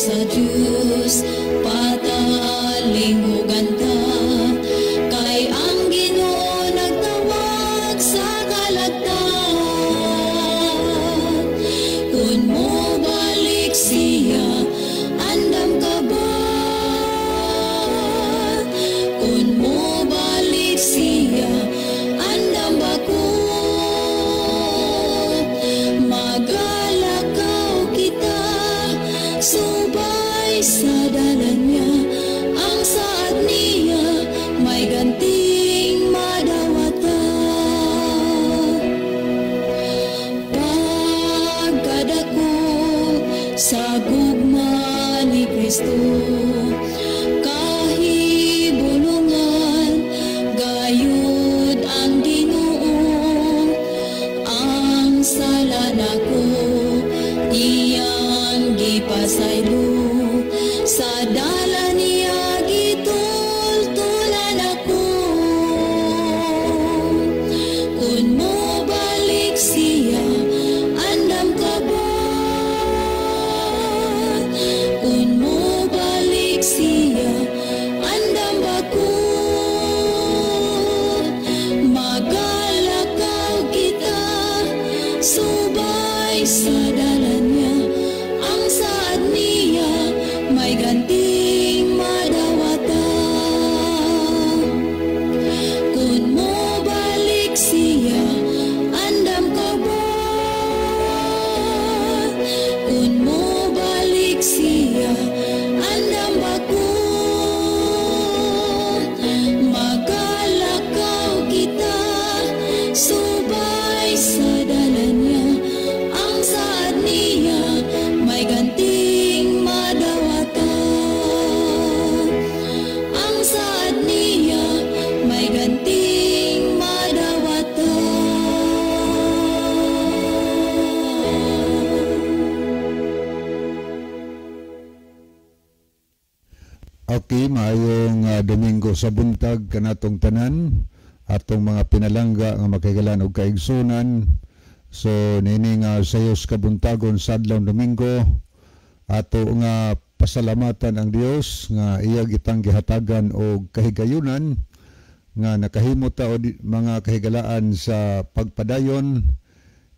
Sa Diyos, patalinghugan ta, kay ang Ginoo nagtawag sa kalagtan. Kung mobalik siya, andam ka ba? Kung mobalik siya, andam ba ko? Magalakaw kita, subay sa dalan niya, ang saad niya, may ganting madawatan. Pagkadako sa gugma ni Kristo, kahibulungan gayud ang Ginoo, ang sala nako iyang gipasaylo, sa dalan niya gitultulan ako. Kung mobalik siya, andam ka ba? Kung mobalik siya, andam ba ko? Magalakaw kita, subay sa dalan niya, ang saad niya, may ganting madawatan. Kung mobalik siya, andam ka ba? Kung mobalik siya, andam ba ko? Magalakaw kita, subay sa dalan niya, ang saad niya, may ganting madawatan. Ang saad niya, may ganting madawatan. Okay, maayong Domingo sa buntag kanatong tanan atong mga pinalangga nga makaigalan og kaigsunan. So niini nga sayos kabuntagon sa adlaw Domingo, ato nga pasalamatan ang Dios nga iya gitang gihatagan og kahigayunan nga nakahimo ta og mga kahigalaan sa pagpadayon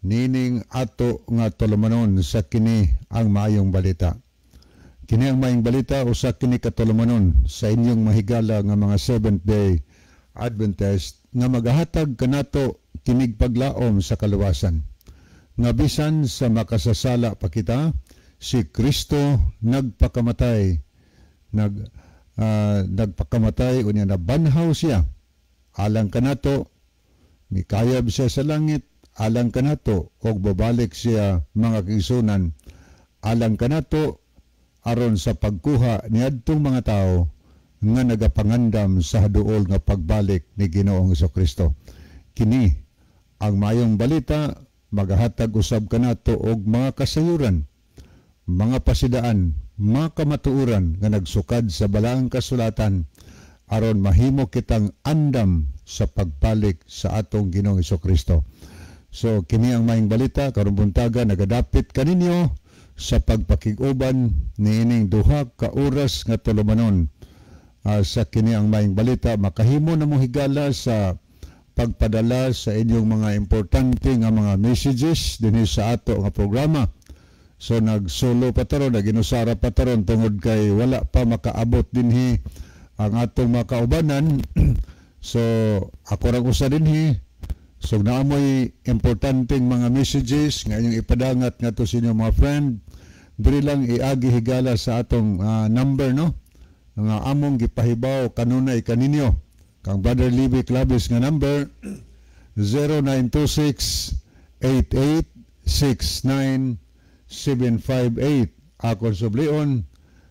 nining ato nga tulumanon sa kini ang maayong balita. Kini ang maayong balita usa kini katulumanon sa inyong mahigala nga mga Seventh Day Adventist nga magahatag kanato kinig paglaom sa kaluwasan. Nga bisan sa makasasala pa kita, si Kristo nagpakamatay, nagpakamatay unya nabanhaw siya alang kanato, mikayab siya sa langit alang kanato, og babalik siya mga kaigsunan alang kanato aron sa pagkuha niadtong mga tawo nga nagapangandam sa haduol nga pagbalik ni Ginoong Hesukristo. Kini ang maayong balita magahatag usab kanato og mga kasayuran, mga pasidaan, mga kamatuoran nga nagsukad sa balaang kasulatan aron mahimo kitang andam sa pagbalik sa atong Ginoong Hesukristo. So kini ang maayong balita karong buntaga nagadapit kaninyo sa pagpakig-uban niining duha ka oras nga tulumanon. Sa kini ang maayong balita makahimo na mo higala sa pagpadala sa inyong mga importante nga mga messages dinhi sa ato nga programa. So nagsulo pa taron, naginusara pa taron tungod kay wala pa makaabot dinhi ang atong mga kaubanan. So ako ra usa dinhi. So naamoy importanteng mga messages nga inyong ipadangat ngadto sa inyong mga friend, diri lang iagi higala sa atong number, no, nga among gipahibaw kanunay kaninyo. Kang Brother Libby Claves nga number 0926-8869-758. Akong sublion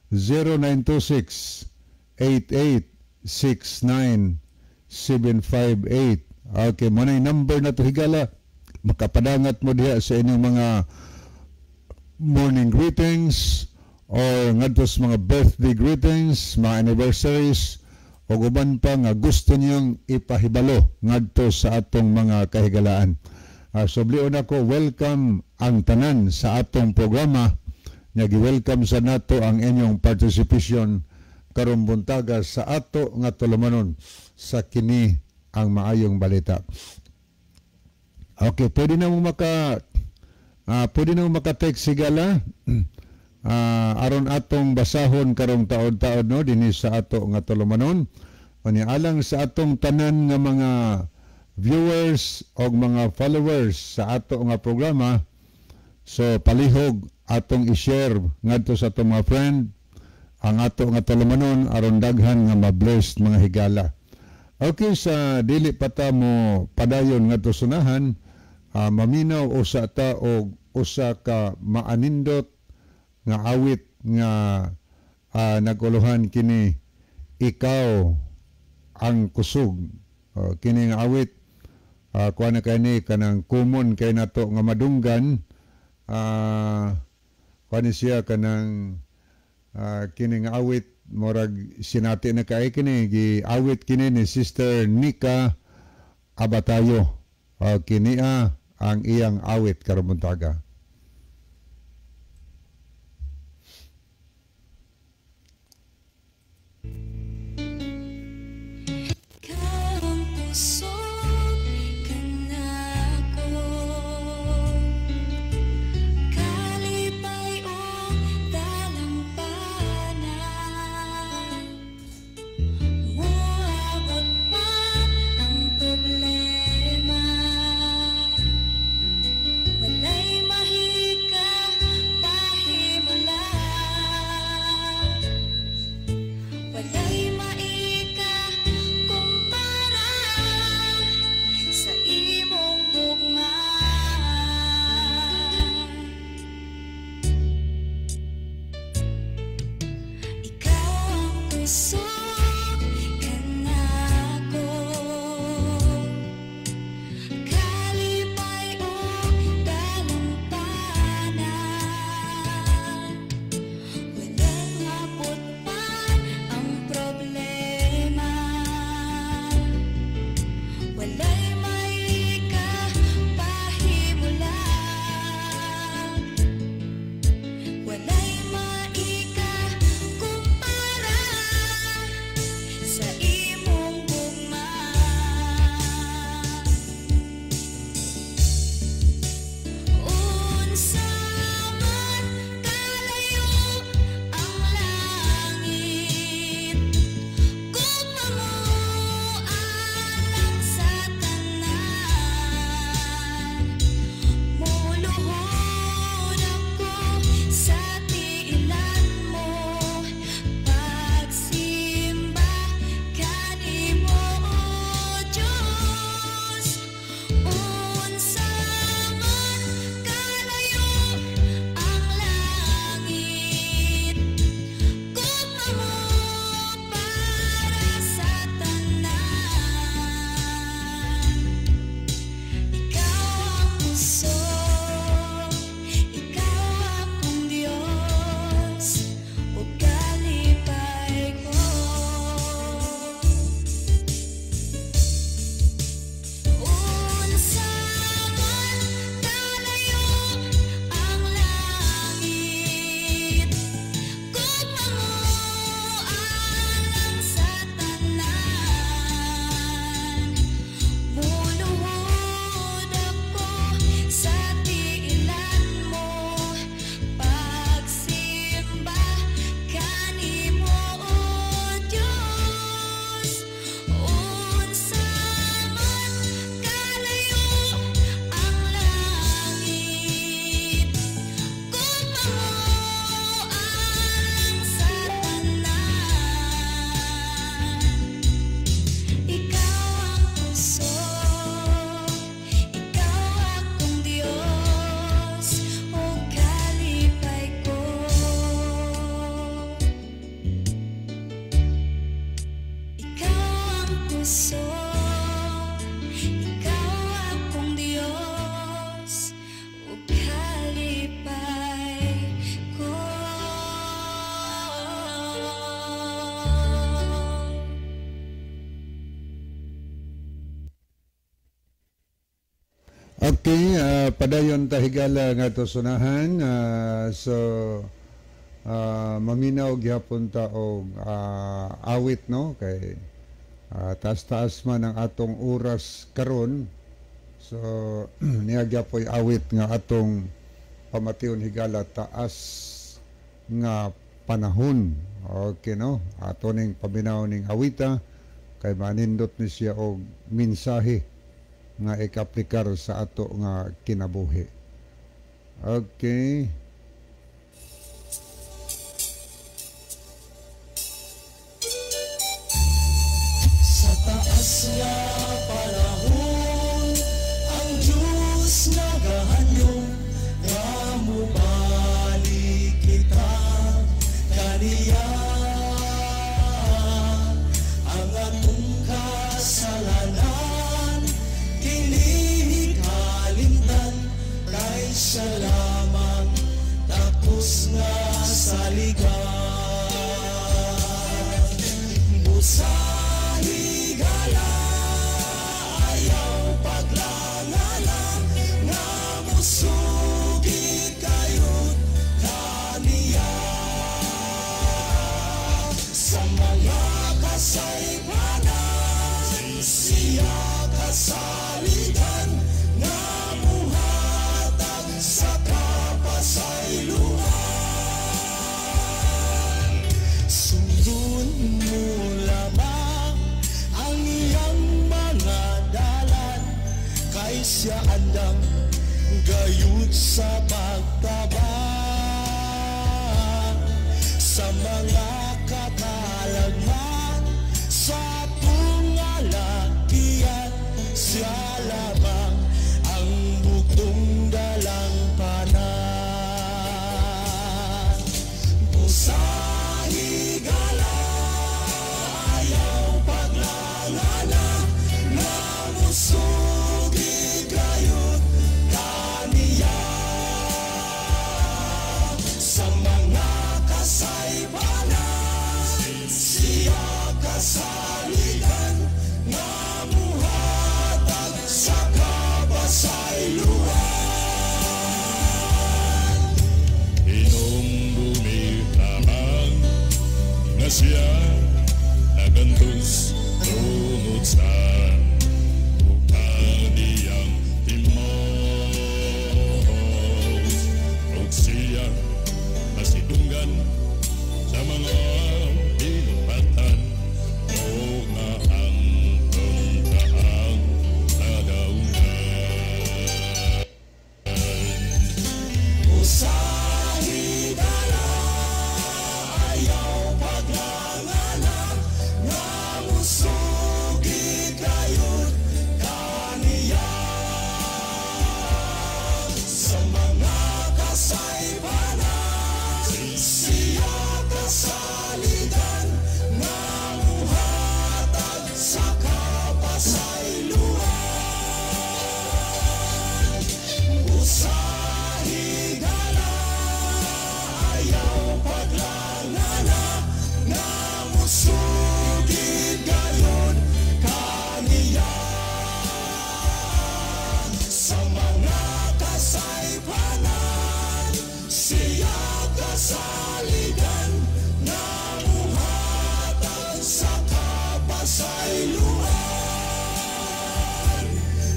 0926-8869-758. Okay, mo na yung number na to higala. Makapadangat mo diha sa inyong mga morning greetings or ngadto sa mga birthday greetings, mga anniversaries o uban pa nga gusto niyong ipahibalo ngadto sa atong mga kahigalaan. Sublion ako, welcome ang tanan sa atong programa Nya gi-welcome sa nato ang inyong participation karong buntaga sa ato nga tulumanon sa Kini ang Maayong Balita. Okay, pwede na mo maka-text, higala, aron atong basahon karong taod-taod, no, dinhi sa ato nga tulumanon. Unya alang sa atong tanan nga mga viewers o mga followers sa ato nga programa, so palihog atong i-share ngadto sa atong mga friend ang ato nga tulumanon aron daghan nga ma-blessed, mga higala. Okay, sa dili pa ta mo padayon ngadto sunahan, maminaw usa ta og usa ka maanindot nga awit nga naguluhan kini, "Ikaw ang Kusog." Kini nga awit, kuha na kay ni kanang common kay nato nga madunggan, kuha ni siya kanang kini nga awit murag sinati na kay kini, giawit kini ni Sister Nika Abatayo. Kini ang iyang awit karong buntaga. Ikaw ang kusog kanako, kalipay ug dalampanan. Moabot pa ang problema, walay mahika pahimula. Walay maika kumpara sa imong gugma. Ikaw ang kusog kanako, kalipay ug dalampanan. Walang abot man ang problema, walay maika pahimula. Walay maika kumpara sa imong gugma. Unsa man kalayo ang langit, gugma mo alang sa tanan. Muluhod ako sa tiilan mo, pagsimba kanimo, O Diyos. Unsa man kalayo ang langit, gugma mo para sa tanan. Ikaw ang kusog, ikaw akong Diyos, ug kalipay ko. Unsa man kalayo ang langit, gugma mo alang sa tanan. Muluhod ako sa tiilan mo, pagsimba kanimo, O Diyos. Unsa man kalayo ang langit, gugma mo alang sa tanan. Ikaw ang kusog, ikaw akong Diyos, ug kalipay ko. Ikaw ang kusog, ikaw akong Diyos, ug kalipay ko. Okay, padayon ta, higala, nga to sunahan. So Maminaw gihapon ta og awit, no, kay taas-taas man ang atong oras karon. So niya gyapoy awit nga atong pamation higala, "Taas nga Panahon." Okay, no, ato ning paminaw ning awita kay manindot ni siya og mensahe nga ikaplikar sa ato nga kinabuhi. Okay. Sa taas nga panahon, ang Diyos nagahandom nga mubalik kita kaniya. Ang atong kasalanan dili kalimtan, kay siya lamang takos nga saligan. Busa higala, ayaw paglangala, nga musugi kayod kaniya. Sa mga kasaypanan, siya kasaligan, nga muhatag sa kapasayloan. Sundon mo lamang ang iyang mga dalan, kay siya andam gayud sa pagtabang sa mga katalagman sa atong alakian. Siya lamang ang bugtong dalangpanan. Busa higala, ayaw paglangala, nga musugi gayud kaniya. Sa mga kasaypanan, siya kasaligan, nga muhatag sa kapasayloan. Hinumdumi lamang nga siya nagantos tungod sa kaniyang timos, ug siya masidunggan sa mga binuhatan o nga ang taang nadaungan. Busa higala, ayaw paglangala, nga musugi gayud kaniya. Sa mga kasaypanan, siya kasaligan, nga muhatag sa kapasayloan. Busa higala, ayaw paglangala, nga musugi gayud kaniya. Sa mga kasaypanan, siya kasaligan, nga muhatag sa kapasayloan.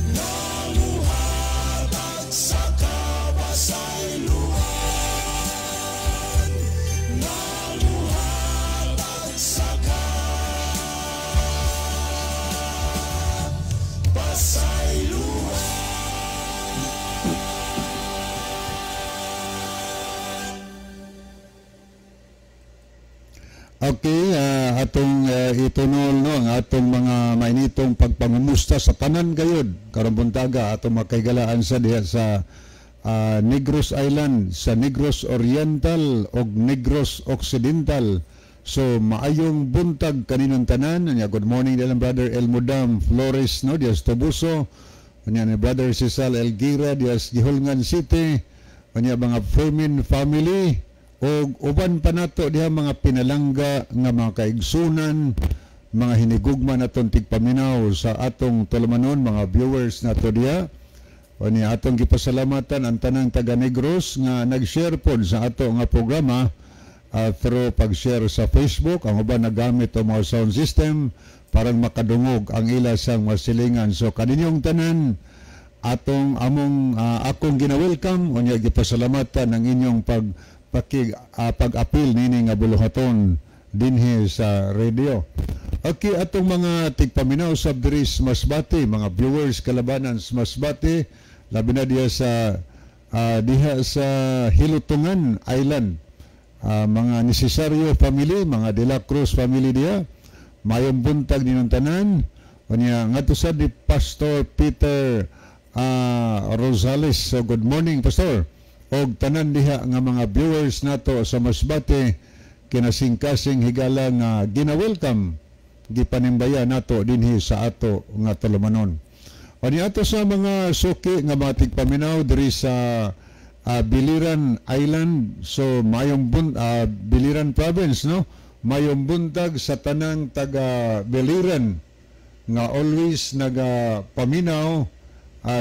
Nga muhatag sa kapasayloan. Nga muhatag sa kapasayloan. Okay, atong itunol, no, ang atong mga mainitong pagpangumusta sa tanan gayud karong buntaga, atong makaigalaan sa diha sa Negros Island, sa Negros Oriental ug Negros Occidental. So maayong buntag kaninong tanan. Nya good morning dilang Brother Elmudam Flores, no, diha sa Tobuso. Nya ni Brother Cesal Elgira diha sa Guihulngan City. Nya mga Fermin family og uban pa nato diha mga pinalangga nga mga kaigsunan, mga hinigugma naton tigpaminaw sa atong tulumanon, mga viewers nato diha. O ni atong gipasalamatan ang tanang taga Negros nga nag-share pod sa ato nga programa. through pag-share sa Facebook. Ang uban nagamit og mga sound system parang makadungog ang ila sang masilingan. So kaninyong tanan, atong among akong gina-welcome, unya gipasalamatan ang inyong pag-apil nini nga buluhaton dinhi sa radio. Okay, atong mga tigpaminaw sa diri sa Masbate, mga viewers kalabanan sa Masbate, labi na diha sa diha sa Hilutungan Island. Mga Necesaryo family, mga De La Cruz family diha, mayong buntag ninyong tanan. Unya ngadto sa di Pastor Peter Rosales. So good morning, Pastor. Og tanan diha nga mga viewers nato sa Masbate, kinasingkasing higala nga gina-welcome, gipanimbaya nato dinhi sa ato nga tulumanon. O ato sa mga suki nga mga tigpaminaw diri sa Biliran Island, so mayong Biliran Province, no? Mayong buntag sa tanang taga Biliran nga always nagapaminaw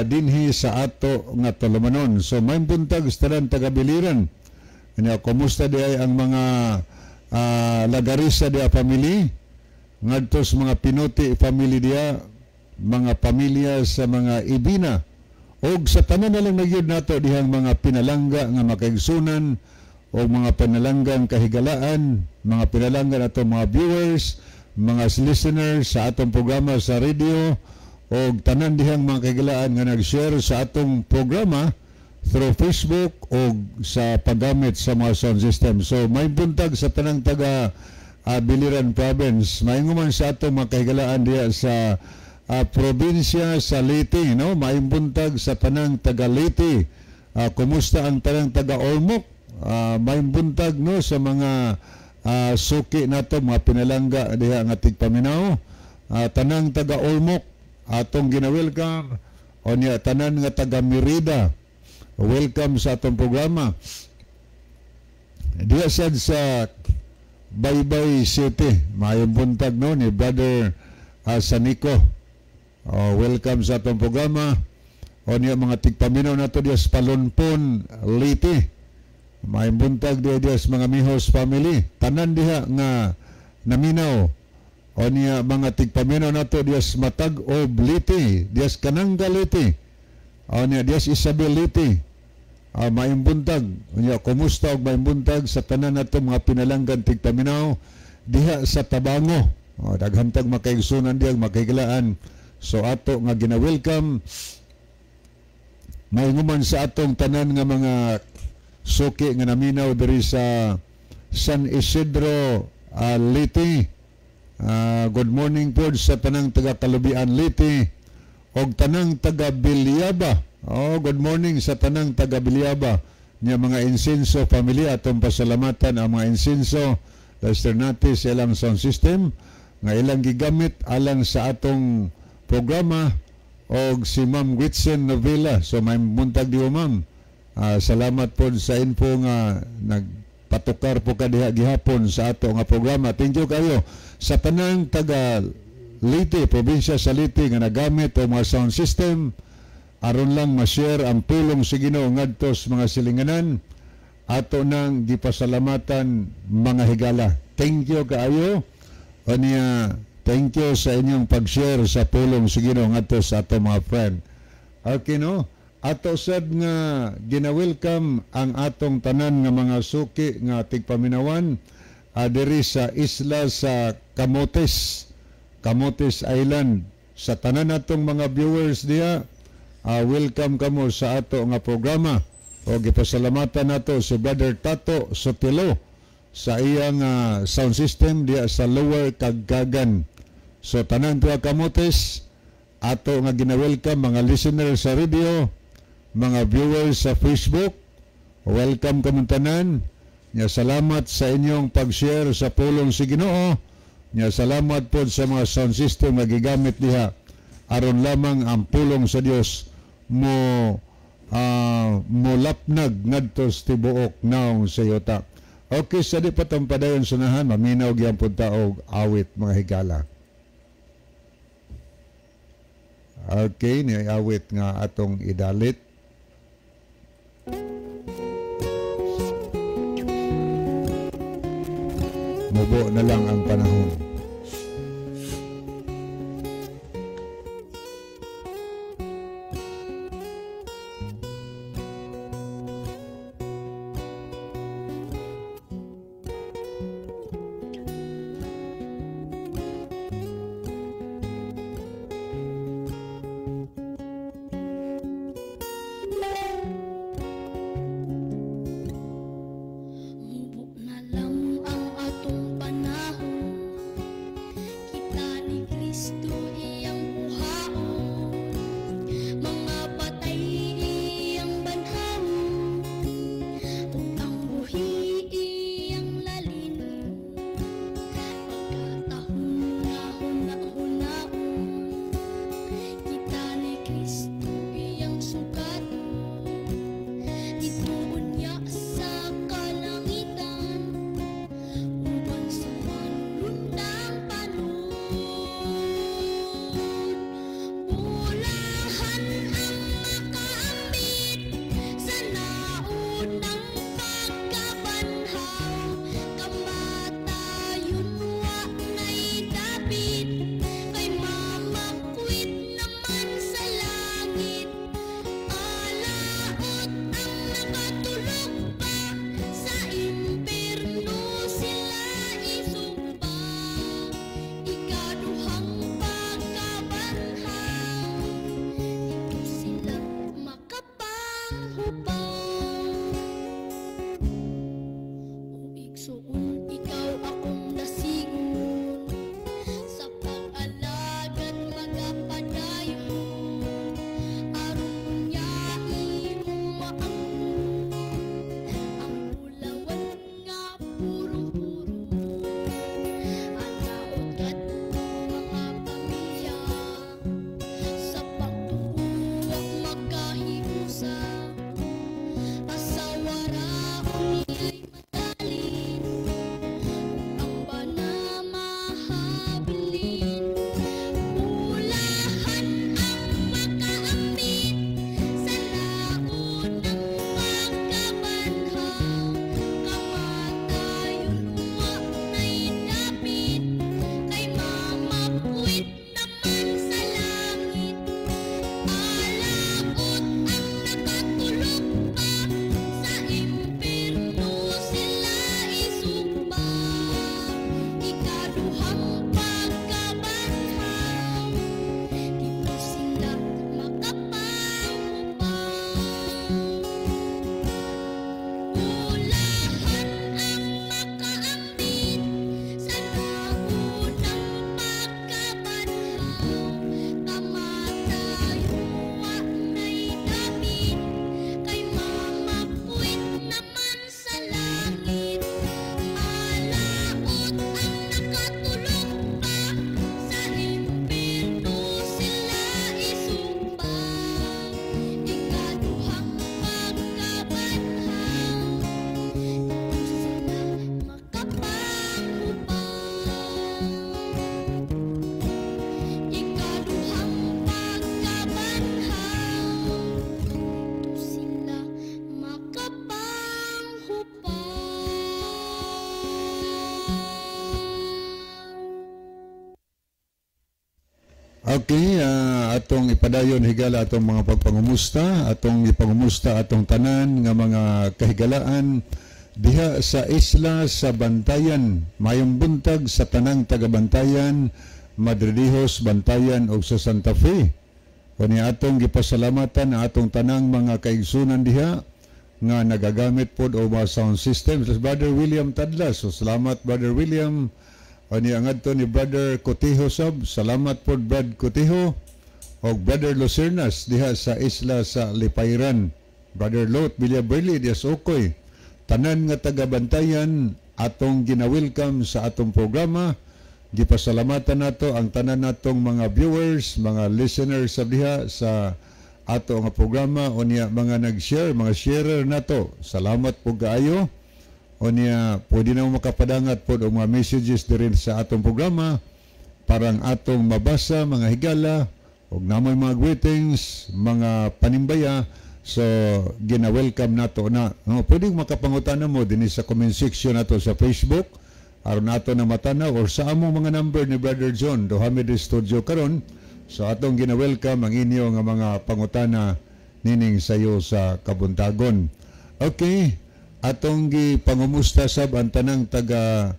dinhi sa ato nga tulumanon. So mayong buntag sa tanan taga Biliran. Nya kumusta di ay ang mga Lagarisa diha family, ngadto sa mga Pinuti family diha, mga pamilya sa mga Ibina, og sa tanan na lang nagyud nato dihang mga pinalangga nga makaigsunan o mga pinalanggang kahigalaan, mga pinalangga nato mga viewers, mga listeners sa atong programa sa radio, og tanan dihang mga kahigalaan nga nag-share sa atong programa through Facebook o sa paggamit sa mga sound system. So may buntag sa tanang taga Biliran Province. Maayong man sa atong mga kahigalaan diha sa probinsya sa Leyte, no? Maayong buntag sa tanang taga Leyte. Kumusta ang tanang taga Ormoc? Maayong buntag, no, sa mga suki nato, mga pinalangga diha nga tigpaminaw. Tanang taga Ormoc atong gina-welcome, o niya tanan nga taga Merida, welcome sa atong programa. Diha sad sa Baybay City, maayong buntag, no, ni Brother Sanico. Oh, welcome sa atong programa. O niya mga tigpaminaw nato diha sa Palonpon, Leyte. Maayong buntag diha diha sa mga Mihos family. Tanan diha nga naminaw. O niya mga tigpaminaw nato diha sa Matag-ob Leyte, diha sa Kananga Leyte. O niya diha sa Isabel Leyte. Maayong buntag. Unya kumusta og maayong buntag sa tanan nato mga pinalanggan tigpaminaw diha sa Tabango. O, daghan tag makaigsunan diha, makahigalaan. So ato nga gina-welcome. Mainguman sa atong tanan nga mga suki nga naminaw diri sa San Isidro Leyte. Good morning po sa tanang taga Kalubian Leyte og tanang taga Bilyaba. Oh, good morning sa tanang taga Bilyaba niya mga Insinso family. Atong pasalamatan ang mga Insinso Lester Nati sa ilang sound system nga ilang gigamit alang sa atong programa, og si Ma'am Gretchen Novela. So may buntag diyo, ma'am. Salamat po sa info nga nagpatukar po ka diha gihapon sa ato nga programa. Thank you kayo sa tanang taga Leyte, probinsya sa Leyte nga nagamit og mga sound system aron lang ma-share ang pulong sa Ginoo ngadto sa mga silinganan. Ato nang gipasalamatan, mga higala. Thank you kaayo. Unya thank you sa inyong pag-share sa pulong sa Ginoo ngadto sa ato mga friend. Okay, no? Ato sad nga gina-welcome ang atong tanan nga mga suki nga tigpaminawan diri sa isla sa Camotes, Camotes Island. Sa tanan natong mga viewers diha, welcome kamo sa ato nga programa. O gipasalamatan nato si Brother Tato Sotelo sa iyang sound system diha sa Lower Kagkagan. So tanan tuwa Camotes, ato nga gina-welcome, mga listeners sa radio, mga viewers sa Facebook, welcome kamong tanan. Nya salamat sa inyong pag-share sa pulong si Ginoo. Nya salamat po sa mga sound system nga gigamit diha aron lamang ang pulong sa Dios mo molapnag ngadto sa tibuok naong sa yuta. Okay, sa di patampadayon sunahan, maminaw gyapon ta og awit, mga higala. Okay, ni awit nga atong idalit. Mubo na lang ang panahon. Mubo na lang ang atong panahon. Kita ni Kristo iyang buhaon. Mga patay iyang banhawon, ug ang buhi iyang lalinon. Pagkatahuna-huna-hunaon, kita ni Kristo iyang sukaton. Didto niya sa kalangitan, uban sa manlundang palod. Bulahan ang makaambit sa naunang pagkabanhaw. Kamatayon wa na'y dapit, kay mamakwit naman sa langit. Alaot ang nakatulog pa, sa impierno sila isugba. Ikaduhang pagkabanhaw, didto sila makapanghupaw. O igsuon, ikaw akong dasigon, sa pag-alagad magapadayon, aron unya imong maangkon ang bulawan nga purong-puro. Alaot kadtong mga pamilya, sa pagtuo wa magkahiusa. Asawa ra unya'y madalin, ang bana mahabilin. Bulahan ang makaambit sa naunang pagkabanhaw. Kamatayon wa na'y dapit, kay mamakwit naman sa langit. Alaot ang nakatulog pa, sa impierno sila isugba. Ikaduhang pagkabanhaw, didto sila makapanghupaw. Bulahan ang makaambit sa naunang pagkabanhaw. Kamatayon wa na'y dapit, kay mamakwit naman sa langit. Alaot ang nakatulog pa, sa impierno sila isugba. Ikaduhang pagkabanhaw, didto sila makapanghupaw. Ikaduhang pagkabanhaw, didto sila makapanghupaw. Okay, atong ipadayon, higala, atong mga pagpangumusta, atong ipangumusta atong tanan nga mga kahigalaan diha sa isla sa Bantayan. Mayong buntag sa tanang taga Bantayan, Madridijos, Bantayan ug sa Santa Fe. Kani atong gipasalamatan ang atong tanang mga kaigsunan diha nga nagagamit pod og mga sound system. Brother William Tadlas. So salamat, Brother William. Ani ang adto ni Brother Cotijo sab, salamat pod, Brad Cotijo, og Brother Lucernas diha sa isla sa Lipayran. Brother Lot Villaberli diha sa Okoy. Tanan nga taga Bantayan atong gina-welcome sa atong programa. Gipasalamatan nato ang tanan natong mga viewers, mga listeners sa diha sa ato nga programa unya mga nag-share, mga sharer nato. Salamat po kaayo. Unya pwede na mo makapadangat pod og mga messages diri sa atong programa parang atong mabasa, mga higala, og namoy mga greetings, mga panimbaya. So gina-welcome nato na. No, pwede makapangutana mo dinhi sa comment section nato sa Facebook. Aron ato na matanaw or sa among mga number ni Brother John, duha mi di studio karon. So atong gina-welcome ang inyo nga mga pangutana nining sayo sa kabuntagon. Okay, atong gipangumusta sab ang tanang taga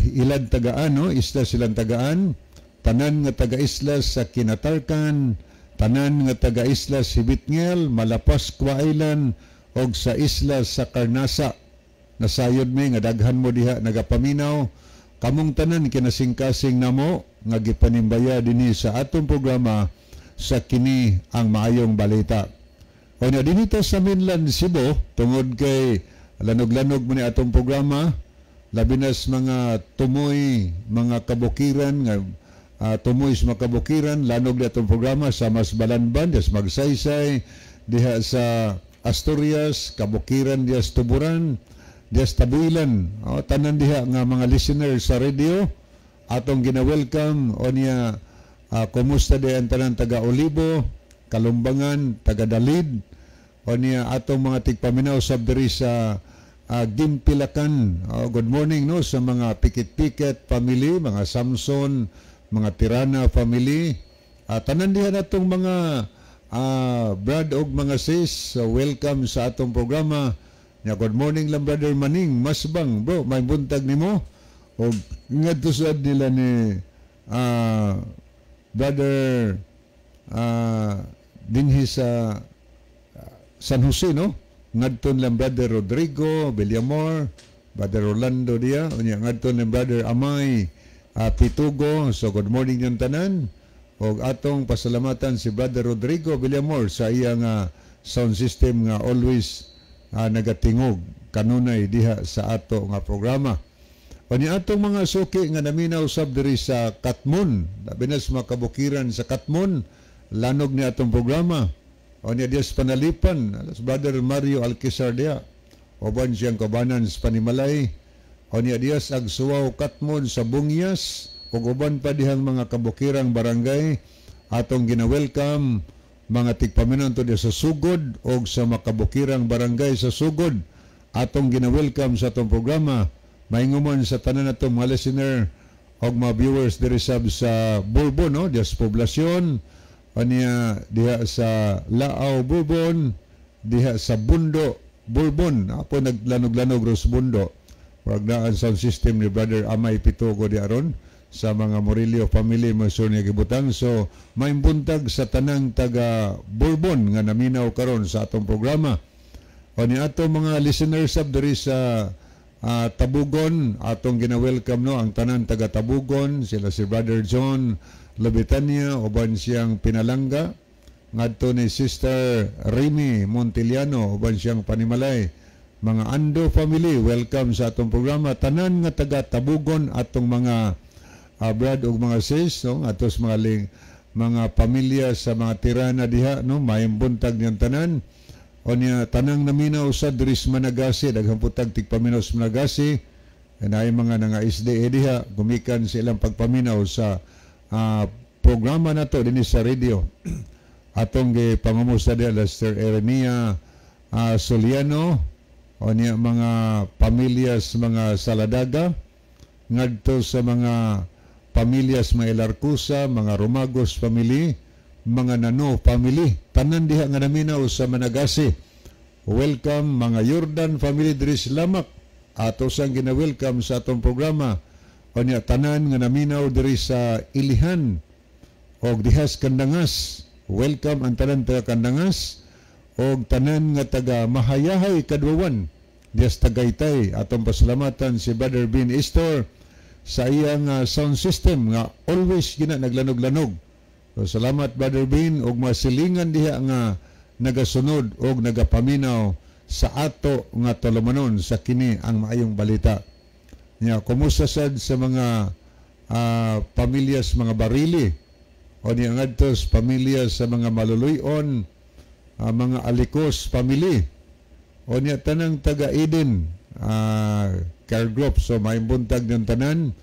Ilad Tagaan, no? Isla silang Tagaan, tanan nga taga isla sa Kinatarkan, tanan nga taga isla sa Hibitngel, Malapascua Island og sa isla sa Carnasa. Nasayod mi nga daghan mo diha nagapaminaw. Kamong tanan kinasingkasing namo nga gipanimbaya dinhi sa atong programa sa Kini ang Maayong Balita. O na dinhi ta sa mainland Cebu, tungod kay lanog-lanog mo ni atong programa, labi na sa mga tumoy, mga kabukiran nga tumoy sa mga kabukiran, lanog ni atong programa sa Mas Balanban, diha sa Magsaysay, diha sa Asturias, kabukiran diha sa Tuburan, diha sa Tabuilan. O, tanan diha nga mga listeners sa radio, atong gina-welcome. O niya, kumusta diha ang tanan taga Olibo, Kalumbangan, taga Dalid. O niya, atong mga tigpaminaw sab diri sa Gimpilakan. Oh, good morning, no, sa mga Pikit-Pikit family, mga Samson, mga Tirana family. Tanan diha natong mga brad og mga sis, so welcome sa atong programa. Nya good morning lang, Brother Maning Masbang, bro, may buntag nimo. Og ngadto sad nila ni Brother dinhi sa San Jose, no? Ngadto lang Brother Rodrigo Villamor, Brother Orlando diya, unya ngadto lang Brother Amay Pitugo. So good morning yung tanan. Og atong pasalamatan si Brother Rodrigo Villamor sa iyang sound system nga always nagatingog kanunay diha sa ato nga programa. O ni atong mga suki nga naminaw sab diri sa Katmon, labi na sa mga kabukiran sa Katmon, lanog ni atong programa. O niya diya sa Panalipan, alas Brother Mario Alquizar diya, uban siyang kabanan sa Panimalay. O niya diya sa Agsuwaw Katmon sa Bungyas, ug uban pa dihang mga kabukirang barangay, atong gina-welcome mga tigpaminaw to diya sa Sugod og sa makabukirang barangay sa Sugod. Atong gina-welcome sa atong programa. Maingon sa tanan natong mga listener og mga viewers diri sab sa Bourbon, no, diya sa Poblasyon, aniya diha sa Laaw Bourbon, diha sa Bundo Bourbon. Apo naglanog-lanog ros Bundo. Murag naan sound system ni Brother Amay Pitugo di aron sa mga Murillo family mo sur niya gibutang. So maayong buntag sa tanang taga Bourbon nga naminaw karon sa atong programa. O ni ato mga listeners sab diri sa Tabugon, atong gina-welcome, no, ang tanan taga Tabugon, sila si Brother John Lobitania uban siyang pinalangga, ngadto ni Sister Remy Montiliano uban siyang panimalay, mga Ando family, welcome sa atong programa. Tanan nga taga Tabugon, atong mga brad ug mga sis, no, atos mga mga pamilya sa mga Tirana diha, no, maayong buntag niyang tanan. O niya tanang naminaw sa diri sa Managasi, daghang putag tigpaminaw sa Managasi, ay mga nanga SDA diha gumikan sa ilang pagpaminaw sa programa nato dinhi sa radio. Atong gipangumusta diha Lester Erenia Soliano, o niya mga pamilya sa mga Saladaga, ngadto sa mga pamilya sa mga Elarcusa, mga Romagos family, mga Nano family, tanan diha nga naminaw sa Managasi. Welcome mga Jordan family diri sa Lamak. Ato sang gina-welcome sa atong programa. O niya tanan nga naminaw diri sa Ilihan og dihas Kandangas. Welcome ang tanan taga Kandangas og tanan nga taga Mahayahay Kadwawan dihas Tagaytay. Atong pasalamatan si Brother Bin Istor sa iyang sound system nga always gina naglanog-lanog. So, salamat, Brother Bin, og masilingan diha nga nagasunod og nagapaminaw sa ato nga tulumanon sa Kini ang Maayong Balita. Nya kumusta sad sa mga pamilya sa mga Barili, o niya ngadto sa pamilya sa mga Maluluyon, mga Alikos family, o niya tanang taga Eden care group. So maayong buntag ng tanan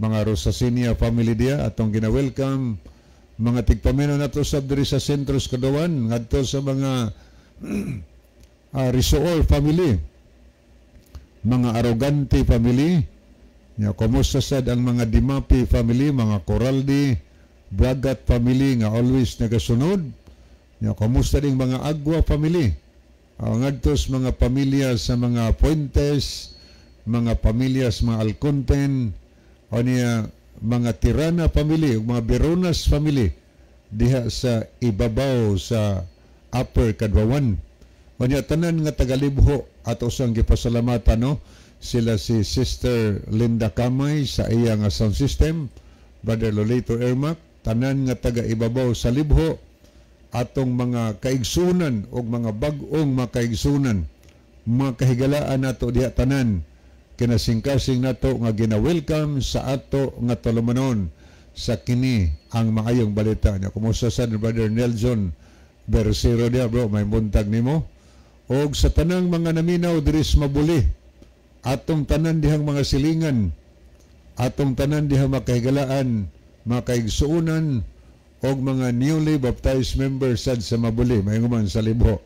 mga Rosasinia family diya, atong gina-welcome. Mga tigpaminaw nato sab diri sa Sentros Kadawan, ngadto sa mga Risool family, mga Arrogante family, Nya kumusta sad ang mga Dimapi family, mga Coraldi, Bragat family nga always nagasunod. Nya kumusta ding mga Agua family. Ngadtos mga pamilya sa mga Fuentes, mga pamilya sa mga Alconten, o niya mga Tirana family, ug mga Veronas family diha sa ibabaw sa Upper Kadwawan. O niya tanan nga tagalibho ato sang gipasalamatan, no, sila si Sister Linda Kamay sa iya nga sound system, Brother Lolito Ermac, tanan nga taga ibabaw sa Libho, atong mga kaigsunan og mga bag-ong mga kaigsunan, mga kahigalaan nato diha tanan, kinasingkasing nato nga gina-welcome sa ato nga tulumanon sa kini ang maayong balita niya. Kumusta sa ni Brother Nelson Bersero diha, bro, may buntag nimo. Og sa tanang mga naminaw diri sa Mabuli, atong tanan dihang mga silingan, atong tanan dihang makahigalaan, mga kaigsuonan og mga newly baptized members sad sa Mabuli, may man sa Libho.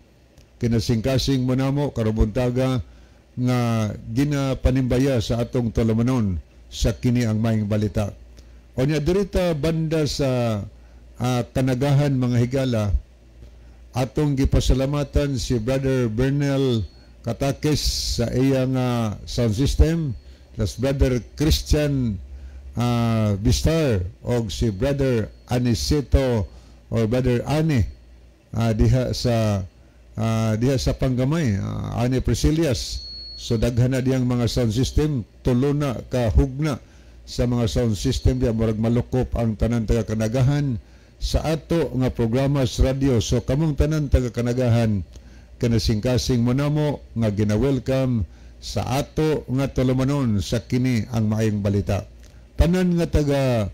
Kinasingkasing mo namo karong buntaga nga ginapanimbaya sa atong tulumanon sa kini ang maayong balita. O niya dirita banda sa Kanagahan, mga higala, atong gipasalamatan si Brother Bernel Katakes sa iyang sound system, plus Brother Christian Bistar og si Brother Aniceto or Brother Ani diha sa Panggamay, Ani Priscillas. So daghan na diyang mga sound system, tulo na ka hugna sa mga sound system diya, murag malukop ang tanan taga Kanagahan sa ato nga programa sa radyo. So kamong tanan taga Kanagahan, kanasingkasing mo namo nga gina-welcome sa ato nga tulumanon sa kini ang maayong balita. Tanan nga taga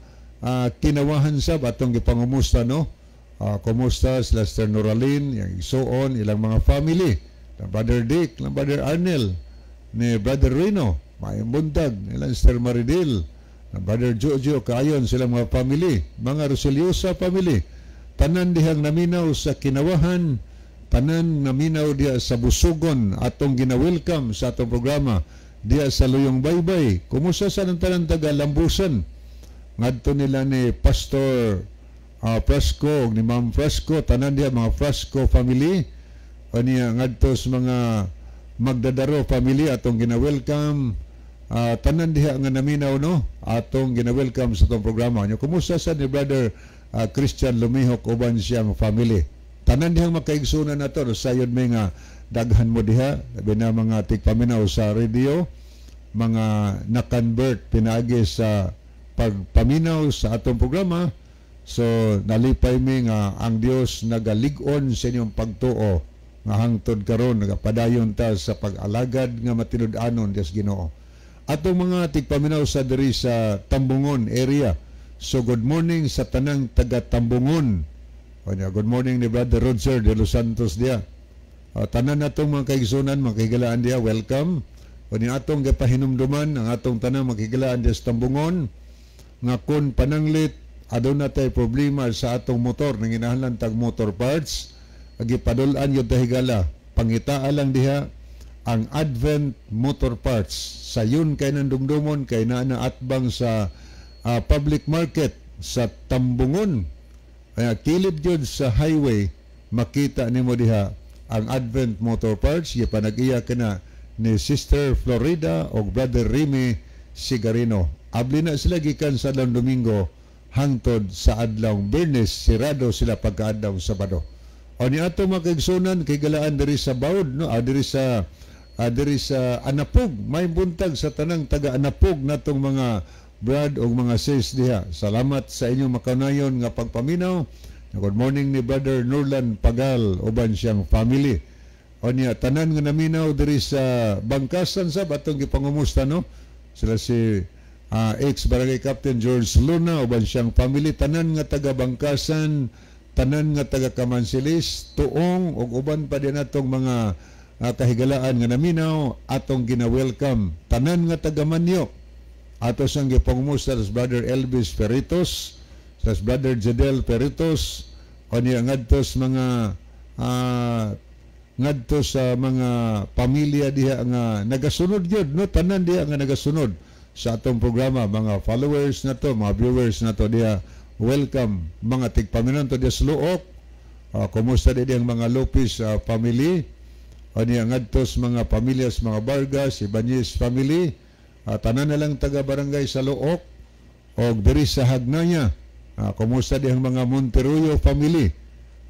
Kinawahan sab atong gipangumusta, no. Kumusta sila Sister Noralyn, yang igsuon, ilang mga family, na Brother Dick, na Brother Arnel, ni Brother Reno, maayong buntag, ilang Sister Maridil, na Brother Jojo, kaayon sila mga family, mga Roseliosa family, tanan dihang naminaw sa Kinawahan, tanan naminaw diha sa Busugon, atong gina-welcome sa atong programa diha sa Luyong Baybay. Kumusta sa nang tanan taga Lambusan? Ngadto nila ni Pastor Frasco ni Ma'am Frasco, tanan diha mga Frasco family. O niya ngadto sa mga Magdadaro family atong gina-welcome, tanan diha nga naminaw, no, atong gina-welcome sa atong programa. Nya kumusta sa ni Brother Christian Lumihok uban siyang family. Tanan dihang makaigsunan nato, sayod may nga daghan mo diha, labi na mga tigpaminaw sa radio, mga na-convert pinaagi sa pagpaminaw sa atong programa. So nalipay mi nga ang Dios nagalig-on sa inyong pagtuo nga hangtod karon nagapadayon ta sa pag-alagad nga matinud-anon Dios Ginoo. Atong mga tigpaminaw sa diri sa Tambungon area. So good morning sa tanang taga Tambungon. Onya, good morning ni Brother Roger de Los Santos diya. Tanan natong mga kaigsunan, mga kahigalaan diya, welcome. O ni atong gapahinumduman ang atong tanang mga kahigalaan diya sa Tambungon nga kung pananglit aduna tay problema sa atong motor nanginahanglan tag motor parts, gipadul-an gyud ta, higala, pangitaa lang diha ang Advent Motor Parts sa yun kay nang dumdumon kay naa na atbang sa public market sa Tambungon. Kaya kilid gyud sa highway, makita nimo diha ang Advent Motor Parts, gipanag-iya kana ni Sister Florida o Brother Remy Sigarino. Abli na sila gikan sa adlaw Domingo hangtod sa adlaw Biyernes, sirado sila pagkaadlaw Sabado. O ni ato mga kaigsunan kay galaan diri sa Baud, no, diri sa Anapog, may buntag sa tanang taga Anapog natong mga brad o mga sis diha. Salamat sa inyong makanayon nga pagpaminaw. Good morning ni Brother Nurlan Pagal uban siyang family. O niya tanan nga naminaw diri sa Bangkasan sab atong gipangumusta, no. Sila si ex barangay captain George Luna uban siyang family, tanan nga taga Bangkasan, tanan nga taga Kamansilis, Tuong ug uban pa din atong mga kahigalaan nga naminaw atong gina-welcome. Tanan nga taga Manyo ato siyang gipangumusta sa Brother Elvis Ferritos, sa Brother Jedel Ferritos, o niya ngadto sa mga ngadto sa mga pamilya diha nga nagasunod gyud, no, tanan diha nga nagasunod sa atong programa, mga followers nato, mga viewers nato diha. Welcome mga tigpaminaw to diha sa Looc. Kumusta di ang mga Lopez family? Ani ngadto sa mga pamilya sa mga Vargas, Ibanez family, tanan na lang taga barangay sa Looc og diri sa Hagnaya. Kumusta di ang mga Monteruyo family?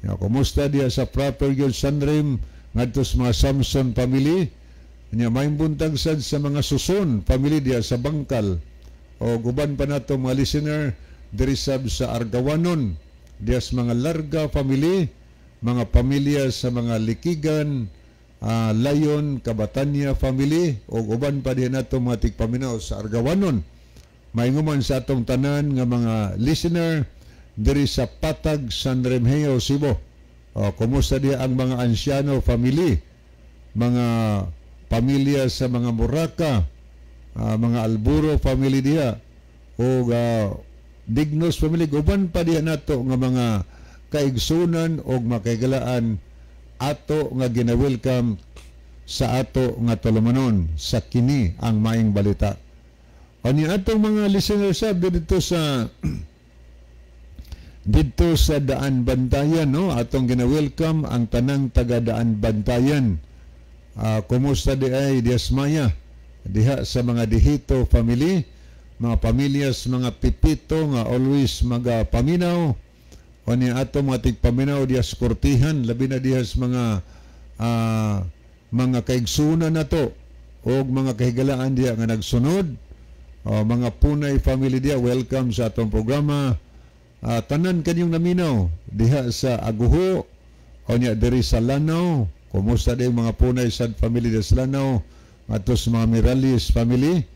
Kumusta diha sa proper gyud Sanrim, ngadto sa mga Samson family? Nya maayong buntag sad sa mga Suson family diha sa Bangkal. O uban pa nato mga listener diri sab sa Argawanon, diha sa mga Larga family, mga pamilya sa mga Likigan, Layon, Kabatanya family o uban pa diha nato mga tigpaminaw sa Argawanon. Mainguman sa atong tanan nga mga listener diri sa Patag, San Remigio, Cebu. O, kumusta diha ang mga Anciano family, mga pamilya sa mga Muraka, mga Alburo family diha o Dignos family, uban pa diha nato nga mga kaigsunan og makaigalaan ato nga gina-welcome sa ato nga tulumanon sa Kini ang Maayong Balita. Ani atong mga listeners sab didto sa Daan Bantayan, no, atong gina-welcome ang tanang taga Daan Bantayan. Kumusta di ay Dias Maya diha sa mga Dihito family, mga pamilya sa mga Pipito nga always magapaminaw. Ani ato mga tigpaminaw diha sa Kurtihan, labi na diha sa mga kaigsunan nato og mga kahigalaan diha nga nagsunod. Mga Punay family diha, welcome sa atong programa. Tanan kanyong naminaw diha sa Aguho o niya diri sa Lanao. Kumusta din mga Punay sad family diha sa Lanao, ato sa mga Mirales family.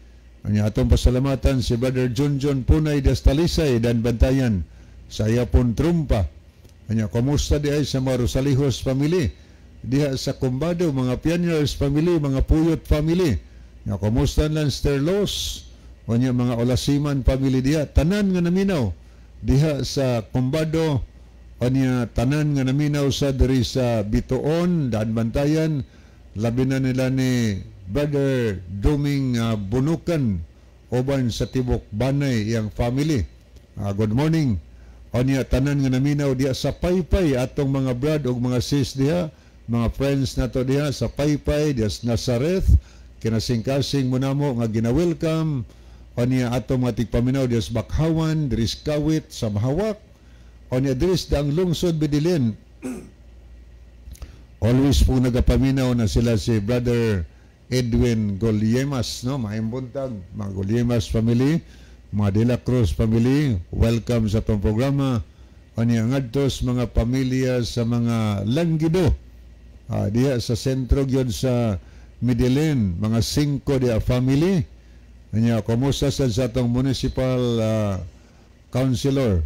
Anya atong pasalamatan si Brother John John Punay diha sa Talisay, Dan Bantayan, sa Yapon Trumpa. Anya kumusta di ay sa mga Rosalijos family diha sa Combado, mga Pioneers family, mga Puyot family. Anya kumusta lang Sterlos, anya mga Olasiman family diha, tanan nga naminaw diha sa Combado, anya tanan nga naminaw sa diri sa Bituon, Daan Bantayan, labi na nila ni Brother Duming Bunukan uban sa tibok Banay iyang family. Good morning. Anya tanan nga naminaw diha sa Paypay, atong mga brad ug mga sis diha, mga friends nato diha sa Paypay, diha sa Nazareth, kinasingkasing mo namo nga gina-welcome. Anya atong mga tigpaminaw diha sa Bakhawan, diri sa Kawit, sa Mahawak, anya diri sa Daang Lungsod, Medellin. Always po nagapaminaw na sila si Brother Edwin Goliemas, no? Maayong buntag, mga Goliemas family, mga De La Cruz family, welcome sa atong programa. Anya ngadto sa mga pamilya sa mga Langgido, diha sa sentro gyud sa Medellin, mga Cinco diha family. Anya kumusta sa atong municipal councilor,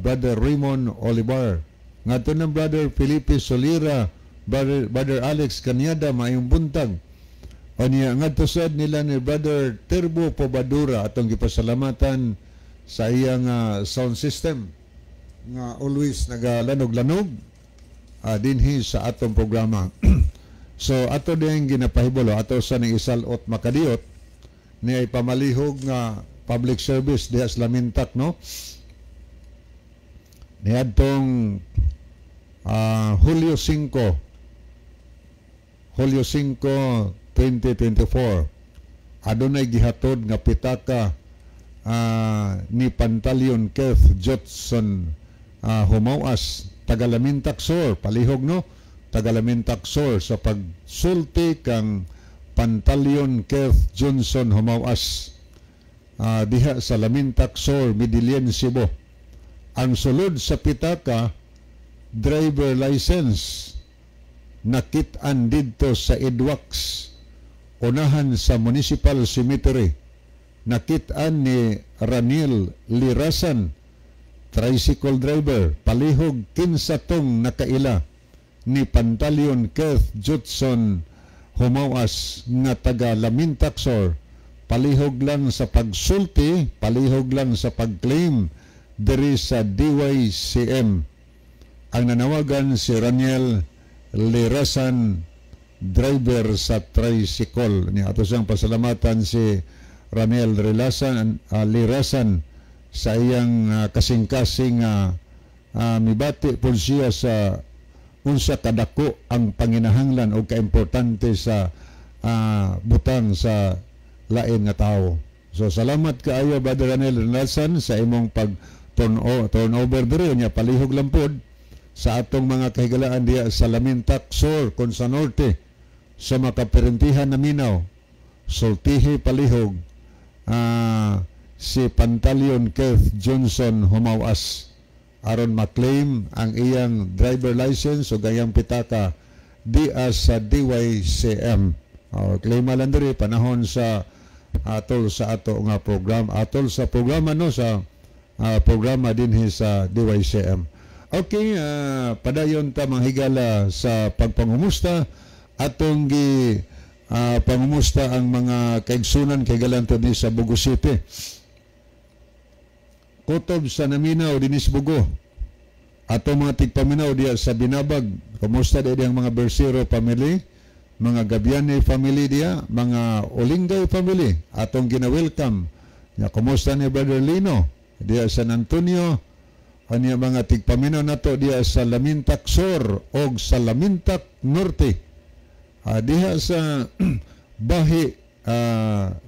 Brother Raymond Olivar. Ngadto ng Brother Felipe Solira, Brother Alex Canyada, maayong buntag. Anya ngadto sad nila ni Brother Terbo Pobadura, atong gipasalamatan sa iyang sound system nga always nagalanog-lanog dinhi sa atong programa. So ato din ginapahibalo, ato sa ning isalot makadiot ni ay pamalihog nga public service diha sa Lamintak, no, niadtong Hulyo 5, Hulyo 5, 2024, adunay gihatod nga pitaka ni Pantaleon Keith Johnson Humawas, taga Lamintak Sur, palihog, no, taga Lamintak Sur, sa pagsulti kang Pantaleon Keith Johnson Humawas diha sa Lamintak Sur, Medellin, Cebu. Ang sulod sa pitaka, driver license, nakit-an didto sa Edwax, unahan sa Municipal Cemetery. Nakit-an ni Ranil Lirasan, tricycle driver, palihog kinsa tong nakaila ni Pantaleon Keith Judson Humawas nga taga Lamintak Sur, palihog lang sa pagsulti, palihog lang sa pag-claim diri sa DYCM. Ang nanawagan si Raniel Lirasan, driver sa tricycle. Ni ato siyang pasalamatan si Ranel Relasan, Lirasan sa iyang kasing-kasing mibati po siya sa unsa kadako ang panginahanglan o kaimportante sa butang sa lain nga tawo. So salamat kaayo, Brother Ranel Relasan, sa imong pag turn over diri. Nya palihog lang pod sa atong mga kahigalaan diya sa Lamintak Sur kon sa Norte, sa makapirintihan na minaw, sultihi palihog si Pantaleon Keith Johnson Humawas aron maklaim ang iyang driver license o gayang pitaka diya sa DYCM. O, claim lang diri panahon sa atol sa ato nga program, atol sa programa, no, sa programa dinhi sa DYCM. Okay, padayon ta, mga higala, sa pagpangumusta. Atong gi pangumusta ang mga kaigsunan kay galanto ni sa Bogo City. Kutob sa naminaw dinis Bogo. Ato mga tigpaminaw diya sa Binabag. Kumusta di ang mga Bersero family, mga Gabiane family diya, mga Olingay family. Atong gina-welcome. Ya, kumusta ni Brother Lino diya San Antonio? Anya mga tigpaminaw nato diya sa Lamintak Sur og sa Lamintak Norte. Diha sa Bahi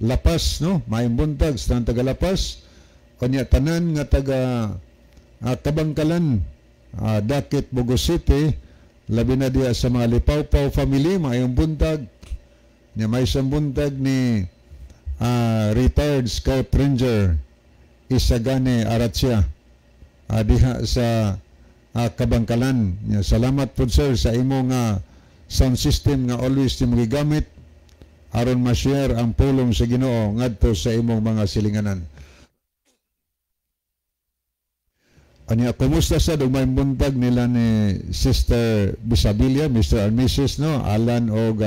Lapas, no, maayong buntag sa taga Lapas. Kanya tanan nga taga Kabangkalan, Dakit, Bogo City, labi na diha sa mga Lipawpaw family, maayong buntag. Nya may isang buntag ni retired Scout Ranger Isagane Aratsia diha sa Kabangkalan. Ya, salamat po, sir, sa imo nga sound system nga always nimo gigamit aron ma-share ang pulong sa Ginoo ngadto sa imong mga silinganan. Anya, kumusta sa ug buntag nila ni Sister Bisabilia, Mr. and Mrs., no, Alan og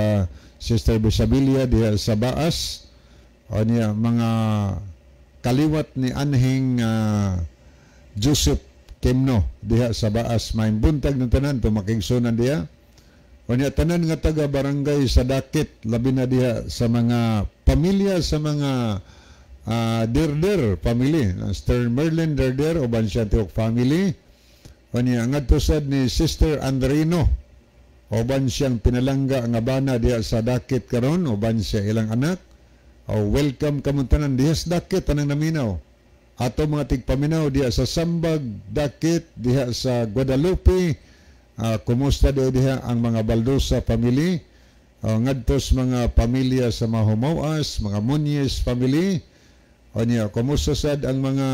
Sister Bisabilia diha sa Baas. Anya mga kaliwat ni anhing Joseph Kemno diha sa Baas, may buntag ng tanan to makigsunan diha. Unya tanan nga taga barangay sa Dakit, labi na diha sa mga pamilya sa mga Dirder family, Sir Merlin Dirder uban siya tiok family. Unya ngadto sad ni Sister Andrino uban siyang pinalangga nga bana diha sa Dakit karon uban siya ilang anak. Oh, welcome kamong tanan diha sa Dakit, tanang naminaw. Ato mga tigpaminaw diha sa Sambag, Dakit, diha sa Guadalupe, kumusta diha diha ang mga Baldosa family, ngadtos mga pamilya sa mga Humawas, mga Muñez family. Onya, kumusta sad ang mga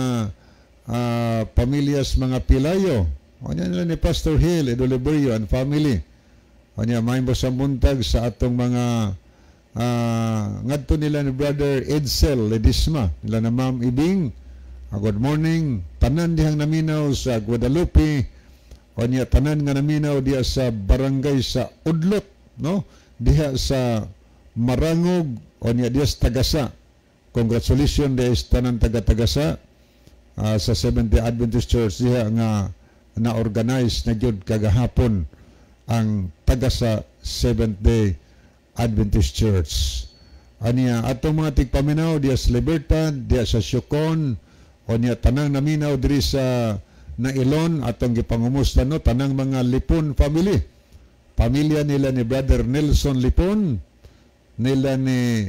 pamilyas mga Pilayo. Onya nila ni Pastor Hill, Edoliberio and family. Onya, may sa buntag sa atong mga ngadto nila ni Brother Edsel Ledisma, nila na Ma'am Ibing. Good morning tanan dihang naminaw sa Guadalupe. Onya tanan nga naminaw diha sa barangay sa Udlot, no, diha sa Marangog, onya diha sa Tagasa. Congratulations diha sa tanan taga Tagasa sa Seventh-day Adventist Church diha nga na-organize na gyud kagahapon ang Tagasa Seventh-day Adventist Church. Aniya atong mga tigpaminaw diha sa Libertad, diha sa Siocon, onya tanang naminaw diri sa Nailon, atong gipangumusta, no, tanang mga Lipon family. Pamilya nila ni Brother Nelson Lipon, nila ni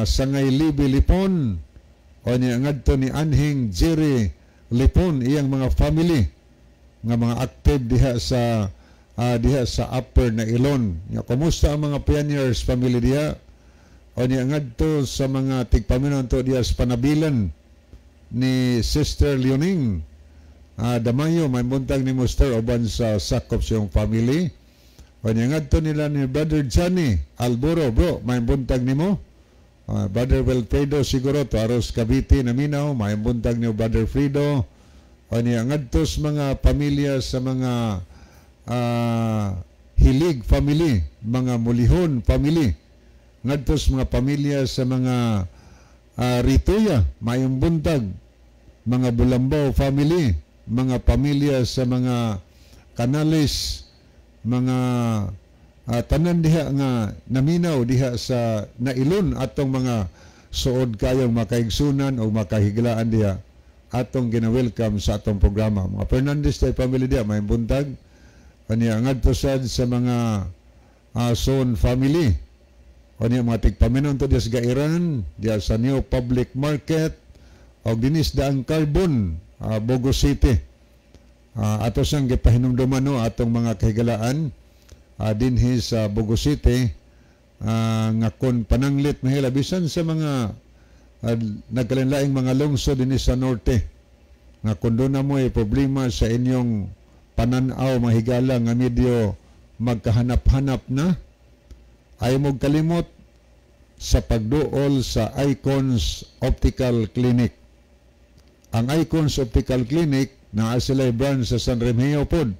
Sangay Libi Lipon, onya ngadto ni Anhing Jerry Lipon, iyang mga family nga mga active diha sa Upper Nailon. Nya kumusta ang mga pioneers family diha? Onya ngadto sa mga tigpaminaw to diha sa Panabilan ni Sister Leoning Damayo, may buntag ni Mr. uban sa sakop siyang family. Onya ngadto nila ni Brother Johnny Alboro, bro, may buntag nimo. Brother Wilfredo siguro to aros Cavite naminaw, may buntag ni Brother Fredo. Onya ngadto sa mga pamilya sa mga Hilig family, mga Mulihon family, ngadto sa mga pamilya sa mga Rituya, mayong buntag, mga Bulambaw family, mga pamilya sa mga Canales, mga tanan diha nga naminaw diha sa Nailon, atong mga Suod kayong makaigsunan o makahigalaan diha, atong gina-welcome sa atong programa. Mga Fernandez tay family diha, may buntag. Kanya ngadto sad sa mga Son family. Kanya mga tigpaminon to diya sa Gairan, diya sa New Public Market, o dinis daang Carbon, Bogo City. Ato siyang gipahinumduman, no, atong mga kahigalaan dinhi sa Bogo City nga kon pananglit mahila bisan sa mga nagkalinlaing mga lungsod dinhi sa norte nga kung doon na mo problema sa inyong pananaw, mahigala, nga medyo magkahanap-hanap na, ay mo kalimot sa pagduol sa Icons Optical Clinic. Ang Icons Optical Clinic naa sila branch sa San Remigio pod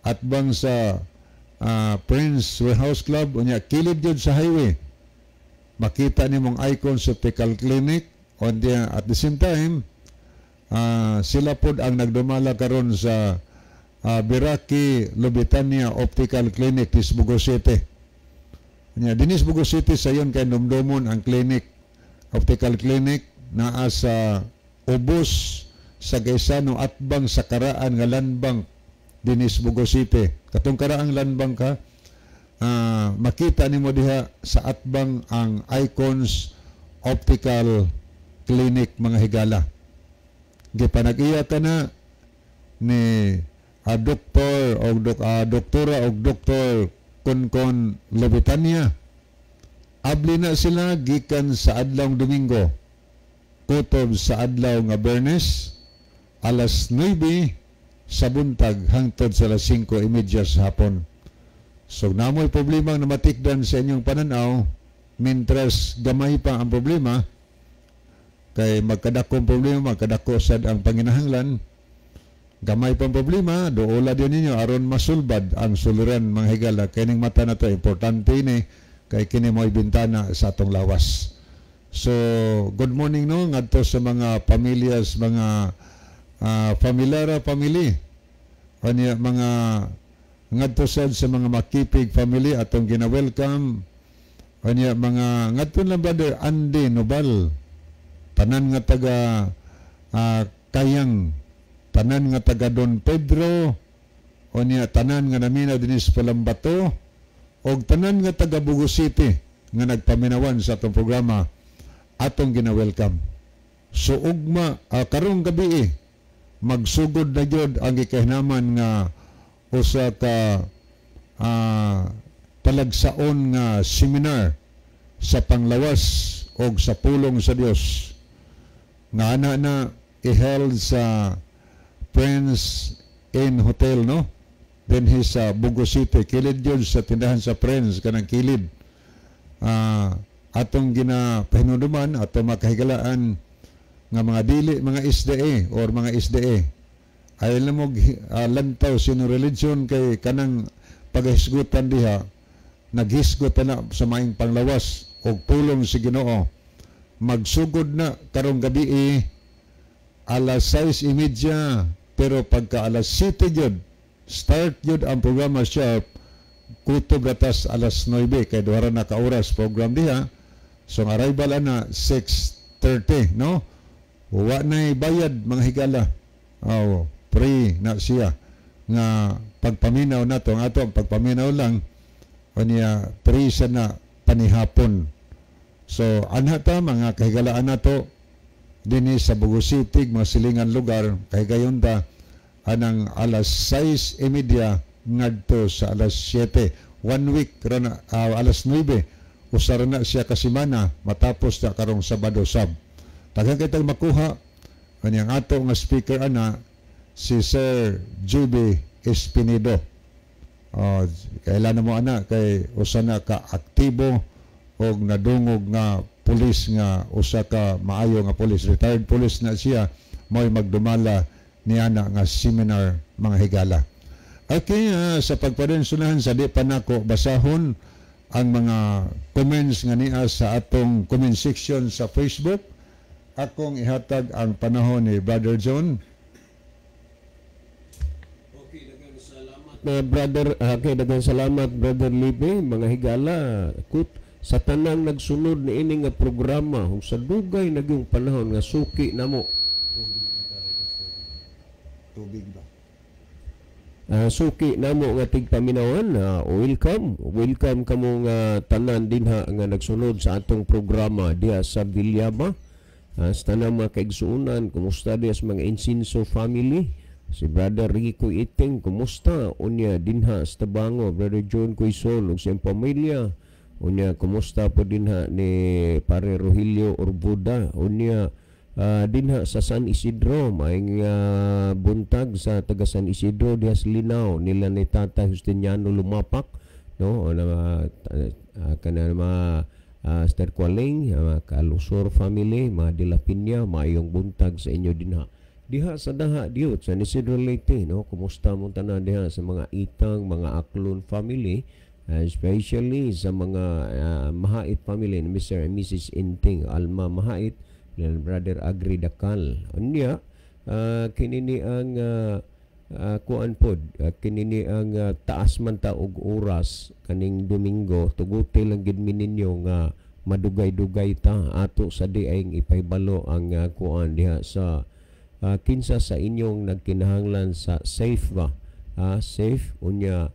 at bang sa Prince Warehouse Club, unya kilid yun sa highway, makita nimong Icons Optical Clinic. On the, at the same time, sila pod ang nagdumala karon sa Biraki Lubitania Optical Clinic dis Bogo City. Unya dinis Bogo City sayon kay dumdumon ang clinic, optical clinic, naa sa ubos sa Gaisano atbang sa karaan nga Landbank dinis Bogo City. Katong karaang Landbank ka, makita nimo diha sa atbang ang Icons Optical Clinic, mga higala. Gipanag-iya ka na ni doktor o doktora o Doktor Konkon Lobitania. Abli na sila gikan sa adlaw Domingo kutob sa adlaw nga Bernes, alas 9 sa buntag hangtod sa alas 5:30 sa hapon. So namoy problema nga namatikdan sa inyong pananaw, mintras gamay pa ang problema, kay magkadako ang problema, magkadako sad ang panginahanglan. Gamay pa ang problema, duola din ninyo aron masulbad ang suliran, mga higala, kay ning mata na to importante ni, kay kini mo'y bintana sa atong lawas. So good morning, no, ngadto sa mga pamilyas, mga Familiara family, kanya mga ngadto sad sa mga Makipig family, atong gina-welcome. Kanya mga ngadto lang Brother Andy Nobal, tanan nga taga Kayang, tanan nga taga Don Pedro, unya tanan nga naminaw dinhi sa Palambato, og tanan nga taga Bogo City nga nagpaminawan sa atong programa, atong gina-welcome. So ugma, karong gabi eh, magsugod na gyud ang gikahinaman nga usa ka talagsaon nga seminar sa panglawas og sa pulong sa Dios nga ana na i-held sa Prince Inn Hotel, no, dinhi sa Bogo City, kilid yun sa tindahan sa Prince, kanang kilid. Atong ginapahinuduman atong makahigalaan nga mga dili mga SDA or mga SDA ay mo lantaw sino religion, kay kanang paghisgutan diha, naghisgot na sa maing panglawas og pulong si Ginoo. Magsugod na karong gabi eh, alas 6:30, pero pagka alas 7 gyud start gyud ang programa sharp, kutob ratas alas 9, kay duha ra na ka oras program diha. So ang arrival ana 6:30, no. Wa na bayad, mga higala. Oh, free na siya nga pagpaminaw nato. Ang ato ang pagpaminaw lang, unya free siya na panihapon. So anha ta, mga kahigalaan nato dinhi sa Bogo City, mga silingan lugar, kahigayon ta anang alas 6:30 ngadto sa alas 7. One week ra na, alas 9, usa ra na siya ka semana, matapos na karong Sabado sab. Daghan kay tag makuha. Kanyang ato nga speaker ana si Sir Juby Espinido. Oh, kailan mo ana kay usa na ka aktibo og nadungog nga pulis, nga usa ka maayo nga pulis, retired police na siya, mo'y magdumala niana nga seminar, mga higala. Okay, sa pagpadensunahan sa di pa nako basahon ang mga comments nga niya sa atong comment section sa Facebook, akong ihatag ang panahon ni Brother John. Okay, daghang salamat, brother. Okay, daghang salamat, Brother Libe. Mga higala, kut Sa tanang nagsunod ni ini nga programa ug sa dugay na gyung panahon nga suki namo. Tubig ba? Suki namo nga tigpaminawan, welcome, welcome kamo nga tanan dinha nga nagsunod sa atong programa diha sa Villaba. Sa tanang mga kaigsuonan, kumusta diha sa mga Insinso family? Si Brother Rico Iting, kumusta? Unya dinha sa Tabango, Brother John Quezon ug siyang pamilya. Unya kumusta po dinha ni Pare Rogelio Orbuda? Unya dinha sa San Isidro, maayong buntag sa taga San Isidro diha sa Linaw nila ni Tata Justiniano Lumapak, no, na kana mga Sir Kwaling, mga Kalusor family, mga De La Piña, maayong buntag sa inyo dinha. Diha sa Daha diyot San Isidro Leyte, no, kumusta mo tanan diha sa mga Itang, mga Aklon family, especially sa mga Mahait family ni Mr. and Mrs. Inting, Alma Mahait, nila Brother Agri Dakal. Unya, kini ni ang kuan pod, kini ni ang taas man ta og oras kaning Domingo, tuguti lang gid mi ninyo nga madugay-dugay ta ato sa di ay ipahibalo ang kuan diha sa kinsa sa inyong nagkinahanglan sa safe ba, safe unya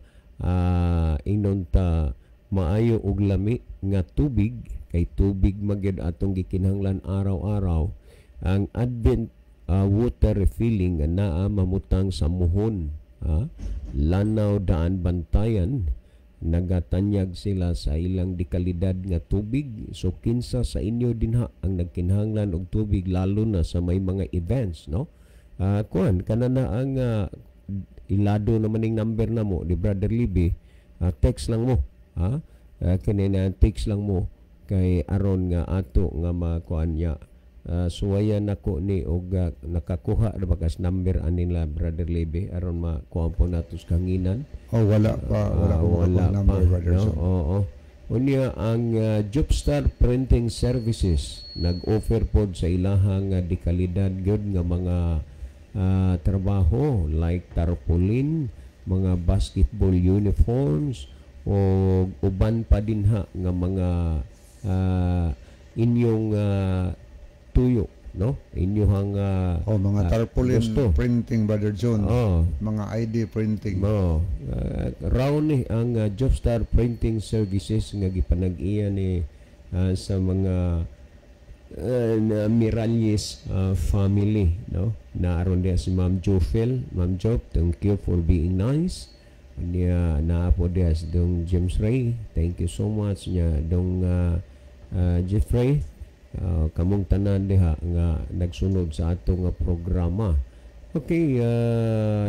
ingnon ta maayo og lami nga tubig, kay tubig magyud atong gikinahanglan araw-araw. Ang Advent Water Refilling nga naa mamutang sa Muhon, Lanao Daan Bantayan, nagatanyag sila sa ilang dekalidad nga tubig. So kinsa sa inyo dinha ang nagkinahanglan og tubig, lalo na sa may mga events, no, kuan kana na ang ilado naman ning number na mo ni Brother Libby, text lang mo, ha, kini na text lang mo kay aron nga ato nga makuan niya. Suwayan nako ni og nakakuha na bagas number anila, Brother Libby, aron makuha po nato sa kanginan. Oh, wala pa, wala ko wala makakuha number, pa, Brother no? Son. Oo. Unya ang Jobstar Printing Services nag-offer pod sa ilahang dekalidad gyud nga mga trabaho like tarpaulin, mga basketball uniforms o uban pa dinha nga mga inyong tuyo, no, inyong Oh, mga tarpaulin gusto. Printing, Brother John. Oh. Mga ID printing. No, raw ni ang Jobstar Printing Services nga gipanag-iya ni sa mga na Miralles family, no? Naaron diya si Ma'am Jofel. Ma'am Job, thank you for being nice. Niya naa po diya si Dong James Ray. Thank you so much niya dong Jeffrey. Kamong tanan diha nga nagsunod sa atong nga programa. Okay,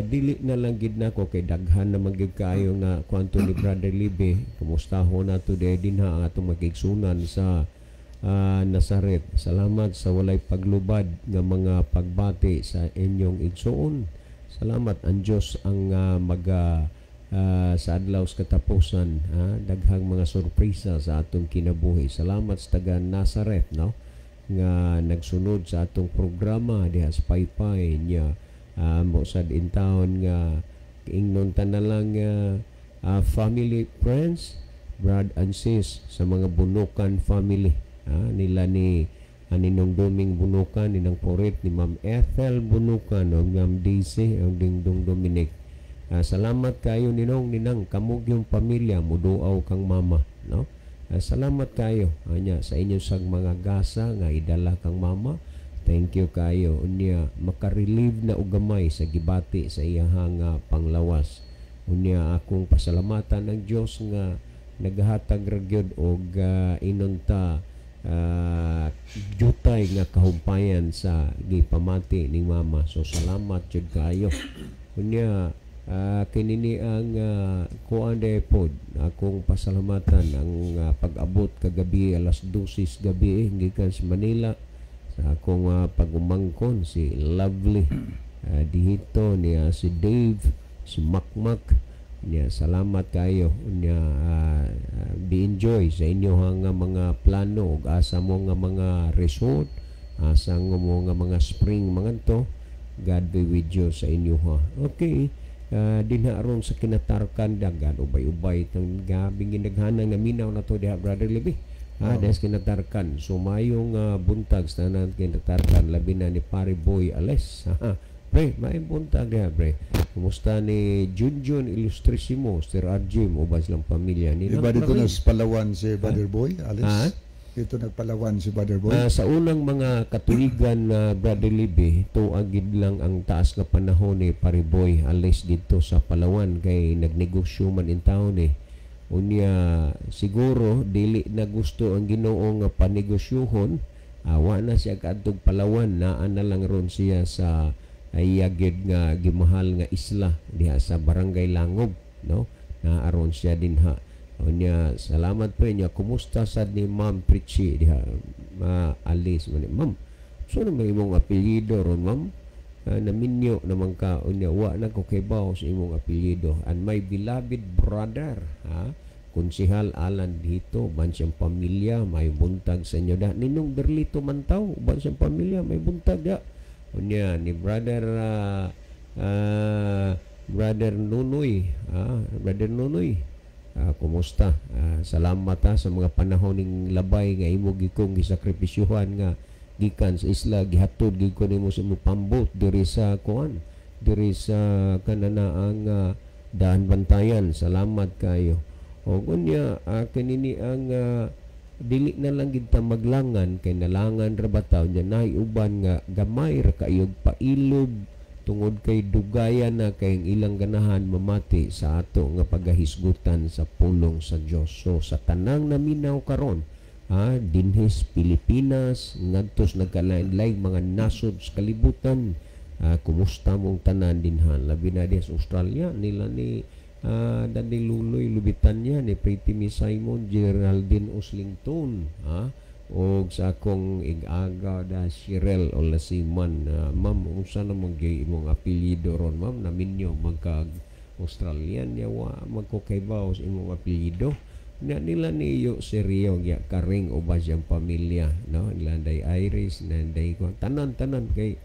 dili na lang gid nako kay daghan na man gyud kaayo nga kwanto ni Brother Libe. Kumusta ho nato diha dinha ang atong magigsunan sa Nazaret. Salamat sa walay paglubad nga mga pagbati sa inyong igsuon. Salamat, ang Dios ang maga sa adlaw sa katapusan, daghang mga sorpresa sa atong kinabuhi. Salamat sa taga Nazareth, no, nga nagsunod sa atong programa diha sa Paypay niya, mo sad in town nga ingnon ta na lang family, friends, brad and sis sa mga Bunukan family, nila ni aninong Duming Bunukan, ni nang Porit, ni Ma'am Ethel Bunukan ug Ma'am Daisy ug Dingdong Dominic. Salamat kayo, ninong, ninang, kamog yung pamilya muduaw kang mama, no. Salamat kayo anya sa inyong sag mga gasa nga idala kang mama. Thank you kayo. Unya makarelieve na og gamay sa gibati sa iyahang panglawas. Unya akong pasalamatan ang Dios nga naghatag ra gyud og inunta jutay nga kahumpayan sa gipamati ni mama. So salamat jud kayo. Unya kini ni ang kuan de pod akong pasalamatan ang pag-abot kagabi alas 12 gabi gikan sa Manila sa akong pagumangkon si Lovely dihito niya, si Dave, si Makmak niya. Salamat kayo. Niya be enjoy sa inyong nga mga plano ug asa mo nga mga resort, asa mo nga mga spring mga to. God be with you sa inyo, ha. Okay, dinha aron sa kinatarkan dagan ubay-ubay tang gabi ginaghanan nga minaw na to diha, Brother Libby. Ha, oh, kinatarkan. So mayong buntag sa tanan kinatarkan, labi na ni Pare Boy Ales. Pre, maayong buntag diha, pre. Kumusta ni Junjun Illustrissimo, Sir Arjim, uban silang pamilya ni Iba dito na sa Palawan si Brother Boy, Alice. Ha? Dito nagpalawan si Brother Boy. Sa unang mga katuigan na Brother Libby, tuagid lang ang taas nga panahon ni Pare Boy Ales dito sa Palawan kay nagnegosyo man in town eh. Unya siguro dili na gusto ang Ginoo nga panegosyohon, wa na siya kaadtog Palawan, naa na lang ron siya sa iyagid nga gimahal nga isla diha sa Barangay Langob, no? Naaron siya dinha. Unya salamat pre niya, kumusta sad ni Ma'am Pritchie diha, ma Alice man ma'am. So na may imong apelyido ron, ma'am? Naminyo naman ka, unya wa na ko kibaw sa imong apelyido. And my beloved brother, ha, Konsihal Alan dito, ban siyang pamilya, may buntag sa inyo da. Ninong Berlito Mantaw, ban siyang pamilya, may buntag da. Unya ni brother brother Nunoy, brother Nunoy, kumusta? Salamat ha, sa mga panahon ning labay nga imo gikong gisakripisyuhan nga gikan sa isla gihatod gid ko nimo sa imong pambot diri sa kuan, diri sa kananaang Daan Bantayan. Salamat kayo. O unya kanini ang dili na lang gid ta maglangan kay nalangan ra ba ta, unya naay uban nga gamay ra kayog pailob tungod kay dugayan na kay ang ilang ganahan mamati sa ato nga pagahisgutan sa pulong sa Dios. So sa tanang naminaw karon, dinhis Pilipinas ngadto sa nagkalain-laing mga nasod sa kalibutan, kumusta mong tanan dinha, labi na diha sa Australia nila ni Daddy Luloy Lubitanya, ni Pretty Miss Simon, Geraldine Oslington, og sa akong ig-aga da Shirel Olasiman. Ma'am, unsa naman gyud imong apelyido ron, ma'am? Naminyo magkag Australian ya, wa magkukaybaw sa imong apelyido. Na nila ni Yo Serio ya karing uban siyang pamilya, no? Nila day Iris, nanday ko tanan-tanan kay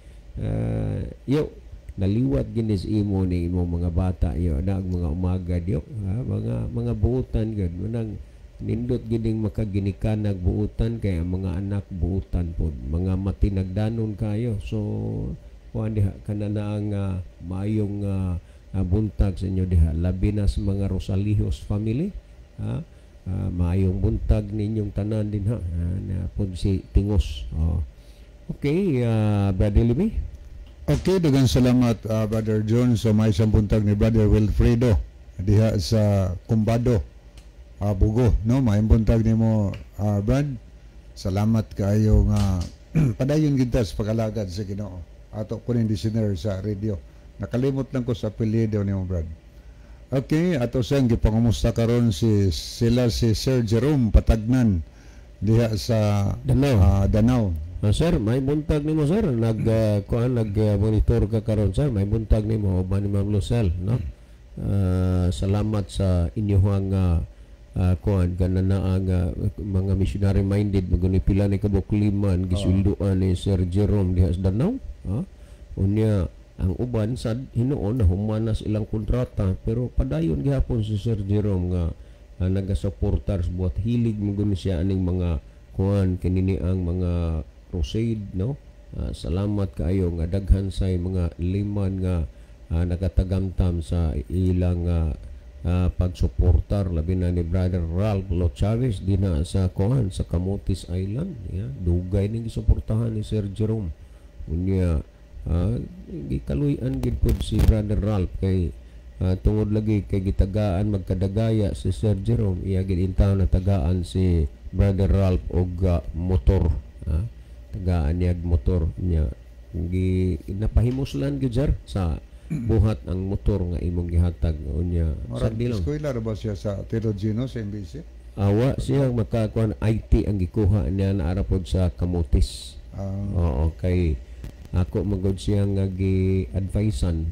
yo naliwat ginis imo ni imong mga bata yo na mga umaga yo, ha? Mga buutan gyud manang nindot gining makaginikanan buutan kay ang mga anak buutan pod, mga matinagdanon kayo. So kuan diha kanana ang maayong buntag sa inyo diha, labi na sa mga Rosalijos family, ha? Maayong buntag ninyong tanan dinha, na pod si Tingos. Oh. Okay, Brother Libby. Okay, daghang salamat Brother John. So may isang buntag ni Brother Wilfredo diha sa Kumbado, Bugo, no? May buntag nimo, Brad. Salamat kaayo nga padayon gid ta sa pag-alagad sa Ginoo. Ato ko ning listener sa radio. Nakalimot lang ko sa apelyido nimo, Brad. Okay, ato siyang gipangumusta karon si sila si Sir Jerome Patagnan diha sa Danao. Danao. Sir, may buntag nimo, sir. Nag kuan nag monitor ka karon, sir. May buntag nimo uban ni Ma'am Lucel, no? Salamat sa inyong kuan kanana ang mga missionary minded maguni pila ni kabuk liman gisweldoan ni Sir Jerome diha sa Danao, ha? Unya ang uban sad hinuon na humanas ilang kontrata pero padayon gihapon si Sir Jerome nga nagasuportar sa buhat hilig maguni siya aning mga kuan kinini ang mga crusade, no? Salamat kaayo nga daghan say mga liman nga nakatagamtam sa ilang pagsuportar, labi na ni Brother Ralph Lo Chavez dinha sa kuan sa Camotes Island, yeah. Dugay ning gisuportahan ni Sir Jerome. Unya gikaluy-an gid pud si Brother Ralph kay tungod lagi kay gitagaan magkadagaya si Sir Jerome, iya gid intaw na tagaan si Brother Ralph og motor, tagaan niya og motor niya, gi napahimuslan gyud sir sa buhat ang motor nga imong gihatag. Unya Murag sagdi lang eskwela ra ba siya sa Tirogino sa MBC? Awa siya makakuan IT ang gikuha niya na ara pod sa Camotes. Oo, kay ako magod siya nga gi-advisean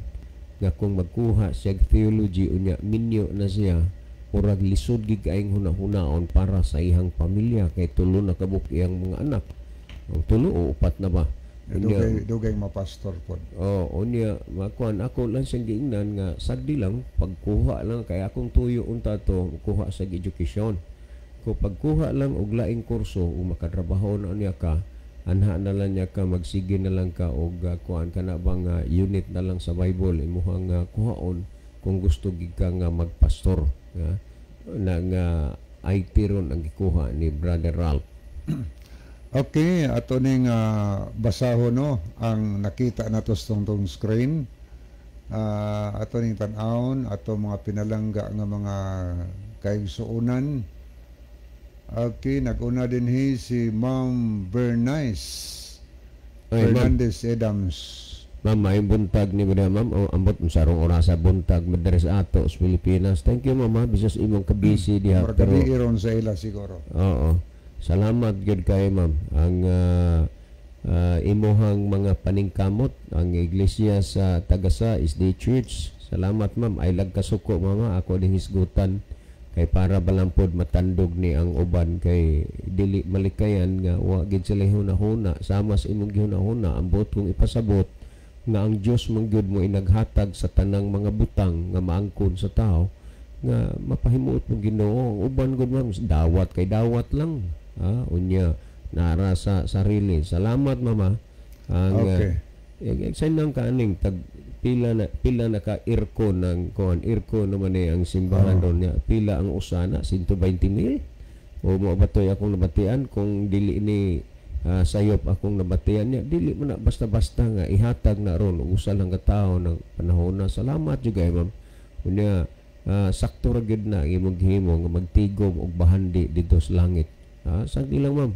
nga kung magkuha siya og theology unya minyo na siya, murag lisod gid kaayong huna-hunaon para sa iyang pamilya kay tulo na kabuk iyang mga anak. O, tulo o upat na ba? Unya, Dugay mapastor pod. Oh, unya makuan ako lang siyang giingnan nga sagdi lang pagkuha lang kay akong tuyo unta to kuha sa education. Ingon ko, pagkuha lang og laing kurso ug makatrabaho na niya ka, anha na lang niya ka, magsige na lang ka og kuan kana bang unit na lang sa Bible imuhang kuhaon kung gusto gid ka nga magpastor, ha? Na nga IT ron ang gikuha ni Brother Ralph. Okay, ato ning basahon, no, ang nakita nato sa tong screen. Ato ning tan-awon ato mga pinalangga nga mga kaigsuonan. Okay, nag-una dinhi si Ma'am Bernice Ay, ma'am. Fernandez Adams. Ma'am, maayong buntag ni mo, ma'am. O, ambot sarong orasa buntag madere sa ato sa Pilipinas. Thank you, ma'am, ha. Bisas imong kabisi diha. Murag Pero gabi ron sa ila siguro. Oo. Salamat gyud kay, ma'am. Ang imuhang mga paningkamot, ang iglesia sa Tagasa is the church. Salamat, ma'am. Ay lagkasuko, mama, ako ding hisgutan kay para balampod matandog ni ang uban kay dili malikayan nga wa gid sila hunahuna sama sa imong gihunahuna. Ang buot kong ipasabot nga ang Dios man gyud mo inaghatag sa tanang mga butang nga maangkon sa tao nga mapahimuot mo Ginoo. Ang uban gud, ma'am, dawat kay dawat lang, ha, unya nara sa sarili. Salamat, mama. Ang sa nang kaaning tag pila na ka aircon ng kuan, aircon naman eh ang simbahan ron niya. Pila ang usana, 120 mil o mo ba to'y akong nabatian? Kung dili ni sayop akong nabatian niya, dili man na basta-basta nga ihatag na ron og usa lang ka tawo ng panahon na. Salamat jud kay, ma'am. Unya sakto ra gyud na ang imong gihimo nga magtigom og bahandi didto sa langit, ha. Sagdi lang, ma'am,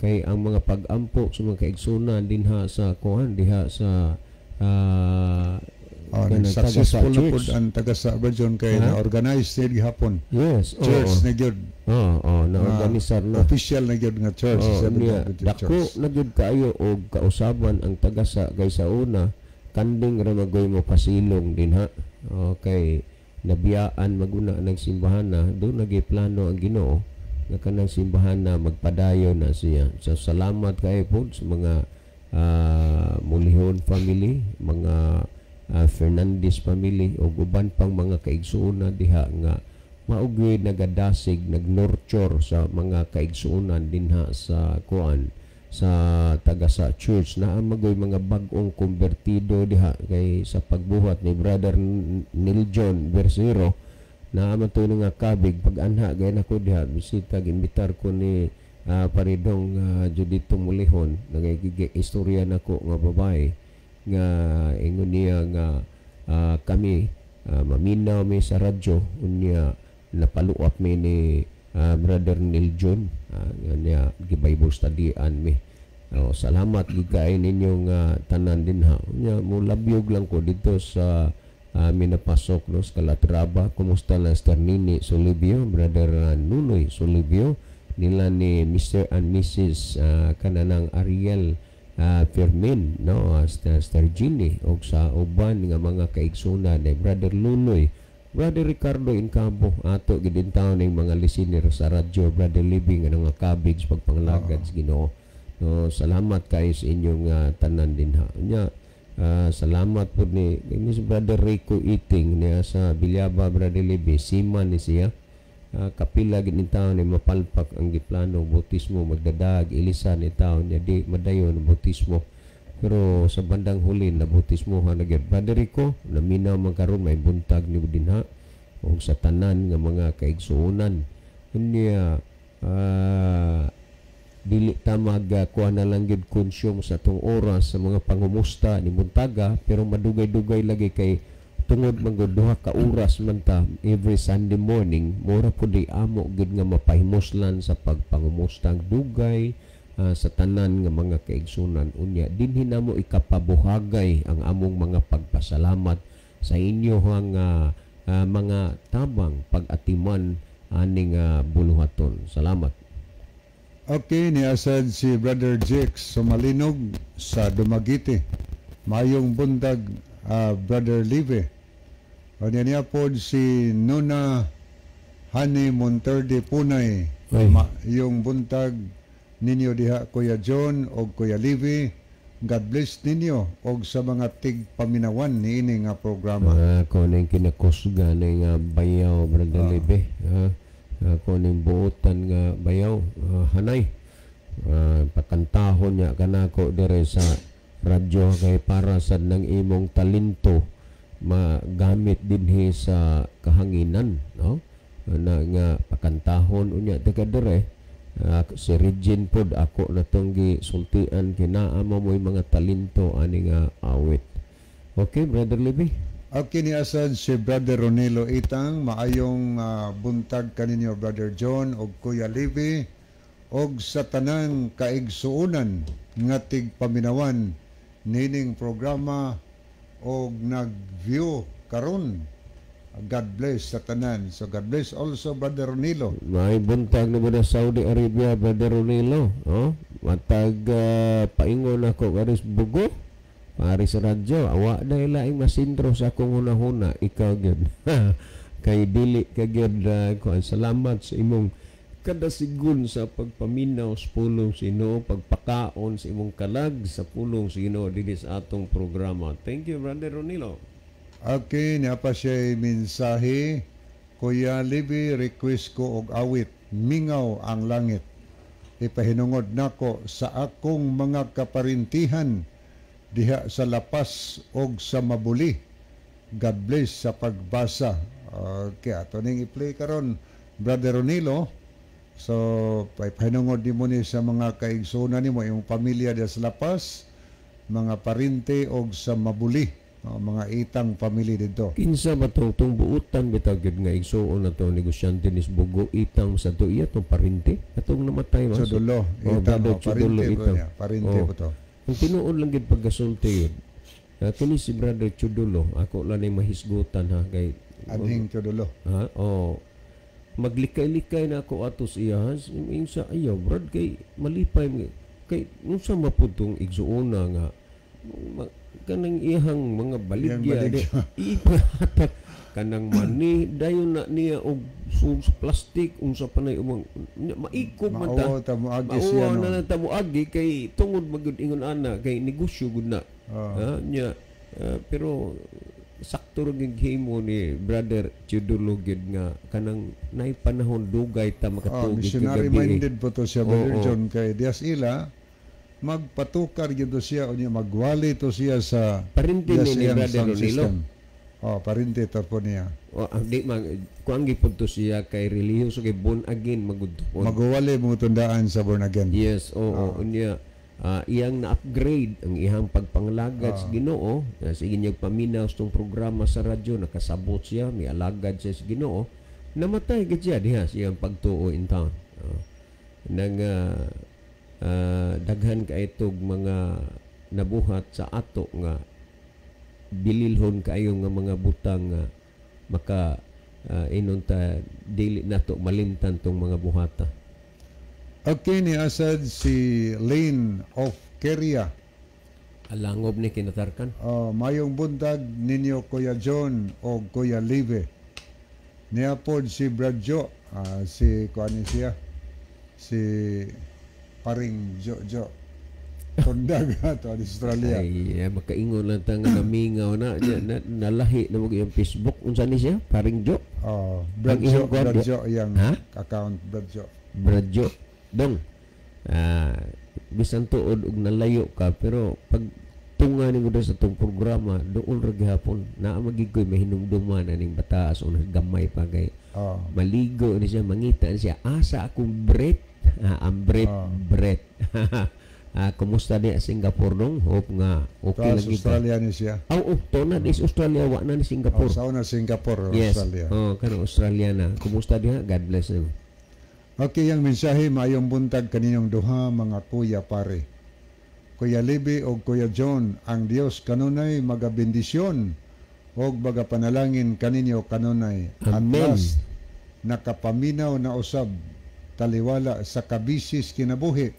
kay ang mga pag-ampo sa mga kaigsunan dinha sa kuan diha sa Oh, kanang successful Tagasa na pud Church. ang Tagasa version kay Ha? na-organize din gihapon. Church na gyud. Oo, na-organisar na. Official na gyud nga church, Oh, Seventh niya, Adventist dako Church. na gyud kaayo og kausaban ang Tagasa kay sa una kanding ra magoy mo pasilong dinha. Okay, nabiyaan maguna ng simbahan na do nagiplano ang Ginoo nga kanang simbahan na magpadayon na siya. So salamat kaayo pod sa mga Mulihon family, mga Fernandez family ug uban pang mga kaigsuonan diha nga mao gyud nagadasig, nagnurture sa mga kaigsuonan dinha sa kuan sa Tagasa Church. Na magoy mga bag-ong konbertido diha kay sa pagbuhat ni Brother Neil John Bersero na man to nga kabig pag anha gay nako diha bisita, gimbitar ko ni paridong Judito Mulihon. Nagigigi istorya nako nga babae nga ingon niya nga kami maminaw mi sa radyo, unya napaluap mi ni Brother Neil John, nga niya gi-Bible studyan mi. Oh, salamat gid kay ninyong tanan dinha. Unya mo labyog lang ko dito sa minapasok, no, sa Calatrava. Kumusta na Sir Nini Solibio, Brother Nunoy Solibio, nila ni Mr. and Mrs. Kananang Ariel Fermin, no, Sir Ginny og sa uban nga mga kaigsunan ni Brother Lunoy, Brother Ricardo Incampo, ato gid taon ning mga listener sa radyo, Brother Living, nga nga kabig sa pagpangalagad sa Ginoo, no. Salamat kayo sa inyong tanan dinha. Nya salamat pud ni Miss Brother Rico Iting niya sa Villaba, Brother Libby, seaman ni siya. Kapila gid ni taon ni mapalpak ang giplano bautismo, magdadag ilisan ni taon niya di madayon ang bautismo, pero sa bandang huli na bautismo na gyud. Brother Rico, naminaw man karon, may buntag ni dinha ug sa tanan nga mga kaigsuonan. Unya dili ta mag kuha na lang gyud consume sa atong oras sa mga pangumusta ni buntaga, pero madugay-dugay lagi kay tungod man gud 2 ka oras man ta every Sunday morning, mura pud di amo gid nga mapahimuslan sa pagpangumustang dugay sa tanan nga mga kaigsunan. Unya dinhi namo ikapabuhagay ang among mga pagpasalamat sa inyohang mga tabang pag-atiman aning buluhaton. Salamat. Okay, niasad si Brother Jake Sumalinog sa Dumaguete. Mayong buntag, Brother Live. Kanya niya po si Nuna Hani Monterde Punay. Ay. Yung buntag ninyo diha, Kuya John o Kuya Livi. God bless ninyo og sa mga tigpaminawan niini nga programa. Ako na yung kinakusga na yung bayaw, Brother Libe. Ah, Ako ning buotan nga bayaw, hanay. Pakantahon niya kanako dire sa radyo kay para sad ng imong talento magamit dinhi sa kahanginan, no? Na nga pakantahon unya taga dire. Si Regine pod ako na tong gisultian kinaa mo mo'y mga talento ani nga awit. Okay, Brother Libby. Okay, ni asad si Brother Ronelo Itang, maayong buntag kaninyo, Brother John og Kuya Libby, og sa tanang kaigsuonan nga tigpaminawan nining programa og nag-view karon. God bless sa tanan. So God bless also, Brother Ronilo. May buntag na mo na Saudi Arabia, Brother Ronilo. Oh, matag paingon ako karis bugo. Pari sa radyo, awa na ilaing masintro sa akong hunahuna, ikaw gyud. Kay dili ka gyud kuan. Salamat sa imong kadasigon sa pagpaminaw sa pulong sa Ginoo, pagpakaon sa imong kalag sa pulong sa Ginoo dinhi sa atong programa. Thank you, Brother Ronilo. Okay, niya pa siya mensahe. "Kuya Libby, request ko og awit, 'Mingaw ang Langit'. Ipahinungod nako sa akong mga kaparintihan diha sa Lapas og sa Mabuli. God bless sa pagbasa." Okay, ato ning i-play karon, Brother Ronilo. So, pahinungod nimo ni sa mga kaigsuonan nimo, imong pamilya diha sa Lapas, mga parinte og sa Mabuli, oh, mga Itang family dito. Kinsa ba tong tong buutan bitaw gyud nga igsuon na to, negosyante ni Bugo Itang sa to iya tong parinte atong namatay ba? Chudulo, Oh, Itang, Brother oh, Chudulo parinte po Itang. niya, parinte Oh. po to. Ang tinuod lang gyud pagkasulti yun. Kini si Brother Chudulo, ako lang ay mahisgutan ha kay Anhing Chudulo. Ha? Oh. Maglikay-likay na ako ato sa iya. Ha? Yung sa ayaw, brad, kay malipay mo. Kay unsa maputong igsuona nga kanang iyang mga baligya Iyang di, ipahatak kanang mani dayon na niya og plastic unsa pa nay umang maikog man ta. Mao ta moagi siya Mauwa no. na lang ta moagi kay tungod magud ingon ana kay negosyo gud na. Ha, nya, pero sakto ra gyud himo ni Brother Chudulo gyud nga kanang nay panahon dugay ta makatugig Missionary kagabi. minded po to siya, Brother Oo. John, kay dias ila magpatukar gyud to siya unya magwali to siya sa Parente dias ni ni iyang Brother sound Ronilo. system. Oh, parinte to po niya. O, di man kuang gipud to siya kay relihiyoso kay born again magud to. Magwali mo tundaan sa born again. Yes, oo, unya iyang na-upgrade ang iyang pagpangalagad sa Ginoo. Sige niya paminaw sa tong programa sa radyo, nakasabot siya, may alagad siya sa Ginoo. Namatay gid siya diha sa iyang pagtuo in town. Nang daghan kaitog mga nabuhat sa ato nga bililhon kaayo nga mga butang nga maka inon ta dili nato malimtan tong mga buhata. Okay, ni asad si Lane of Keria. Alangob ni kinatarkan. Oh, "Mayong buntag ninyo, Kuya John o Kuya Live." Niya pod si Brad Jo, si kuan ni siya. Si Paring Jo Jo. Tundag to Australia. Ay, makaingon lang ta nga namingaw na, na, na nalahi na mo yung Facebook unsa ni siya? Paring Jo. Oh, Brad Ang Jo, iyang kuan, Brad Jo yang Ha? account Brad Jo. Brad Jo. Dong. Bisan tuod og nalayo ka pero pag tunga nimo sa tong programa doon ra gihapon naa magigkoy mahinumduman aning bataas o gamay pa kay Oh. maligo ni siya, mangita ni siya asa akong breath, ang breath breath. Kumusta di Singapore dong? Hope nga okay Taas lang kita. Australia ni siya. Oh, to na is Australia, wa na ni Oh, Singapore. sa una Singapore, Yes. Australia. Oh, kanang Australia na. Kumusta diha? God bless you. Okay, ang mensahe, "Maayong buntag kaninyong duha, mga kuya pare. Kuya Libby o Kuya John, ang Dios kanunay magabendisyon og magapanalangin kaninyo kanunay." At Amen. last, nakapaminaw na usab taliwala sa kabisis kinabuhi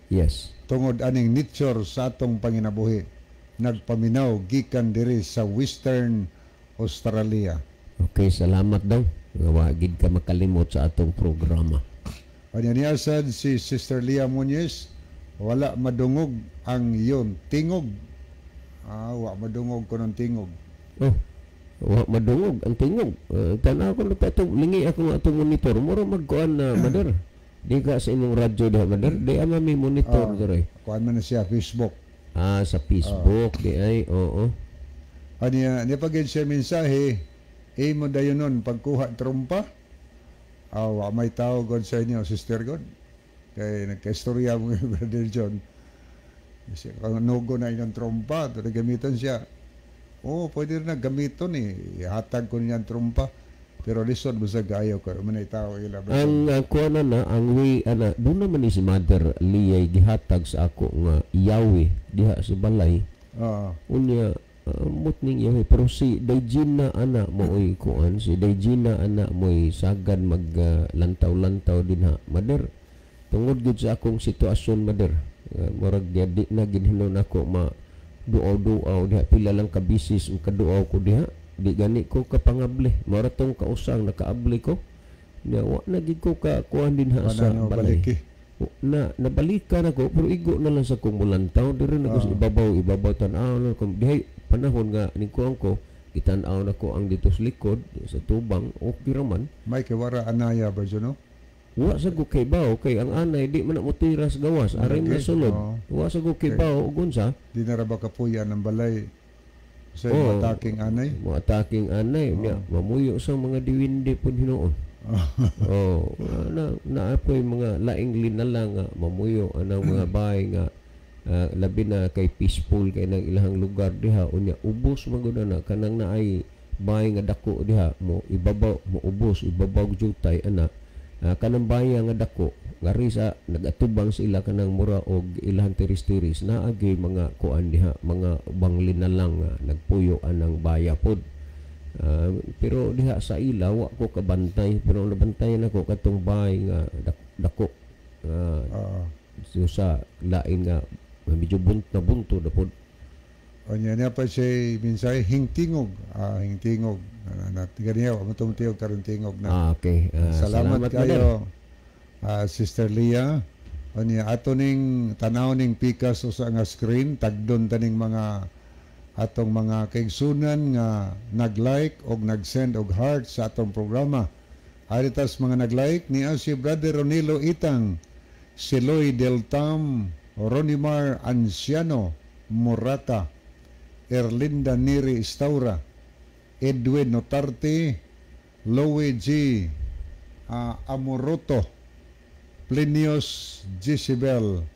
tungod aning nature sa atong panginabuhi. Nagpaminaw gikan diri sa Western Australia. Okay, salamat daw. Nga gid ka makalimot sa atong programa. Kanya ni asad si Sister Leah Muñez, "Wala madungog ang iyon tingog." Wa madungog ko ng tingog. Oh. Wa madungog ang tingog. Tanaw ko na pa lingi ako nga atong monitor. Mura magkuan na mother. Di ka sa imong radyo diha, mother. Di ama may monitor dere. Kuan man na siya Facebook. Ah, sa Facebook di ay, oo. Aniya, niya pag siya mensahe, imo dayon nun pagkuha trumpa. Ah, wa may tao god sa inyo, Sister God. Kay nagkaistorya mo Brother John. Siya, kung nugo na inyong trumpa, pero gamiton siya. Oh, pwede rin na gamiton eh. Ihatag ko niya ang trumpa. Pero lisod mo sa gayo ko. Manay tao ila. Ang kuan na ang way ana doon naman ni si Mother Liyay gihatag sa ako nga iyawi diha sa balay. Unya mut ning iyawi pero si Dayjina ana mooy kuan, si Dayjina ana mo'y sagad mag lantaw-lantaw dinha. Mother, tungod gud sa akong sitwasyon, Mother, murag di na ginhinon ako ma duaw-duaw diha, pila lang ka bisis ang kaduaw ko diha, di gani ko kapangable. Mura tong kausang nakaabli ko nya, wa na gid ko ka kuan dinha sa balay. Na nabalikan ako pero igo na lang sa kong mulantaw diri na ko sa ibabaw, ibabaw tan-aw na ko dihay panahon nga ning kuan ko, gitan-aw na ko ang dito sa likod sa tubang, okay ra man. May kay wara anaya ba jud no? Wa sa ko kay bawo kay ang anay di man na motira sa gawas, aray na sulod. Wa sa ko kay bawo ug unsa. Di na ra ba kapuya ng balay sa mataking anay? Mataking anay nya mamuyo sa mga diwindi pud hinuon. Oh, na naapoy mga laing linala nga mamuyo anang mga bahay nga labi na kay peaceful kay nang ilahang lugar diha, unya ubos man gud na kanang naay bahay nga dako diha mo ibabaw mo ubos ibabaw jutay ana. Kanang baya nga dako ngari sa nagatubang sila kanang mura og ilahang tiris-tiris naagi mga kuan diha mga ubang linalang nga nagpuyo anang baya pod. Pero diha sa ila wa ko kabantay, pero nabantayan ako katong bahay nga dako so sa lain nga medyo bunt na bunto na pod. Unya niya pa siya mensahe hingtingog, hingtingog. Ganiya, wa mo tumutiyog karon tingog na. Okay. Salamat kayo, Sister Leah. Unya ato ning tanaw ning pikas usa nga screen tagdon taning mga atong mga kaigsunan nga nag-like og nag-send og heart sa atong programa. Aritas mga nag-like niya si Brother Ronilo Itang, si Loy Del Tam, Ronimar Anciano Murata, Erlinda Neri Istaura, Edwin Notarte, Lowe G. Amoroto, Plinius Jezebel,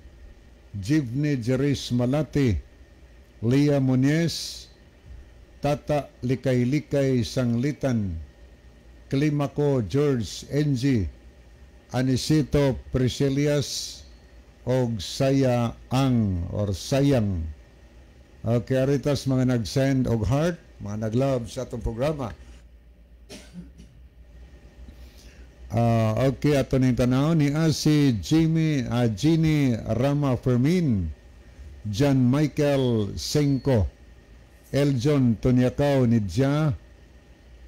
Jivne Jeris Malati, Leah Muñez, Tata Likay-Likay Sanglitan, Climaco George NG, Anisito Priscilias, og Saya Ang or Sayang. Okay, aritas mga nag-send og heart, mga nag-love sa atong programa. Okay, ato ning tanaw ni si Jimmy, Jeannie Rama Fermin, John Michael Senko, Eljon Tonyakaw Nidja,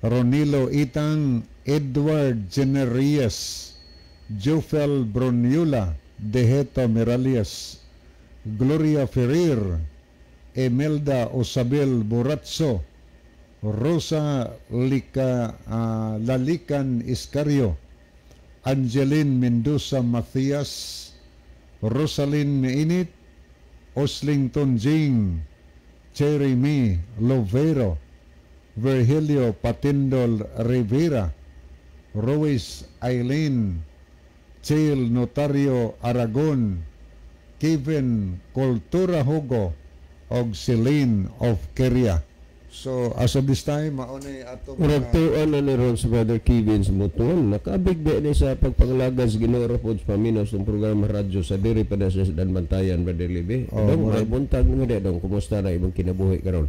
Ronilo Itang, Edward Generias, Jofel Broniula, Deheto Miralias, Gloria Ferrer, Emelda Osabel Boratso, Rosa Lika, Lalican Iscario, Angeline Mendoza Matias, Rosalyn Mainit, Oslington Jing, Jeremy Lovero, Virgilio Patindol Rivera, Royce Eileen, Chil Notario Aragon, Kevin Cultura Hugo, og Celine of Keria. So, as of this time, maunay ato mga tuon na ni ron sa Brother Kevin sa Mutuan. Nakaabig ba ni sa pagpanglagas Ginoo ra pod sa paminos ng programa radyo sa diri pa na sa Bantayan, Brother Libe. Oh, dong, may buntag mo di dong, kumusta na imong kinabuhi karon?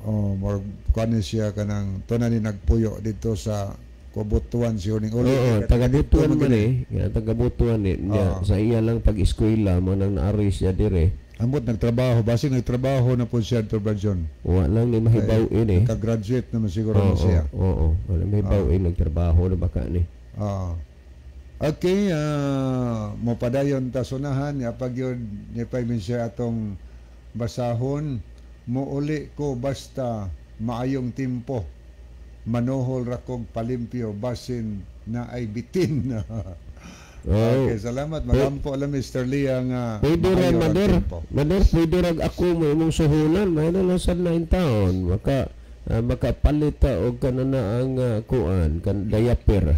Oh, more kuan siya kanang tunan ni nagpuyo dito sa Kubutuan si Huning Uli. Oo, taga-Butuan man eh. Ya, taga-Butuan eh. Nya, sa iya lang pag-eskwela mo nang naari siya dire. Ambot nagtrabaho, basig nagtrabaho na po siya Dr. Brajon. Wa lang ni mahibaw-in eh. Nagka-graduate naman siguro na siya. Oo, wala mahibaw-in nagtrabaho na baka ni. Oo. Okay, mopadayon ta sunahan ya pag yun ni pa siya atong basahon, muuli ko basta maayong timpo. Manohol ra kog palimpyo basin na ay bitin. Oh. Okay, salamat. Magampo lang Mr. Lia nga Pwede ra maayo ang Mader. tempo. Mader, pwede ra ako mo imong suhulan, may na lang sad na taon. Maka makapalit ta og kanana ang kuan kan diaper.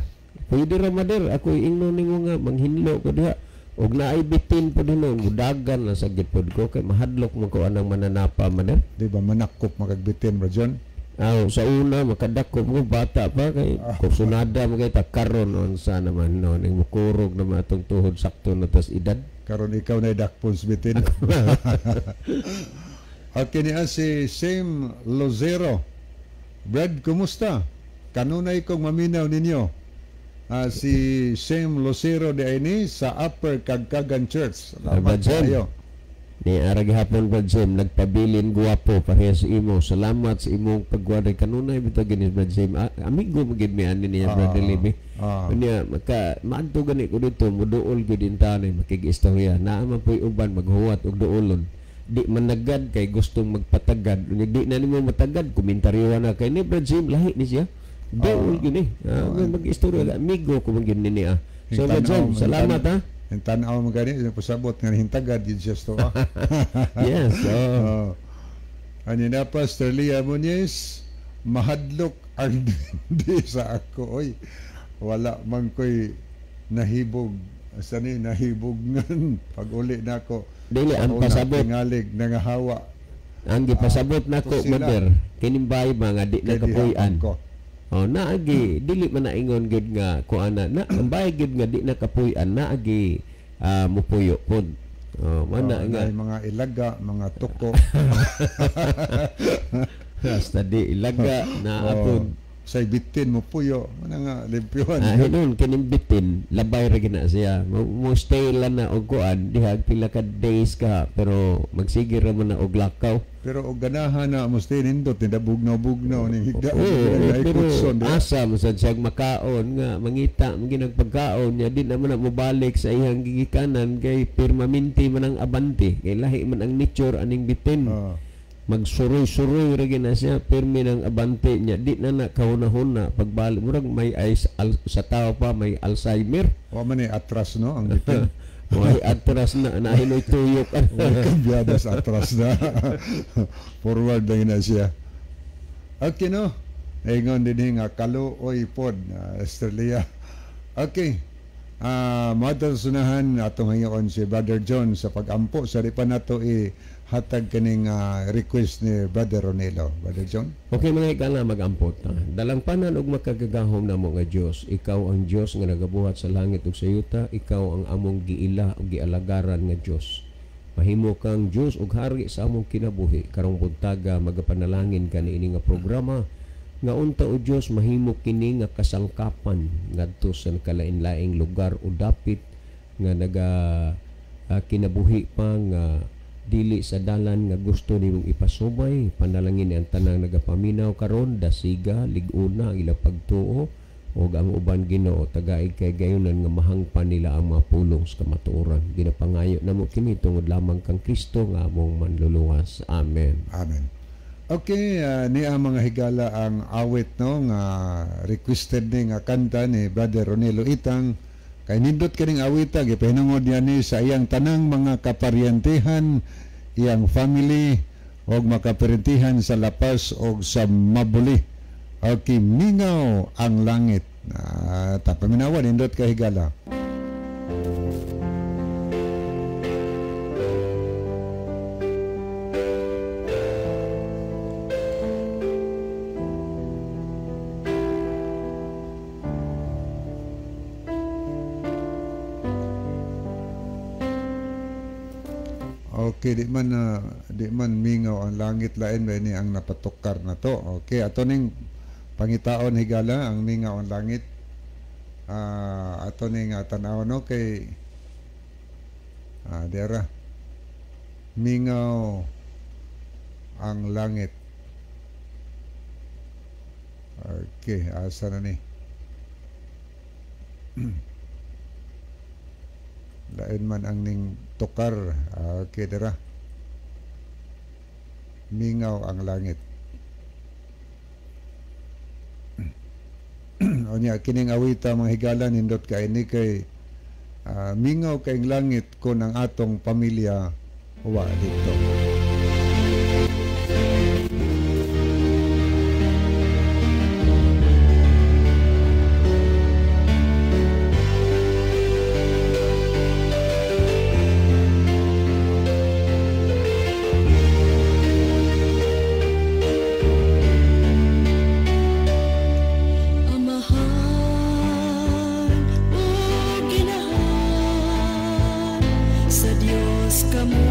Pwede ra Mader, ako ingnon nimo nga manghinlo ko diha. Og naay bitin po din mudagan lang sa gid pod ko kay mahadlok man ko anang mananapa Mader. Di ba manakop makagbitin bro John? Aw, sa una makadakop mo bata pa kay kursunada mo kay ta karon unsa naman no ning mukurog naman atong tuhod sakto na tas edad. Karon ikaw na dakpon sa bitin. Okay niya si Sam Lozero. Brad, kumusta? Kanunay kong maminaw ninyo. Si Sam Lozero de ini sa Upper Kagkagan Church. Salamat Brad Sam. kayo. Ni ara gihapon Brad Sam nagpabilin guwapo parehas sa imo. Salamat sa imong pagwaday kanunay bitaw gini Brad Sam. Amigo magid mi ani niya Brad Libi. Unya maka maadto gani ko dito muduol gyud intane makig-istorya. Naa man po'y uban maghuwat og duolon. Di managad kay gustong magpatagad. Unya di na nimo matagad komentaryo na kay ni Brad Sam lahi ni siya. Duol gyud ni. Mag-istorya amigo ko man gyud ni niya. So Brad Sam, salamat ha. Ang tanaw mo gani, yung pasabot nga hintagad yun siya sa tuwa. Yes. Oh. Ano na pa, Pastor Lia Muñiz, mahadlok ang di sa ako. Oy, wala man ko'y nahibog. Asa ni, nahibog ngan. Pag uli na ako. Dili, ang una, pasabot. Tingalig, nangahawa. Ang gipasabot nako, sila. Mader, kinimbay ba nga di Kay nakapuy-an. diha ko. Oh, naagi dili man naingon gyud nga kuana na ang bayad gyud nga di nakapuy-an naagi mupuyo pod. Oh, mana Oh, nga naay mga ilaga, mga tuko. basta di ilaga na apod. Oh, say bitin mo puyo, mana nga limpyuhan. Hinon kining bitin labay ra gina siya. Mo stay lang na og kuan diha pila ka days ka pero magsige ra man na og lakaw. Pero og ganahan na mo stay nindot ni bugnaw-bugnaw ning higda. Oo, pero kutson diha. asa man sad siyang makaon nga mangita man ginagpagkaon niya di naman na mobalik sa iyang gigikanan kay permanente man ang abante kay lahi man ang nature aning bitin. Magsuroy-suroy ra gina siya pirmi ng abante niya di na na kahuna-huna pagbalik murag may ice sa tao pa may Alzheimer. Wa man ni atras no ang bitin. May atras na nahinoy tuyok. Kambyada sa atras na. Forward na gina siya. Okay no. Ingon din nga kaluoy pod Australia. Okay. Matong sunahan atong hayon si Brother John sa pagampo sa di pa nato ihatag kining request ni Brother Ronelo. Brother John. Okay mga higala magampot ta. Dalangpanan og makagagahom namo nga Dios. Ikaw ang Dios nga nagabuhat sa langit ug sa yuta. Ikaw ang among giila ug gialagaran nga Dios. Mahimo kang Dios ug hari sa among kinabuhi. Karong buntaga magapanalangin ka niini nga programa nga unta o Dios mahimo kini nga kasangkapan ngadto sa kalain-laing lugar o dapit nga naga kinabuhi pa nga dili sa dalan nga gusto nimong ipasubay. Panalangin ang tanang nagapaminaw karon, dasiga, lig-una ang ilang pagtuo ug ang uban Ginoo tagaig kay gayunan nga mahangpan nila ang mga pulong sa kamatuoran. Ginapangayo namo kini tungod lamang kang Kristo nga among manluluwas. Amen. Amen. Okay, niya mga higala ang awit no nga requested ni nga kanta ni Brother Ronelo Itang. Kay nindot kining awita gipahinungod niya ni sa iyang tanang mga kaparyantihan, iyang family og makaparyantihan sa Lapas og sa Mabuli. Okay, mingaw ang langit. Tapaminawan nindot ka higala. Okay, di man mingaw ang langit lain ba ini ang napatukar na to. Okay, ato ning pangitaon higala ang mingaw ang langit. Ato ning tan-aw no kay dera mingaw ang langit. Okay, asa na ni? Lain man ang ning tukar. Okay, dira. Mingaw ang langit. Unya kining awita, mga higala, nindot kay ni kay mingaw kay langit kon ang atong pamilya wa dito. Amahan ug Inahan, sa Dios kamo.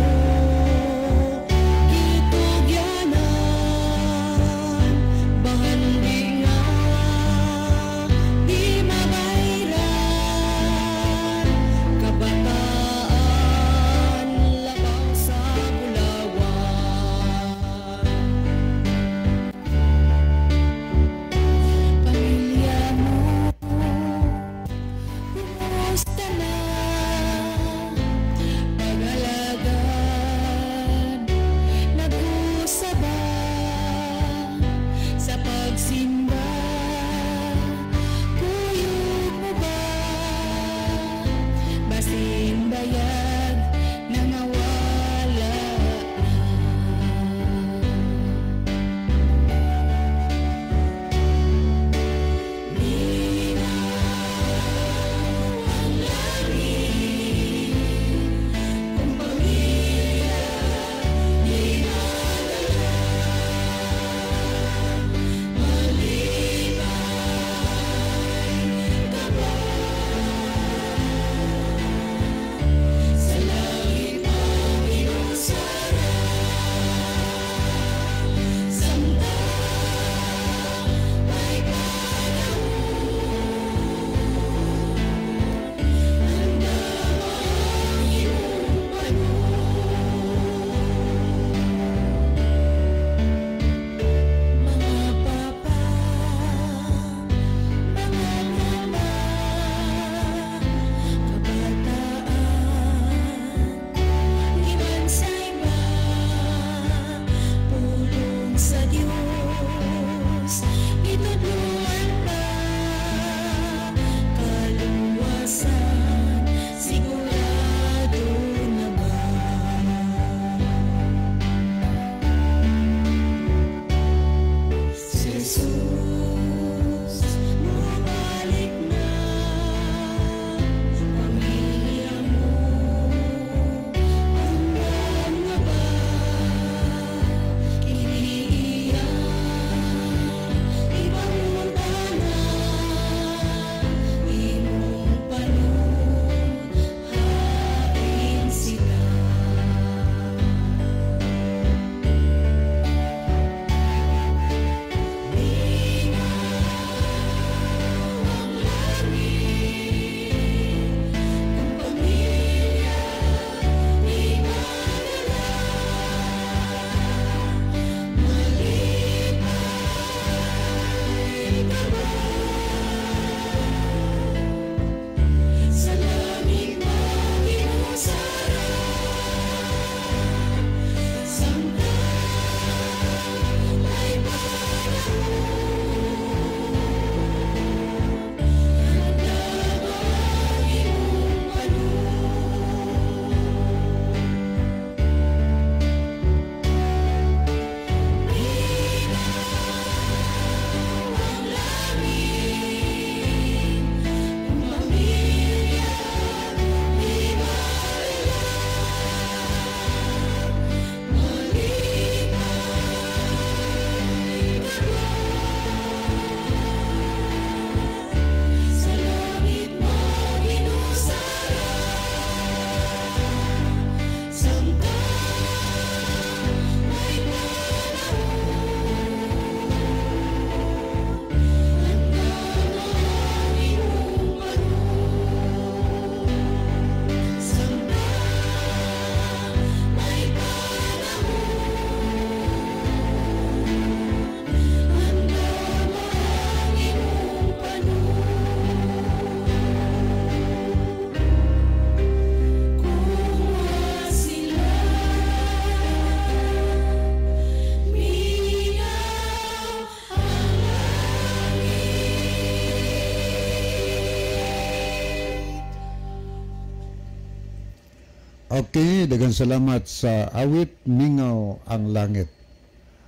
Okay, daghang salamat sa awit "Mingaw ang Langit".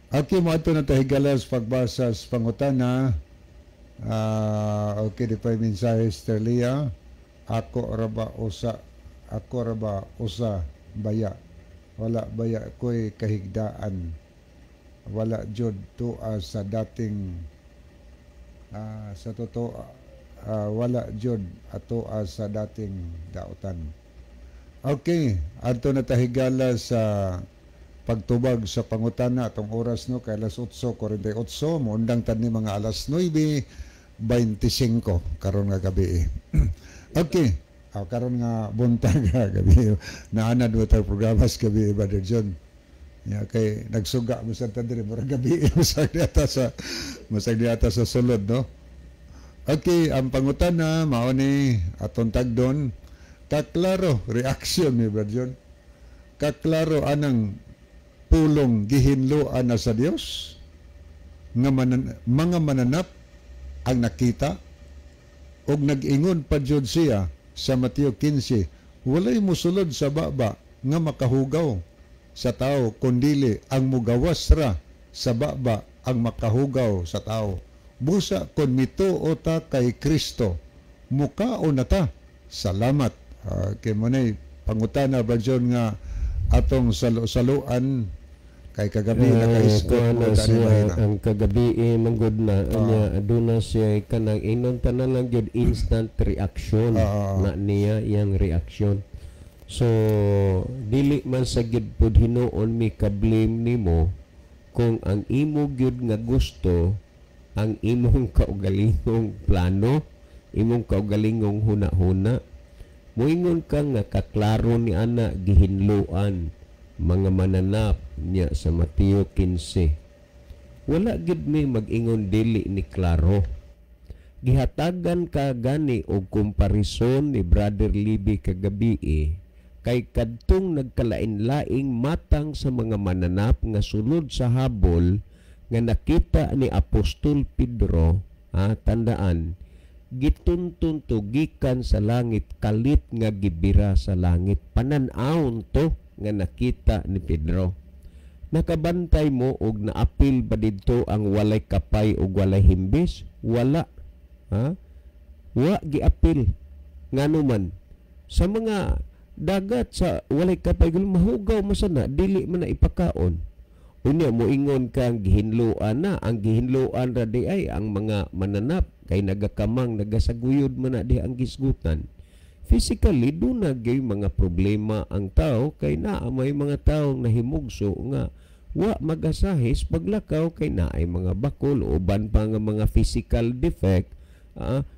Okay, mo ato na ta higala sa pagbasa sa pangutana. Okay, di pa mensahe Sterlia. Ako ra ba usa, ako ra ba usa baya? Wala baya ko'y kahigdaan? Wala jud tua sa dating sa totoo, wala jud atoa sa dating dautan. Okay, adto na ta higala sa pagtubag sa pangutana atong oras, no, kay alas 8:48, moundang ta ni mga alas 9:25 karon nga gabi. Okay. Karon nga buntag nga gabi. Naanad mo tag programa sa gabi, Brother John. Ya, kay nagsuga mo sa diri, murag gabi masag diata sa sulod, no. Okay, ang pangutana mao ni atong tagdon: kaklaro reaction ni Brother John. Kaklaro anang pulong "gihinloan na sa Dios" nga mga mananap ang nakita og nag-ingon pa jud siya sa Mateo 15, "Walay musulod sa baba nga makahugaw sa tao, kundili ang mugawas ra sa baba ang makahugaw sa tao." Busa kon mituo ta kay Kristo, mukaon na ta. Salamat. Kay mo nay pangutana ba John nga atong salo-saluan kay kagabi nakaisgot kuan mo na tani siya mahina. Ang kagabi eh, manggod na anya aduna siya kanang inon tanan lang gyud instant reaction na niya iyang reaction. So dili man sa gyud pud hinuon mi ka-blame nimo kung ang imo gyud nga gusto, ang imong kaugalingong plano, imong kaugalingong huna-huna. Moingon ka nga kaklaro ni ana, gihinloan mga mananap niya sa Mateo 15. Wala gid mi mag-ingon dili ni klaro. Gihatagan ka gani og komparison ni Brother Libby kagabi eh, kay kadtong nagkalain-laing matang sa mga mananap nga sulod sa habol nga nakita ni Apostol Pedro, ha, tandaan, gituntun to gikan sa langit, kalit nga gibira sa langit. Panan-awon to nga nakita ni Pedro. Nakabantay mo og naapil ba didto ang walay kapay og walay himbis? Wala, ha, wa giapil. Ngano man sa mga dagat sa walay kapay gul mahugaw man sana, dili man na ipakaon. Unya moingon kang gihinloan na, ang gihinloan ra di ay ang mga mananap kay nagakamang nagasaguyod man na di ang gisgutan. Physically duna gyud mga problema ang tao kay naa may mga taong nahimugso nga wa magasahis paglakaw kay naay mga bakol o uban pa nga mga physical defect.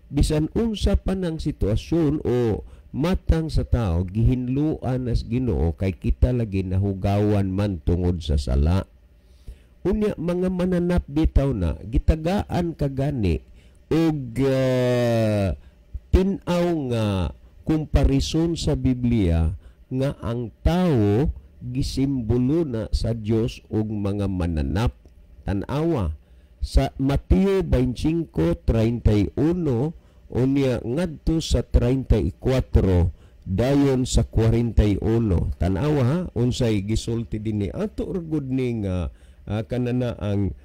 Bisan unsa pa ng sitwasyon o matang sa tao, gihinluan as Ginoo kay kita lagi nahugawan man tungod sa sala. Unya mga mananap bitaw na gitagaan kagani og tin-aw nga komparison sa Biblia nga ang tao gisimbolo na sa Dios og mga mananap. Tan-awa sa Mateo 25:31 unya ngadto sa 34 dayon sa 41. Tan-awa ha, unsay gisulti dinhi. Ato ra gud ni nga kanana ang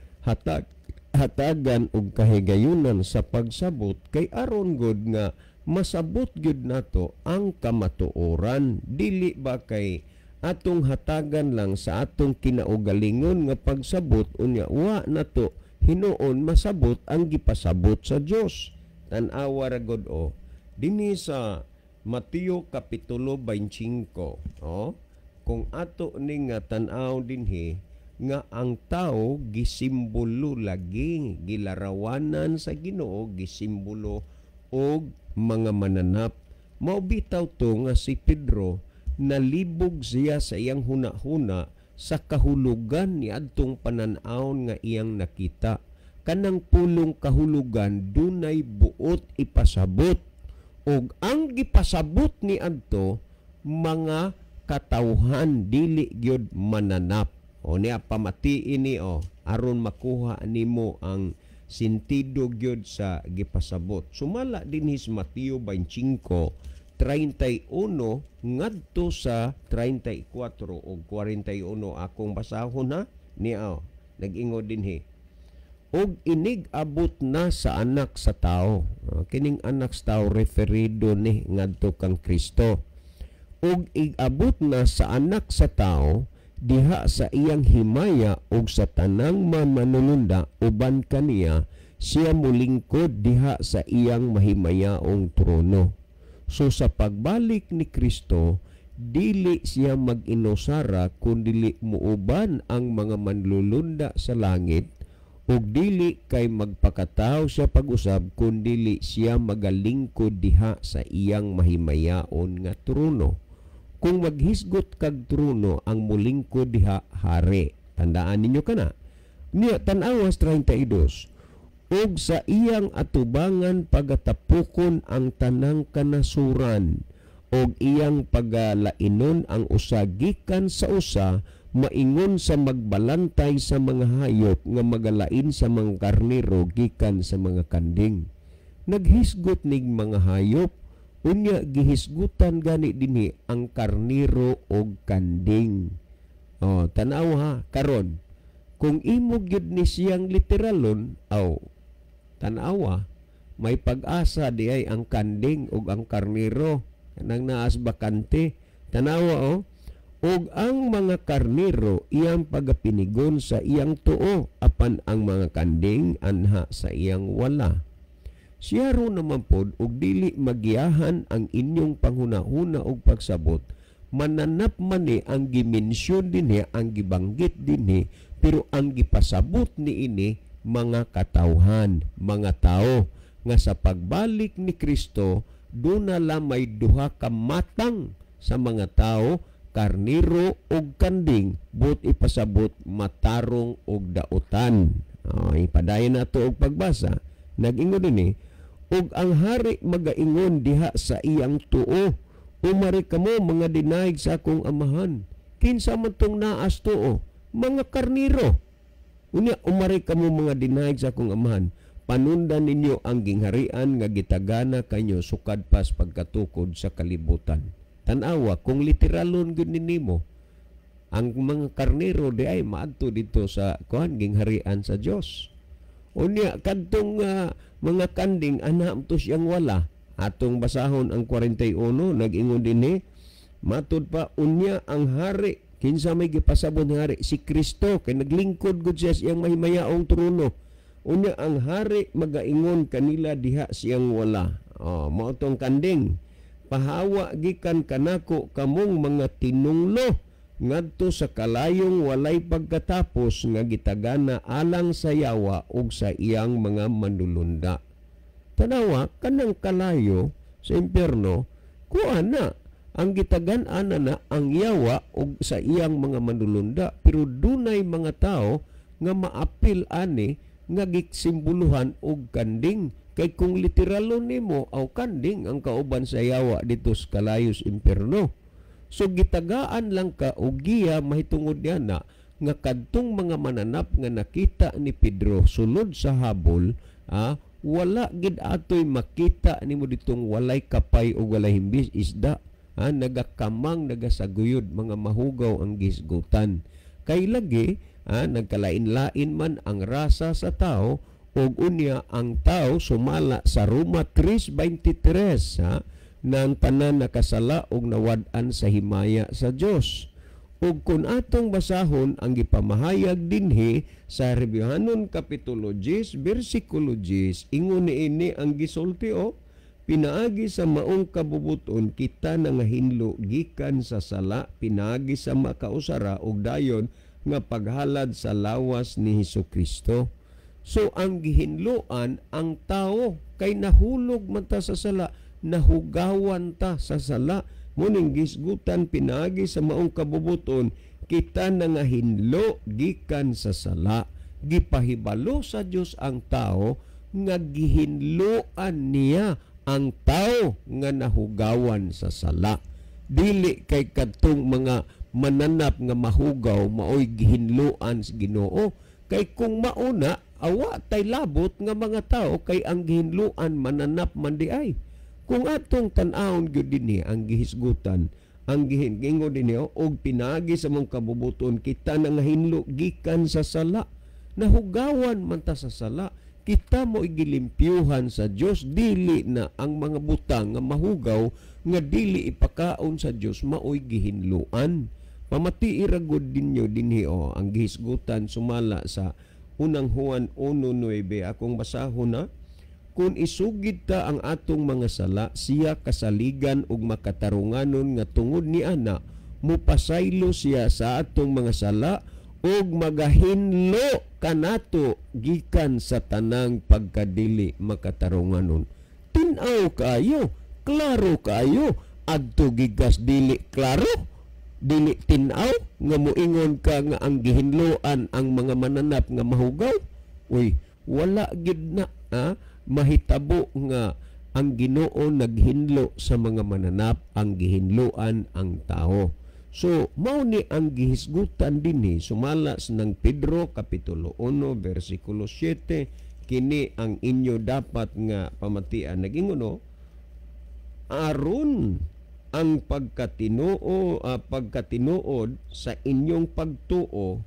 hatagan og kahigayunan sa pagsabot kay aron gud nga masabot gyud nato ang kamatuoran. Dili ba kay atong hatagan lang sa atong kinaugalingon nga pagsabot, unya wa nato hinuon masabot ang gipasabot sa Dios? Tan-awa ra gud o dinhi sa Mateo kapitulo 25, oh, kung ato ni nga tan-aw dinhi nga ang tao gisimbolo lagi, gilarawanan sa Ginoo, gisimbolo og mga mananap. Mao bitaw to nga si Pedro nalibog siya sa iyang huna-huna sa kahulugan ni adtong panan-awon nga iyang nakita. Kanang pulong kahulugan dunay buot ipasabot, og ang gipasabot ni adto mga katawhan, dili gyud mananap. O niya pamatiin ni o aron makuha nimo ang sentido gyud sa gipasabot. Sumala dinhi sa Mateo 25. 31 ngadto sa 34 og 41 akong basahon ha niya nag-ingon dinhi. Og inig abot na sa anak sa tao. Kining anak sa tao referido ni ngadto kang Kristo. Og igabot na sa anak sa tao diha sa iyang himaya og sa tanang manununda uban kaniya siya mulingkod diha sa iyang mahimayaong trono. So sa pagbalik ni Kristo, dili siya mag-inusara kun dili muuban ang mga manlulunda sa langit, ug dili kay magpakataw siya pag-usab kun dili siya magalingkod diha sa iyang mahimayaon nga trono. Kung maghisgot kag trono, ang mulingkod diha hari. Tandaan ninyo kana. Niya tan-awas 32. Ug sa iyang atubangan pagatapukon ang tanang kanasuran, ug iyang pagalainon ang usa gikan sa usa, maingon sa magbalantay sa mga hayop nga magalain sa mga karnero gikan sa mga kanding. Naghisgot ning mga hayop, unya gihisgutan gani dinhi ang karnero og kanding. Oh, tan-aw ha karon. Kung imo gyud ni siyang literalon, aw tan-awa, may pag-asa di ay ang kanding ug ang karnero kanang naas bakante. Tan-awa oh. Ug ang mga karnero iyang pagapinigon sa iyang tuo, apan ang mga kanding anha sa iyang wala. Siya ro naman pod og dili magiyahan ang inyong panghunahuna og pagsabot, mananap man ni ang gimensyon dinhi, ang gibanggit dinhi, pero ang gipasabot niini mga katawhan, mga tao nga sa pagbalik ni Kristo duna lamay duha ka matang sa mga tao, karniro og kanding, but ipasabot matarong og dautan. Ipadayon nato og pagbasa. Nag-ingon dinhi, ug ang hari magaingon diha sa iyang tuo, umari kamo mga dinayeg sa akong amahan. Kinsa man tong naas tuo? Mga karniro. Unya, umari kamo mga dinayeg sa akong amahan, panundan ninyo ang gingharian nga gitagana kanyo sukad pas pagkatukod sa kalibutan. Tan-awa kung literalon gyud nimo, ang mga karnero di ay maadto dito sa kuan gingharian sa Dios. Unya kadtong mga kanding ana to siyang wala. Atong basahon ang 41, nag-ingon dinhi, matud pa unya ang hari, kinsa may gipasabot nga hari? Si Kristo, kay naglingkod gud siya sa iyang mahimayaong trono. Unya ang hari magaingon kanila diha siyang wala. Oh, mao tong kanding. Pahawa gikan kanako kamong mga tinunglo ngadto sa kalayong walay pagkatapos nga gitagana alang sa yawa ug sa iyang mga manulunda. Tanawa kanang kalayo sa impyerno, kuan na ang gitagan-ana na ang yawa ug sa iyang mga manulunda, pero dunay mga tao nga maapil ani nga gisimboluhan og kanding. Kay kung literalon nimo, aw kanding ang kauban sa yawa dito sa kalayos impyerno. So gitagaan lang ka og giya mahitungod niya na nga kadtong mga mananap nga nakita ni Pedro sulod sa habol, wala gid atoy makita nimo ditong walay kapay o walay himbis isda, nagakamang nagasaguyod, mga mahugaw ang gisgutan. Kay lagi nagkalain-lain man ang rasa sa tao, ug unya ang tao sumala sa Roma 3:23, nang tanan nakasala og nawad-an sa himaya sa Dios. Ug kun atong basahon ang gipamahayag dinhi sa Hebraeohanon kapitulo 10 bersikulo 10, ingon niini ang gisulti o, pinaagi sa maong kabubuton kita nangahinlo gikan sa sala, pinaagi sa makausara og dayon nga paghalad sa lawas ni Hesukristo. So ang gihinloan ang tao kay nahulog man ta sa sala, nahugawan ta sa sala. Muning gisgutan pinaagi sa maong kabubuton kita nangahinlo gikan sa sala. Gipahibalo sa Dios ang tao nga gihinloan niya ang tao nga nahugawan sa sala. Dili kay kadtong mga mananap nga mahugaw maoy gihinloan sa Ginoo. Kay kung mauna, awa tay labot nga mga tao kay ang gihinloan mananap man di ay. Kung atong tan-awon gyud dinhi ang gihisgutan, ang gihingingon dinhi og pinaagi sa mong kabubuton kita na nga hinlo gikan sa sala, nahugawan man ta sa sala, kita mo igilimpyuhan sa Dios, dili na ang mga butang nga mahugaw nga dili ipakaon sa Dios maoy gihinluan. Pamatii ra gud ninyo dinhi o ang gihisgutan sumala sa Unang Juan 1:9, akong basahon na. Kung isugid ta ang atong mga sala, siya kasaligan ug makatarunganon nga tungod ni ana mupasaylo siya sa atong mga sala ug magahinlo kanato gikan sa tanang pagkadili makatarunganon. Tin-aw kaayo, klaro kaayo, adto gigas dili klaro, dili tin-aw nga moingon ka nga ang gihinloan ang mga mananap nga mahugaw. Uy, wala gid na mahitabo nga ang Ginoo naghinlo sa mga mananap, ang gihinloan ang tao. So mao ni ang gihisgutan dinhi sumala sa nang Pedro kapitulo 1 versikulo 7, kini ang inyo dapat nga pamatian. Nag-ingon no, aron ang pagkatinuod sa inyong pagtuo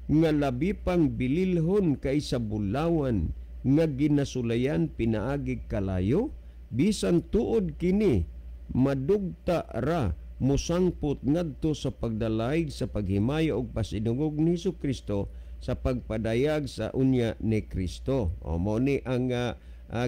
nga labi pang bililhon kaysa bulawan nga ginasulayan pinaagi kalayo, bisan tuod kini madugta ra mosangpot ngadto sa pagdalayg sa paghimaya og pasidungog ni Hesukristo sa pagpadayag sa unya ni Kristo. O mo ni ang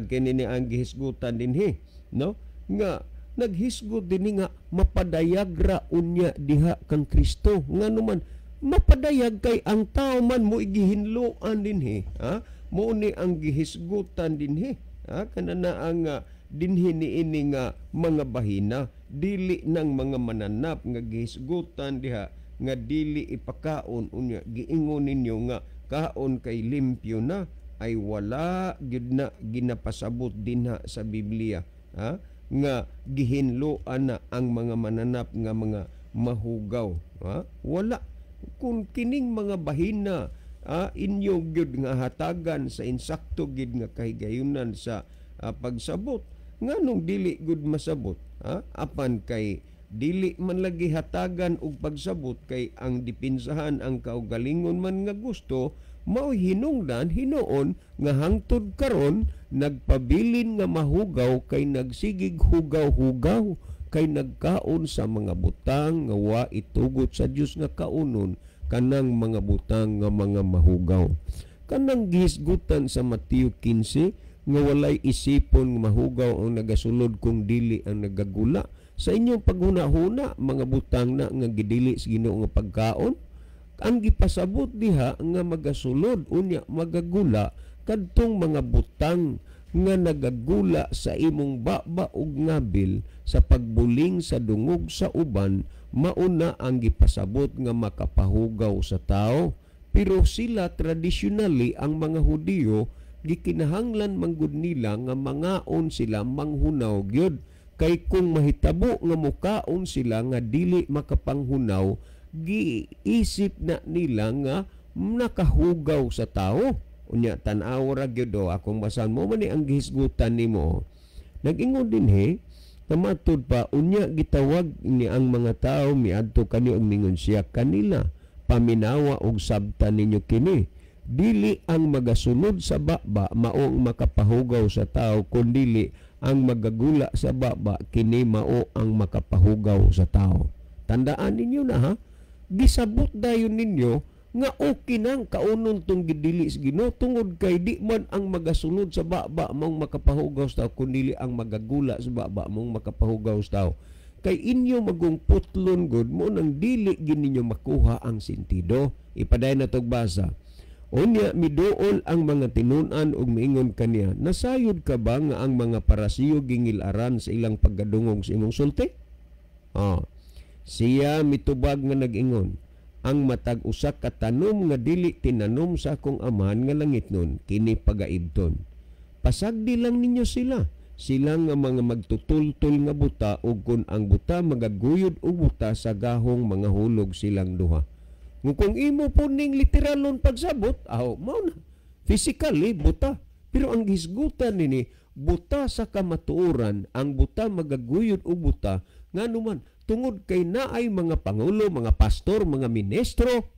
kini ni ang gihisgutan dinhi, no? Nga naghisgot dinhi nga mapadayag ra unya diha kang Kristo. Ngano man mapadayag kay ang tao man mo igihinloan dinhi, ha? Mo ni ang gihisgutan dinhi, ha? Kanana ang dinhi niini nga mga bahina, dili nang mga mananap nga gihisgutan diha nga dili ipakaon unya giingon ninyo nga kaon kay limpyo na, ay wala gyud na ginapasabot dinha sa Biblia, ha? Nga gihinloan na ang mga mananap nga mga mahugaw, ha? Wala. Kung kining mga bahina inyo gyud nga hatagan sa insakto gyud nga kahigayunan sa pagsabot, nganong dili gyud masabot, ha? Apan kay dili man lagi hatagan og pagsabot kay ang dipinsahan ang kaugalingon man nga gusto mao hinungdan hinuon nga hangtod karon nagpabilin nga mahugaw kay nagsigig hugaw-hugaw kay nagkaon sa mga butang nga wa itugot sa Dios nga kaunon kanang mga butang nga mga mahugaw. Kanang gihisgutan sa Mateo 15 nga walay isipon nga mahugaw ang nagasulod kung dili ang nagagula. Sa inyong paghuna-huna mga butang na nga gidili sa Ginoo nga pagkaon, ang gipasabot diha nga magasulod unya magagula kadtong mga butang nga nagagula sa imong baba ug ngabil sa pagbuling sa dungog sa uban, mauna ang gipasabot nga makapahugaw sa tao. Pero sila traditionally ang mga Hudiyo gikinahanglan manggod nila nga mangaon sila manghunaw gyud, kay kung mahitabo nga mukaon sila nga dili makapanghunaw, giisip na nila nga nakahugaw sa tao. Unya tan-aw ra gyud o akong basan mo man ni ang gihisgutan nimo. Nag-ingon dinhi kamatud pa unya gitawag ni ang mga tawo miadto kani og mingon siya kanila, paminawa og sabtan ninyo kini, dili ang magasunod sa baba mao ang makapahugaw sa tao, kundili ang magagula sa baba kini mao ang makapahugaw sa tao. Tandaan ninyo na ha, gisabot dayon ninyo nga okay nang kaunon tong gidili sa Ginoo tungod kay di man ang magasunod sa baba mong makapahugaw sa tao, kundili ang magagula sa baba mong makapahugaw sa tao. Kay inyo magong putlon gud mo nang dili gid ninyo makuha ang sentido. Ipadayon na tog basa. Unya miduol ang mga tinun-an ug miingon kaniya, nasayod ka ba nga ang mga Parasiyo gingil-aran sa ilang paggadungog sa imong sulti? Siya mitubag nga nag-ingon, ang matag usa ka tanom nga dili tinanom sa akong amahan nga langit nun, kini pagaibton. Pasagdi lang ninyo sila, sila nga mga magtutultol nga buta, ug kun ang buta magaguyod og buta sa gahong mga hulog silang duha. Kung imo po ning literalon pagsabot, aw mao na. Physically buta, pero ang hisgutan nini Buta sa kamatuoran, ang buta magaguyod og buta. Ngano man? Tungod kay naay mga pangulo, mga pastor, mga ministro,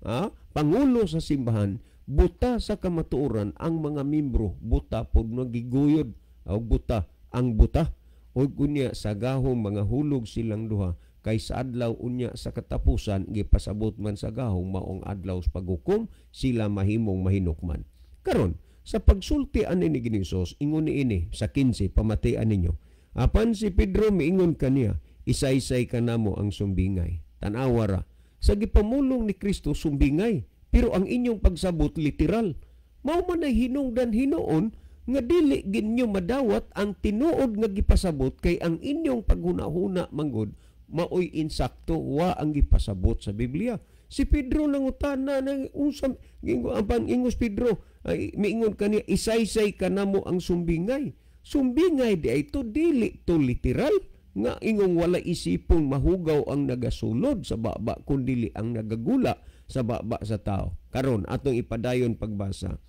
pangulo sa simbahan, buta sa kamatuoran ang mga membro, buta pod magiguyod og buta ang buta. Og unya sa gahom mga hulog silang duha, kay sa adlaw unya sa katapusan gipasabot man sa gahom maong adlaw sa paghukom sila mahimong mahinukman. Karon sa pagsulti ani ni Ginoong Hesus, ingon niini sa 15, pamatian ninyo. Apan si Pedro miingon kaniya, isaysay kanamo ang sumbingay. Tan-awa ra, sa gipamulong ni Kristo sumbingay, pero ang inyong pagsabot literal. Mao man ay hinungdan hinuon nga dili ginyo madawat ang tinuod nga gipasabot, kay ang inyong paghuna-huna manggod maoy insakto, wa ang gipasabot sa Biblia. Si Pedro nangutana nang unsa gingo apan ingos Pedro ay miingon kaniya, isaysay kanamo ang sumbingay. Sumbingay di ay to dili to literal nga ingong wala isipon mahugaw ang nagasulod sa baba kun dili ang nagagula sa baba sa tao. Karon atong ipadayon pagbasa.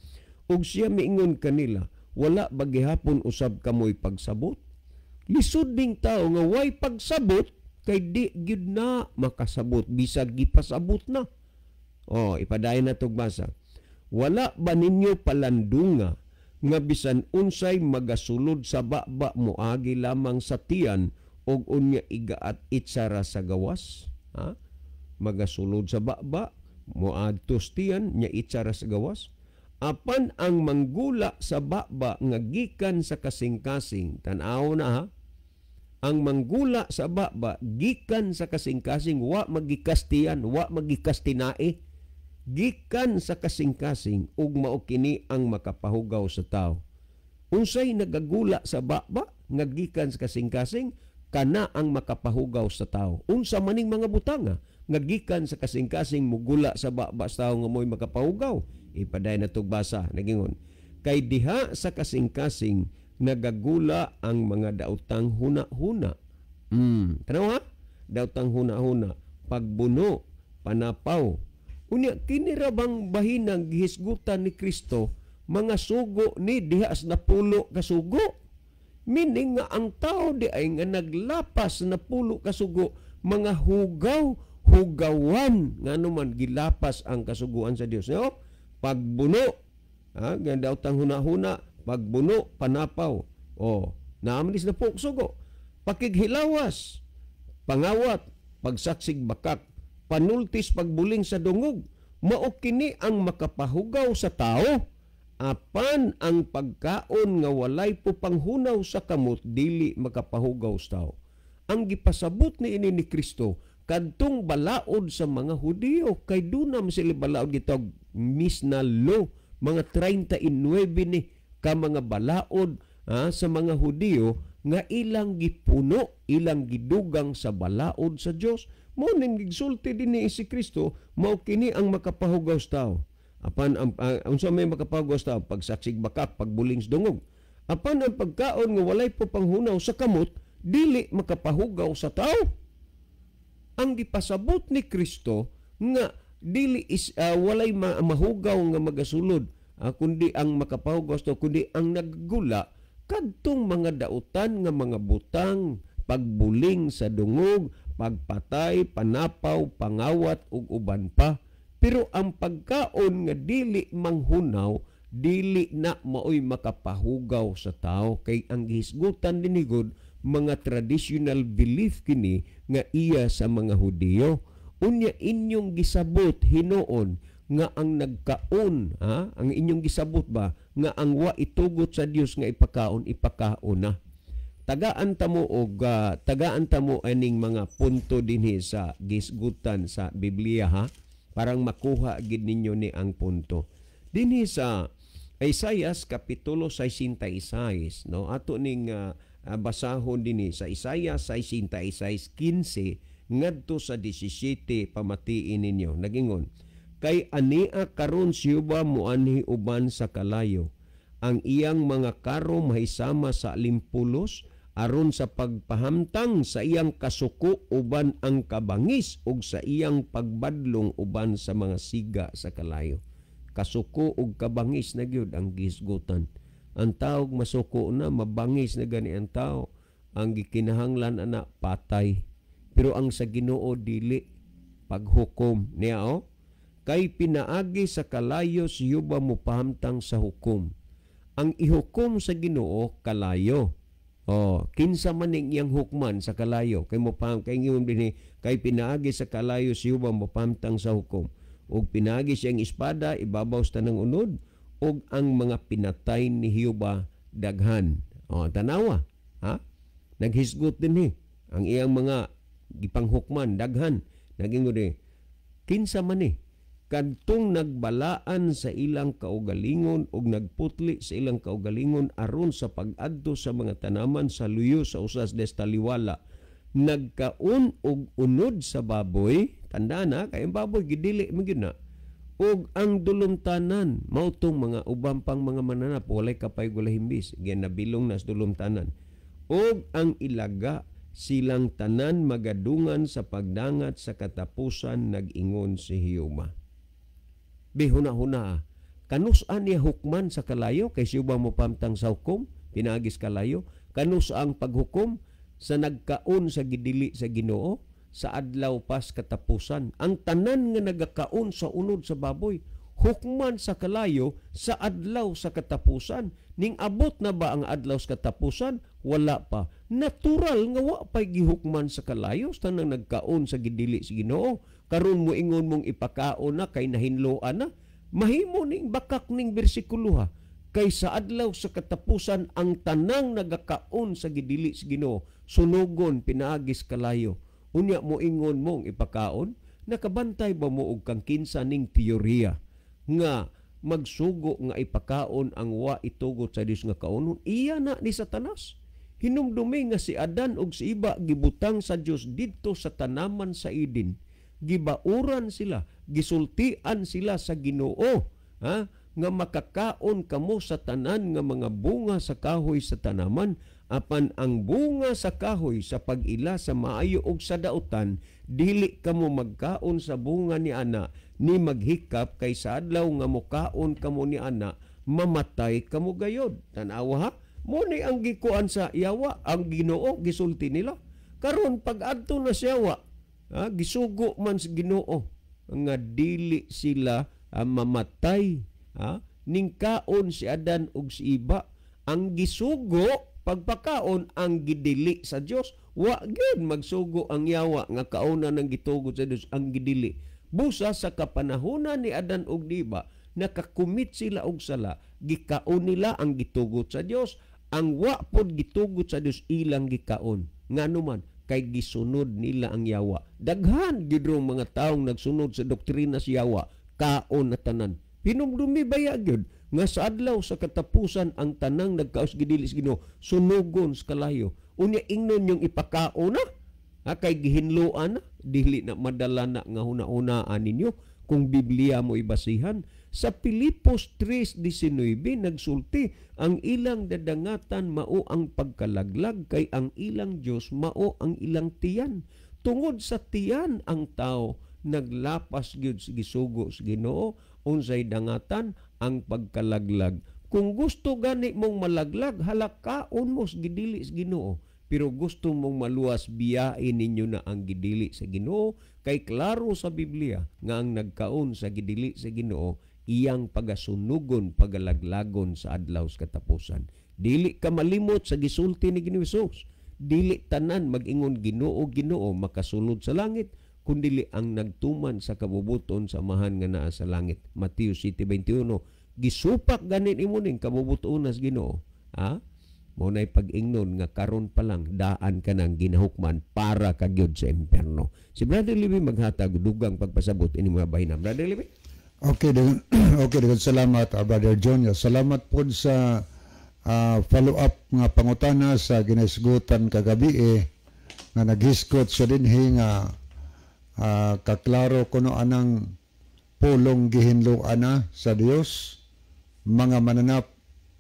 Ug siya miingon kanila, wala ba gihapon usab kamoy pagsabot? Lisod ning tao nga way pagsabot kay di gyud na makasabot bisag gipasabot na. Oh, ipadayon na tog basa. Wala ba ninyo palandunga nga bisan unsay magasulod sa baba moagi lamang sa tiyan og unya igaat itsara sa gawas? Ha? Magasulod sa baba moadto sa tiyan nya itsara sa gawas. Apan ang manggula sa baba nga gikan sa kasing-kasing, tan-aw na ha, ang manggula sa baba gikan sa kasing-kasing, wa magikastiyan, wa magikastinae, gikan sa kasing-kasing ug mao kini ang makapahugaw sa tao. Unsay nagagula sa baba nga gikan sa kasing-kasing, kana ang makapahugaw sa tao. Unsa maning mga butanga nga gikan sa kasing-kasing mugula sa baba sa tao nga mo'y makapahugaw? Ipaday na tog basa, nagingon kay diha sa kasing-kasing nagagula ang mga daotang huna-huna. Tanaw ha? Daotang huna-huna, pagbuno, panapaw. Unya kini ra bang bahinang gihisgutan ni Kristo mga sugo ni diha sa napulo ka sugo? Meaning nga ang tao di ay nga naglapas na napulo ka sugo, mga hugaw, hugawan, ngano man gilapas ang kasuguan sa Dios. No? Pagbuno, ha, nga daotang huna-huna, pagbuno, panapaw. O, naamalis na po sugo. Pakighilawas, pangawat, pagsaksig bakak, panultis pagbuling sa dungog. Mao kini ang makapahugaw sa tao. Apan ang pagkaon nga walay pupanghunaw sa kamot dili makapahugaw sa tao. Ang gipasabot ni ini ni Kristo kadtong balaod sa mga Hudiyo, kay duna man sila balaod gitawag Mishnah Law, mga 39 ni ka mga balaod sa mga Hudiyo nga ilang gipuno, ilang gidugang sa balaod sa Dios. Mao ning gigsulti dinhi si Kristo, mao kini ang makapahugaw sa tao. Apan ang unsa may makapahugaw sa tao? Pagsaksig bakak, pagbuling sa dungog. Apan ang pagkaon nga walay pupanghunaw sa kamot dili makapahugaw sa tao. Ang gipasabot ni Kristo nga dili is, walay mahugaw nga magasulod, kundi ang makapahugaw sa tao, kundi ang naggula kadtong mga dautan nga mga butang, pagbuling sa dungog, pagpatay, panapaw, pangawat ug uban pa. Pero ang pagkaon nga dili manghunaw, dili na maoy makapahugaw sa tao, kay ang gihisgutan dinigod mga traditional belief kini nga iya sa mga Hudiyo. Unya inyong gisabot hinuon nga ang nagkaon, ha? Ang inyong gisabot ba nga ang wa itugot sa Dios nga ipakaon, ipakaon na. Tagaan tamo og tagaan tamo aning mga punto dinhi sa gisgutan sa Biblia, ha, parang makuha gid ninyo ni ang punto. Dinhi sa Isaias kapitulo 66, no, ato ning basahon dinhi sa Isaias 66:15 ngadto sa 17, pamatiin ninyo. Nagingon, kay ania karon si Jehova moanhi uban sa kalayo, ang iyang mga karo mahisama sa limpulos, aron sa pagpahamtang sa iyang kasuko uban ang kabangis, ug sa iyang pagbadlong uban sa mga siga sa kalayo. Kasuko ug kabangis na gyud ang gisgutan. Ang tao masuko na, mabangis na gani ang tao. Ang gikinahanglan ana patay. Pero ang sa Ginoo dili paghukom niya oh. Kay pinaagi sa kalayo si Yuba mopahamtang sa hukom. Ang ihukom sa Ginoo kalayo. Oh, kinsa man ning iyang hukman sa kalayo kay mopaham kay ingon dinhi kay pinaagi sa kalayo si Yuba mopahamtang sa hukom. Ug pinaagi siyang espada ibabaw sa tanang unod ug ang mga pinatay ni Hiuba daghan. Oh, tanawa, ha? Naghisgot dinhi ang iyang mga gipanghukman daghan. Nagingon dinhi kinsa man ni kadtong nagbalaan sa ilang kaugalingon ug nagputli sa ilang kaugalingon aron sa pag-adto sa mga tanaman sa luyo sa usas destaliwala, nagkaon og unod sa baboy. Tandaan na kay ang baboy gidili man gyud na, ug ang dulumtanan mao tong mga uban pang mga mananap walay kapay walay himbis, ginabilong nas dulumtanan, ug ang ilaga silang tanan magadungan sa pagdangat sa katapusan, nag-ingon si Hiyuma. Bihuna-huna, kanus-an niya hukman sa kalayo kay siya ba mopamtang sa hukom pinaagis kalayo, kanus ang paghukom sa nagkaon sa gidili sa Ginoo sa adlaw pas katapusan. Ang tanan nga nagakaon sa unod sa baboy hukman sa kalayo sa adlaw sa katapusan. Ning abot na ba ang adlaw sa katapusan? Wala pa. Natural nga wa pa'y gihukman sa kalayo sa tanang nagkaon sa gidili sa Ginoo. Karon mo ingon mong ipakaon na kay nahinloan na, mahimo ning bakak ning bersikulo ha. Kay sa adlaw sa katapusan ang tanang nagakaon sa gidili sa Ginoo sunugon pinaagis kalayo. Unya mo ingon mong ipakaon, nakabantay ba mo og kang kinsa ning teorya nga magsugo nga ipakaon ang wa itugot sa Dios nga kaonon? Iya na ni Satanas. Hinumdumi nga si Adan ug si Iba gibutang sa Dios didto sa tanaman sa Eden. Gibauran sila, gisultian sila sa Ginoo, ha? Nga makakaon kamo sa tanan nga mga bunga sa kahoy sa tanaman, apan ang bunga sa kahoy sa pag-ila sa maayo ug sa dautan, dili kamo magkaon sa bunga ni ana ni maghikap, kay sa adlaw nga mokaon kamo ni ana mamatay kamo gayod. Tan-awa ha, mo ni ang gikuan sa yawa, ang Ginoo gisulti nila. Karon pag-adto na sa yawa, ha, gisugo man sa Ginoo nga dili sila mamatay, ha? Ning kaon si Adan ug si Iba, ang gisugo pagpakaon ang gidili sa Dios. Wa gyud magsugo ang yawa nga kaonan ang gitugot sa Dios ang gidili. Busa sa kapanahonan ni Adan ug Iba, nakakumit sila og sala, gikaon nila ang gitugot sa Dios. Ang wa pod gitugot sa Dios ilang gikaon. Ngano man kay gisunod nila ang yawa. Daghan gyud rong mga taong nagsunod sa doktrina sa yawa, kaon na tanan. Hinumdumi baya gyud nga sa adlaw sa katapusan ang tanang nagkaos gidili sa Ginoo sunugon sa kalayo. Unya ingnon yung ipakaon na, ha, kay gihinloan na, dili na madala na nga huna-hunaan ninyo kung Biblia mo ibasihan. Sa Pilipos 3:19 nagsulti ang ilang dadangatan mao ang pagkalaglag, kay ang ilang Dios mao ang ilang tiyan. Tungod sa tiyan ang tao naglapas gyud sa gisugo sa Ginoo. Unsay dangatan? Ang pagkalaglag. Kung gusto gani mong malaglag, halakaon mo sa gidili sa Ginoo. Pero gusto mong maluwas, biyain ninyo na ang gidili sa Ginoo, kay klaro sa Biblia nga ang nagkaon sa gidili sa Ginoo iyang pagasunugon, pagalaglagon sa adlaw sa katapusan. Dili ka malimot sa gisulti ni Ginoo Hesus. Dili tanan mag-ingon Ginoo, Ginoo makasulod sa langit, kundili ang nagtuman sa kabubuton sa Amahan nga naa sa langit. Mateo 7:21. Gisupak ganin imo ning kabubuton sa Ginoo. Ha? Mao nay pag-ingnon nga karon pa lang daan ka nang ginahukman para ka gyud sa impierno. Si Brother Libby maghatag dugang pagpasabot ini mga bahina. Brother Libby? Okay, okay, daghang salamat, Brother John. Salamat pod sa follow-up nga pangutana sa ginaisgutan kagabi nga naghisgot siya dinhi nga kaklaro kuno anang pulong gihinloan na sa Dios, mga mananap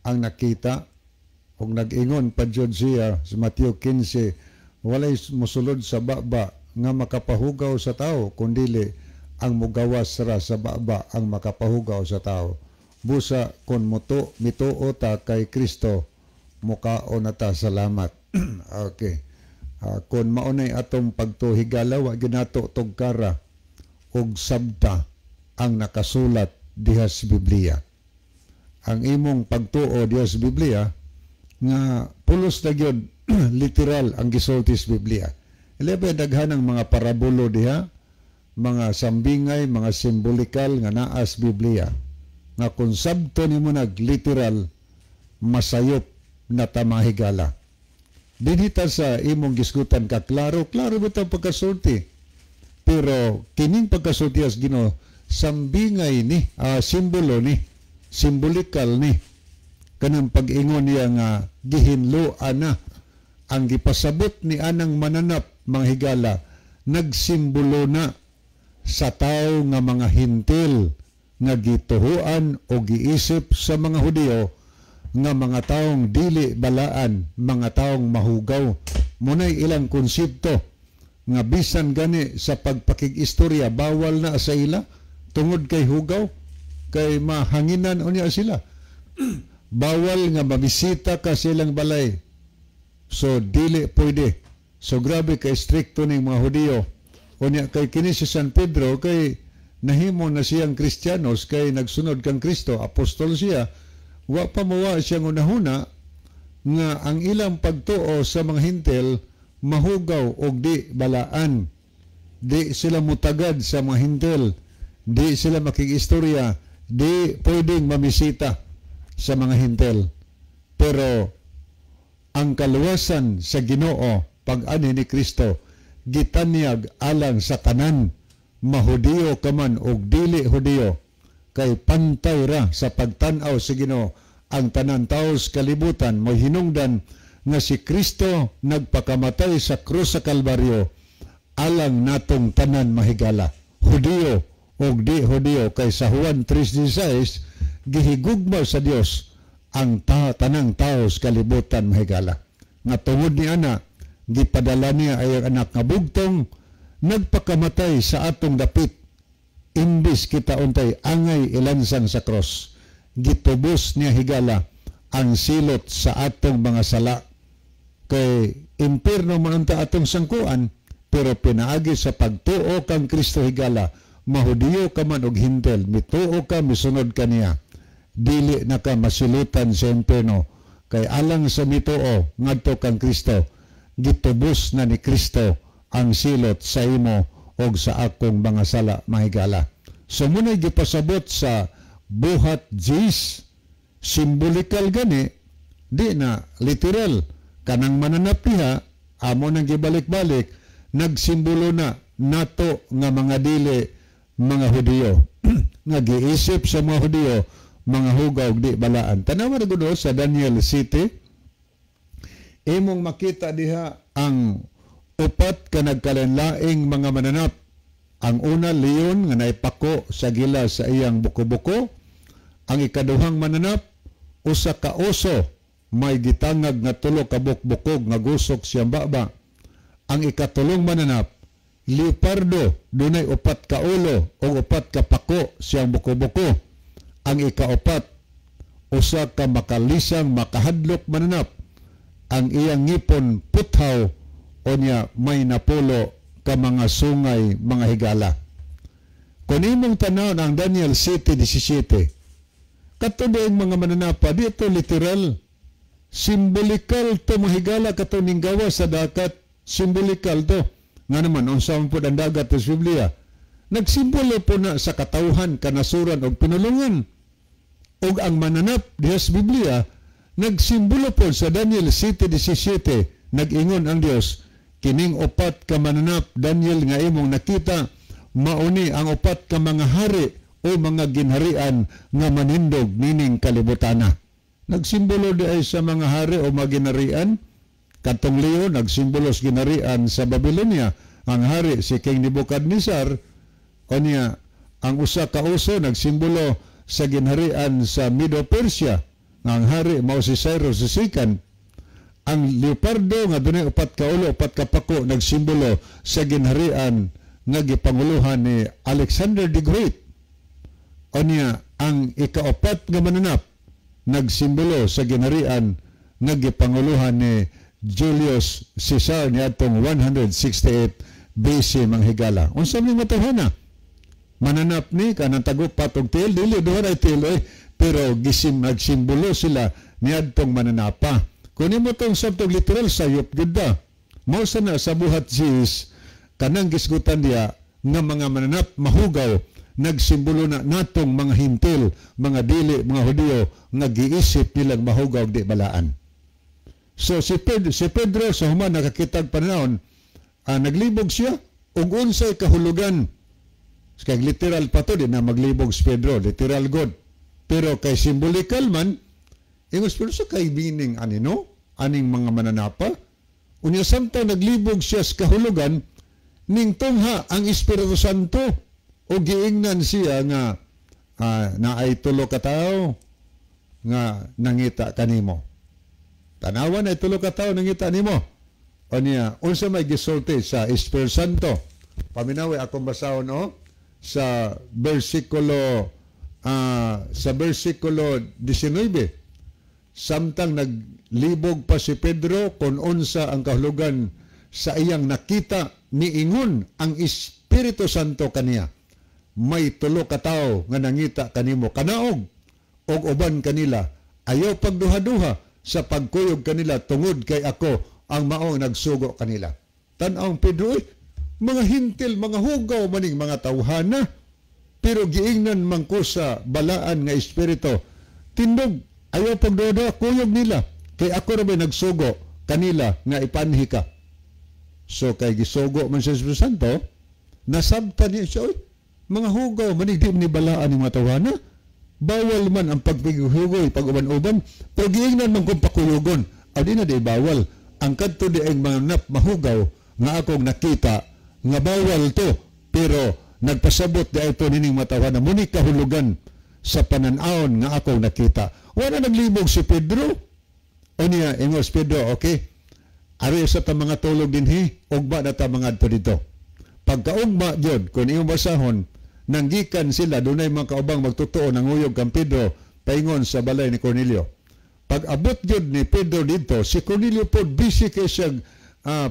ang nakita ug nag-ingon pa jud siya sa Mateo 15, walay mosulod sa baba nga makapahugaw sa tao kundili ang mugawas ra sa baba ang makapahugaw sa tao. Busa kon moto mituo ta kay Kristo, mukaon na ta. Salamat. Okay. Kon maunay atong pagtuhigala, wa ginato tugkara og sabta ang nakasulat diha sa Biblia. Ang imong pagtuo diha sa Biblia nga pulos na gyud literal ang gisulti sa Biblia. Ilebe daghan ang mga parabulo diha, mga sambingay, mga simbolikal nga naa sa Biblia. Nga kung sabto nimo nag literal, masayop na ta, mga higala. Dinhi ta sa imong gisgutan ka klaro, klaro ba pagkasulti? Pero kining pagkasulti as Ginoo, sambingay ni, simbolo ni, simbolikal ni kanang pag-ingon niya nga gihinloan na. Ang gipasabot ni anang mananap, mga higala, nagsimbolo na sa tao nga mga Hintil nga gituhuan o giisip sa mga Hudiyo nga mga taong dili balaan, mga taong mahugaw. Munay ilang konsepto nga bisan gani sa pagpakig-istorya bawal na sa ila tungod kay hugaw, kay mahanginan unya sila. Bawal nga mabisita ka silang balay. So dili pwede. So grabe ka strikto ning mga Hudiyo. Unya kay kini si San Pedro kay nahimo na siyang Kristiyanos kay nagsunod kang Kristo, apostol siya. Wa pa mowa siyang unahuna nga ang ilang pagtuo sa mga Hintel mahugaw og di balaan. Di sila mutagad sa mga Hintel, di sila makig-istorya, di pwedeng mamisita sa mga Hintel. Pero ang kaluwasan sa Ginoo pag-ani ni Kristo gitanyag alang sa tanan, mahudiyo ka man og dili Hudiyo, kay pantay ra sa pagtan-aw sa Ginoo ang tanan tawo sa kalibutan mo hinungdan nga si Kristo nagpakamatay sa krus sa Kalbaryo alang natong tanan, mahigala, Hudiyo og di Hudiyo, kay sa Juan 3:16 gihigugma sa Dios ang tanang tao sa kalibutan, mahigala, nga tungod ni ana gipadala niya ay ang anak nga bugtong nagpakamatay sa atong dapit imbis kita untay angay ilansang sa cross. Gitubos niya, higala, ang silot sa atong mga sala kay impierno man unta atong sangkuan, pero pinaagi sa pagtuo kang Kristo, higala, mahudiyo ka man og Hintel, mituo ka, misunod ka niya, dili na ka masilutan sa impierno kay alang sa mituo ngadto kang Kristo, gitubos na ni Kristo ang silot sa imo og sa akong mga sala, mahigala. So muna'y gipasabot sa buhat 10, simbolikal gani, di na literal. Kanang mananap diha, amo nang gibalik-balik, nagsimbolo na nato nga mga dili mga Hudiyo nga giisip sa mga Hudiyo mga hugaw, di balaan. Tanawa na gud sa Daniel 7, imong makita diha ang upat ka nagkalainlaing mga mananap. Ang una, leon nga naipako sa gila sa iyang buko-buko. Ang ikaduhang mananap, usa ka oso may gitangag nga tulo ka bukbukog nga gusok siyang baba. Ang ikatulong mananap, leopardo, dunay upat ka ulo o upat ka pako siyang buko-buko. Ang ikaupat, usa ka makalisang makahadlok mananap. Ang iyang ngipon puthaw, unya may napulo ka mga sungay, mga higala. Kung imong tanaw ang Daniel 7:17, kato mga mananapa, dito literal, simbolikal to, mahigala, kato ning gawa sa dagat, simbolikal to. Nga naman, unsa man pud ang dagat sa Biblia? Nagsimbolo po na sa katawhan, kanasuran og pinulungan. Og ang mananap diha sa Biblia, nagsimbolo po sa Daniel 7:17, nag-ingon ang Dios, "Kining upat ka mananap, Daniel, nga imong nakita, mauni ang upat ka mga hari o mga ginharian nga manindog nining kalibutana." Nagsimbolo di ay sa mga hari o mga ginharian. Katong leon nagsimbolo sa ginharian sa Babylonia. Ang hari si King Nebuchadnezzar. Unya ang usa ka oso nagsimbolo sa ginharian sa Medo-Persia. Ang hari mao si Cyrus II. Ang leopardo nga dunay upat ka ulo, upat ka pako, nagsimbolo sa ginharian nga gipanguluhan ni Alexander the Great. Unya Ang ikaapat nga mananap nagsimbolo sa ginharian nga gipanguluhan ni Julius Caesar niadtong 168 BC, mga higala. Unsa may matawhana? Mananap ni kanang tagupat og tiil, dili duha ra tiil eh, pero gisim nagsimbolo sila niadtong mananapa. Kun imo tong sabtog literal, sayop gud da. Mao sa na sa Buhat Jesus kanang gisgutan diya nga mga mananap mahugaw, nagsimbolo na natong mga Hintil, mga dili mga Hudiyo nga giisip nilang mahugaw di balaan. So si Pedro sa human nakakitag panahon, naglibog siya ug unsay kahulugan. Kay literal pa to, di na maglibog si Pedro, literal god. Pero kay symbolical man, ingos pero sa kay meaning ani, no? Aning mga mananapa. Unya samtang naglibog siya sa kahulugan, ning tungha ang Espiritu Santo o giingnan siya nga naay tulo ka tawo nga nangita kanimo. Tanawa, na tulo ka tawo nangita nimo. O niya, unsa may gisulti sa Espiritu Santo? Paminawi akong basahon, no, sa versikulo 19. Samtang naglibog pa si Pedro kung unsa ang kahulugan sa iyang nakita, niingon ang Espiritu Santo kaniya, "May tulo ka tawo nga nangita kanimo. Kanaog og uban kanila. Ayaw pagduha-duha sa pagkuyog kanila tungod kay ako ang maong nagsugo kanila." Tan-awng Pedro, "Uy, mga Hintil, mga hugaw maning mga tawhana. Pero giingnan man ko sa balaan nga espiritu. Tindog, ayaw pagduha, kuyog nila. Kay ako ra may nagsugo kanila nga ipanhi ka." So kay gisugo man sa Espiritu Santo, nasabtan niya siya, "Uy, mga hugaw maning, di ni balaan ng mga tawhana. Bawal man ang pagpighugoy, pag uban-uban, pero giingnan man kung pakuyugon. Aw di na di bawal. Ang kadto di ang mga nap mahugaw nga akong nakita nga bawal to, pero nagpasabot di ito nining matawhana muni kahulugan sa pananawon nga akong nakita." Wala naglibog si Pedro. O niya, ingos Pedro, "Okay, ari sa ta mga tulog dinhi, ugma na ta mga adto dito." Pagkaugma jud, kung iyong basahon, nanggikan sila, dunay mga kaubang magtotoo nanguyog kang Pedro paingon sa balay ni Cornelio. Pag abot jud ni Pedro dito, si Cornelio po busy kay siya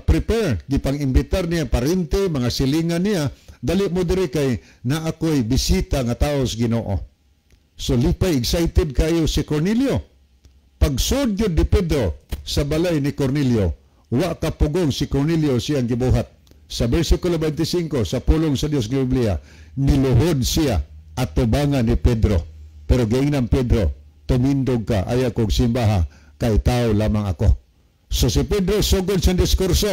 prepare, gipang imbitar niya parente, mga silingan niya, "Dali mo diri kay na ako'y bisita nga tao sa Ginoo." So lipay, excited kayo si Cornelio. Pagsud jud ni Pedro sa balay ni Cornelio, wa kapugong si Cornelio siyang gibuhat. Sa versikulo 25, sa pulong sa Dios Biblia, niluhod siya at tubangan ni Pedro. Pero giingnan Pedro, "Tumindog ka, ayaw kog simbaha, kay tao lamang ako." So si Pedro sugod sa diskurso.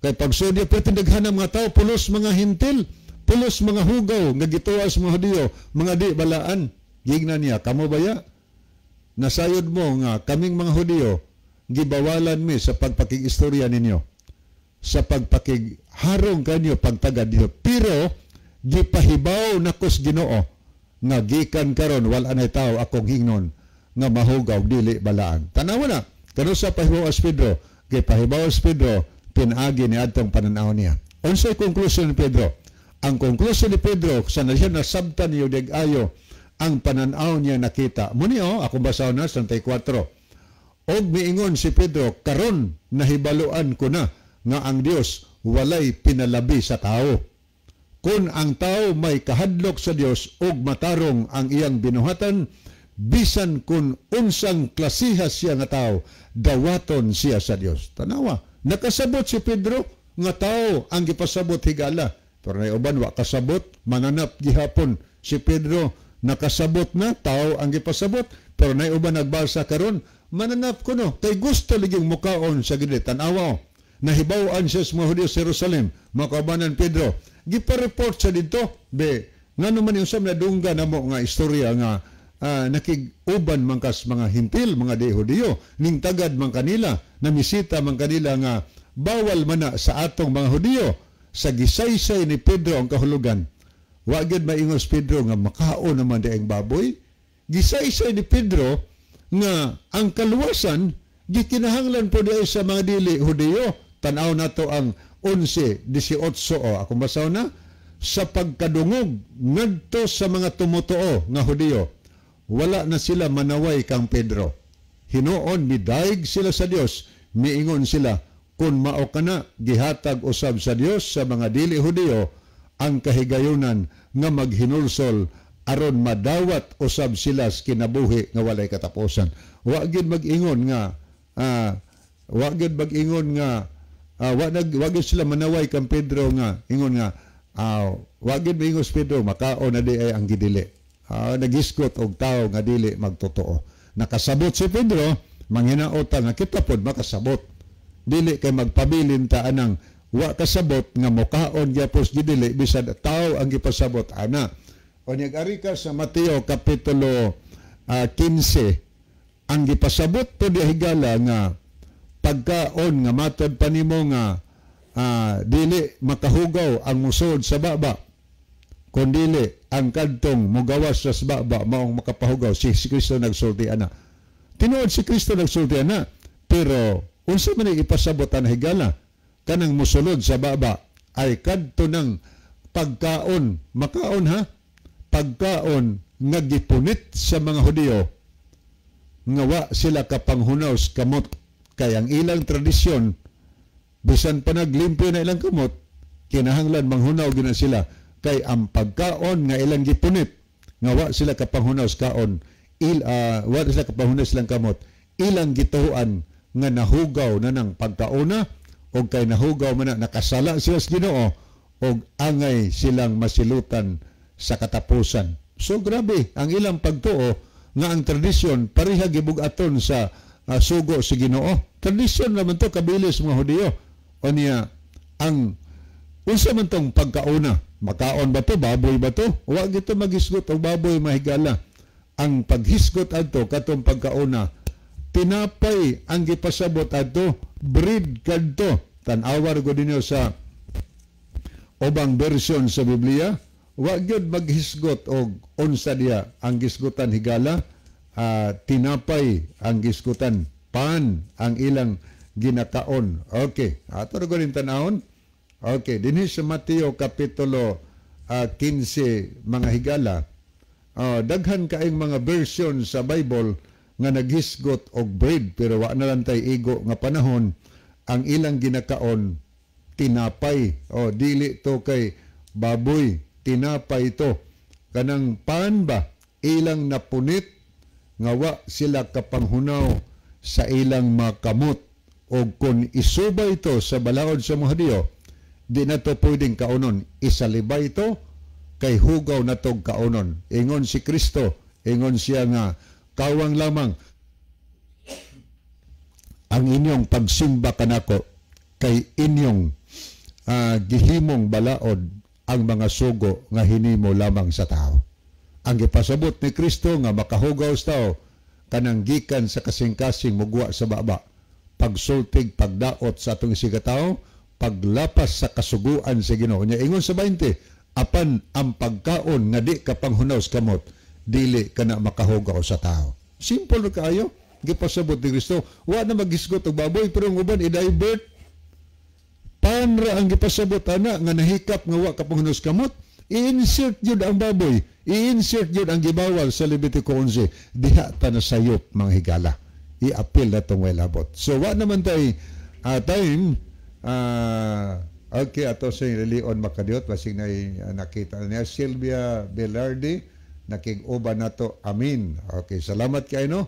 Kay pagsud niya, daghan ang mga tao, pulos mga Hintil, pulos mga hugaw, nga gituwas mga Hudiyo, mga di balaan. Giingnan niya, "Kamo baya? Nasayod mo nga kaming mga Hudiyo, gibawalan mi sa pagpakig-istorya ninyo, sa pagpakigharong kanyo, pagtagad ninyo. Pero gipahibaw nakos Ginoo nga gikan karon wala nay tao akong hingnon nga mahugaw dili balaan." Tanawa na. Kano sa pahibaw as Pedro, gipahibaw as Pedro pinaagi ni adtong pananaw niya. Unsay conclusion ni Pedro? Ang conclusion ni Pedro sa na siya nasabtan niyo ayo ang pananaw niya nakita. Muni oh, akong basahon na sa 34. Og miingon si Pedro, "Karon nahibaluan ko na nga ang Dios walay pinalabi sa tao. Kung ang tao may kahadlok sa Dios ug matarong ang iyang binuhatan, bisan kung unsang klasiha siya nga tao, dawaton siya sa Dios." Tanawa, nakasabot si Pedro nga tao ang gipasabot, higala. Pero nay uban wa kasabot, mananap gihapon. Si Pedro nakasabot na tao ang gipasabot, pero nay uban nagbasa karon, mananap kuno kay gusto liging mukaon sa gili. Tanawa, oh. Nahibaw-an siya sa mga Hudyo sa Jerusalem, mga kaubanan Pedro. Gipa-report siya dito, be, ngano man yung sa nadungga namo nga istorya nga nakig-uban man kas mga Hintil, mga di Hudiyo, ning tagad man kanila, namisita man kanila nga bawal man na sa atong mga Hudiyo. Sa gisaysay ni Pedro ang kahulugan, wa gyud maingos Pedro nga makaon naman di ang baboy. Gisaysay ni Pedro nga ang kaluwasan gikinahanglan po di sa mga dili Hudiyo. Tan-aw nato ang 11:18 o akong basaw na. Sa pagkadungog ngadto sa mga tumutuo nga Hudiyo, wala na sila manaway kang Pedro. Hinuon midaig sila sa Dios, miingon sila, kun mao kana gihatag usab sa Dios sa mga dili Hudiyo ang kahigayunan nga maghinulsol aron madawat usab sila sa kinabuhi nga walay katapusan. Wa gyud mag-ingon nga wa gyud mag-ingon nga wa gyud sila manaway kang Pedro nga ingon nga wa gyud moingon si Pedro makaon na di ay ang gidili. Nagisgot og tawo nga dili magtotoo. Nakasabot si Pedro, manghinaotan nga kita pod makasabot. Dili kay magpabilin ta anang wa kasabot nga mokaon gyapos gidili bisan tawo ang gipasabot ana. O nag-ari ka sa Mateo Kapitulo 15, ang gipasabot po di higala nga pagkaon nga matod pa nimo nga dili makahugaw ang musod sa baba, kun dili ang kadtong mugawas sa baba maong makapahugaw. Si Kristo nagsulti ana. Tinuod si Kristo nagsulti ana, pero unsa man ay ipasabot ang higala kanang musulod sa baba ay kadto ng pagkaon, makaon ha, pagkaon nga gipunit sa mga Hudiyo nga wa sila kapanghunaw sa kamot, kay ang ilang tradisyon bisan pa naglimpyo na ilang kamot, kinahanglan manghunaw gina sila, kay ang pagkaon nga ilang gipunit nga wa sila kapanghunaw sa kaon, wa sila kapanghunaw silang kamot, ilang gituoan nga nahugaw na ng pagkaona, og kay nahugaw man na nakasala sila sa Ginoo, og angay silang masilutan sa katapusan. So grabe ang ilang pagtuo nga ang tradisyon pareha gibug-aton sa sugo sa Ginoo. Tradisyon naman to kabilis mga Hudiyo. O niya ang unsa man tong pagkauna, makaon ba to, baboy ba to? Wa gito maghisgot og baboy mahigala. Ang paghisgot adto katong pagkauna, tinapay ang gipasabot adto, bread kadto. Tan-awar ko dinyo sa ubang version sa Biblia, wa gyud maghisgot og unsa diha ang gisgutan higala, tinapay ang gisgutan, pan ang ilang ginakaon. Okay, ato ra gud tan-awon. Okay, dinhi sa Mateo Kapitulo 15 mga higala, daghan kaayong mga version sa Bible nga naghisgot og bread, pero wa na lang tay igo nga panahon ang ilang ginakaon tinapay. O dili to kay baboy, tinapay ito. Kanang pan ba ilang napunit nga wa sila kapanghunaw sa ilang makamot, o kung isuba ito sa balaod sa mga Hudiyo, di na to pwedeng kaunon. Isalibay ito kay hugaw na tog kaunon. Ingon si Kristo, ingon siya nga kawang lamang ang inyong pagsimba kanako kay inyong gihimong balaod ang mga sugo nga hinimo lamang sa tao. Ang gipasabot ni Kristo nga makahugaw sa tao kanang gikan sa kasing-kasing mugwa sa baba, pagsultig, pagdaot sa atong isigataw, paglapas sa kasuguan sa Ginoo. Nya ingon sa 20, apan ang pagkaon nga di ka panghunaw sa kamot, dili ka na makahugaw sa tao. Simple na kaayo gipasabot ni Kristo. Wa na maghisgot og baboy, pero ang uban i-divert. Panra ang gipasabot ana nga nahikap nga wa ka panghunaw sa kamot, i-insert jud ang baboy, i-insert jud ang gibawal sa Levitico 11. Diha ta na sayop mga higala. I-appeal na tong way labot. So wa naman tay time. Okay, ato sa Leon Makadiot, basig na nakita niya Sylvia Velarde, nakig-uban nato. Amin. Okay, salamat kay no.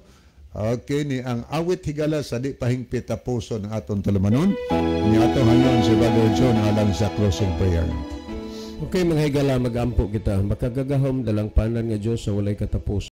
Okay, ni ang awit higala sa di pahingpit a puso ng atong tulumanon. Ni atong hayon si Brother John alang sa closing prayer. Okay mga higala, mag-ampo kita. Makagagahom dalang panan nga Dios sa walay katapusan.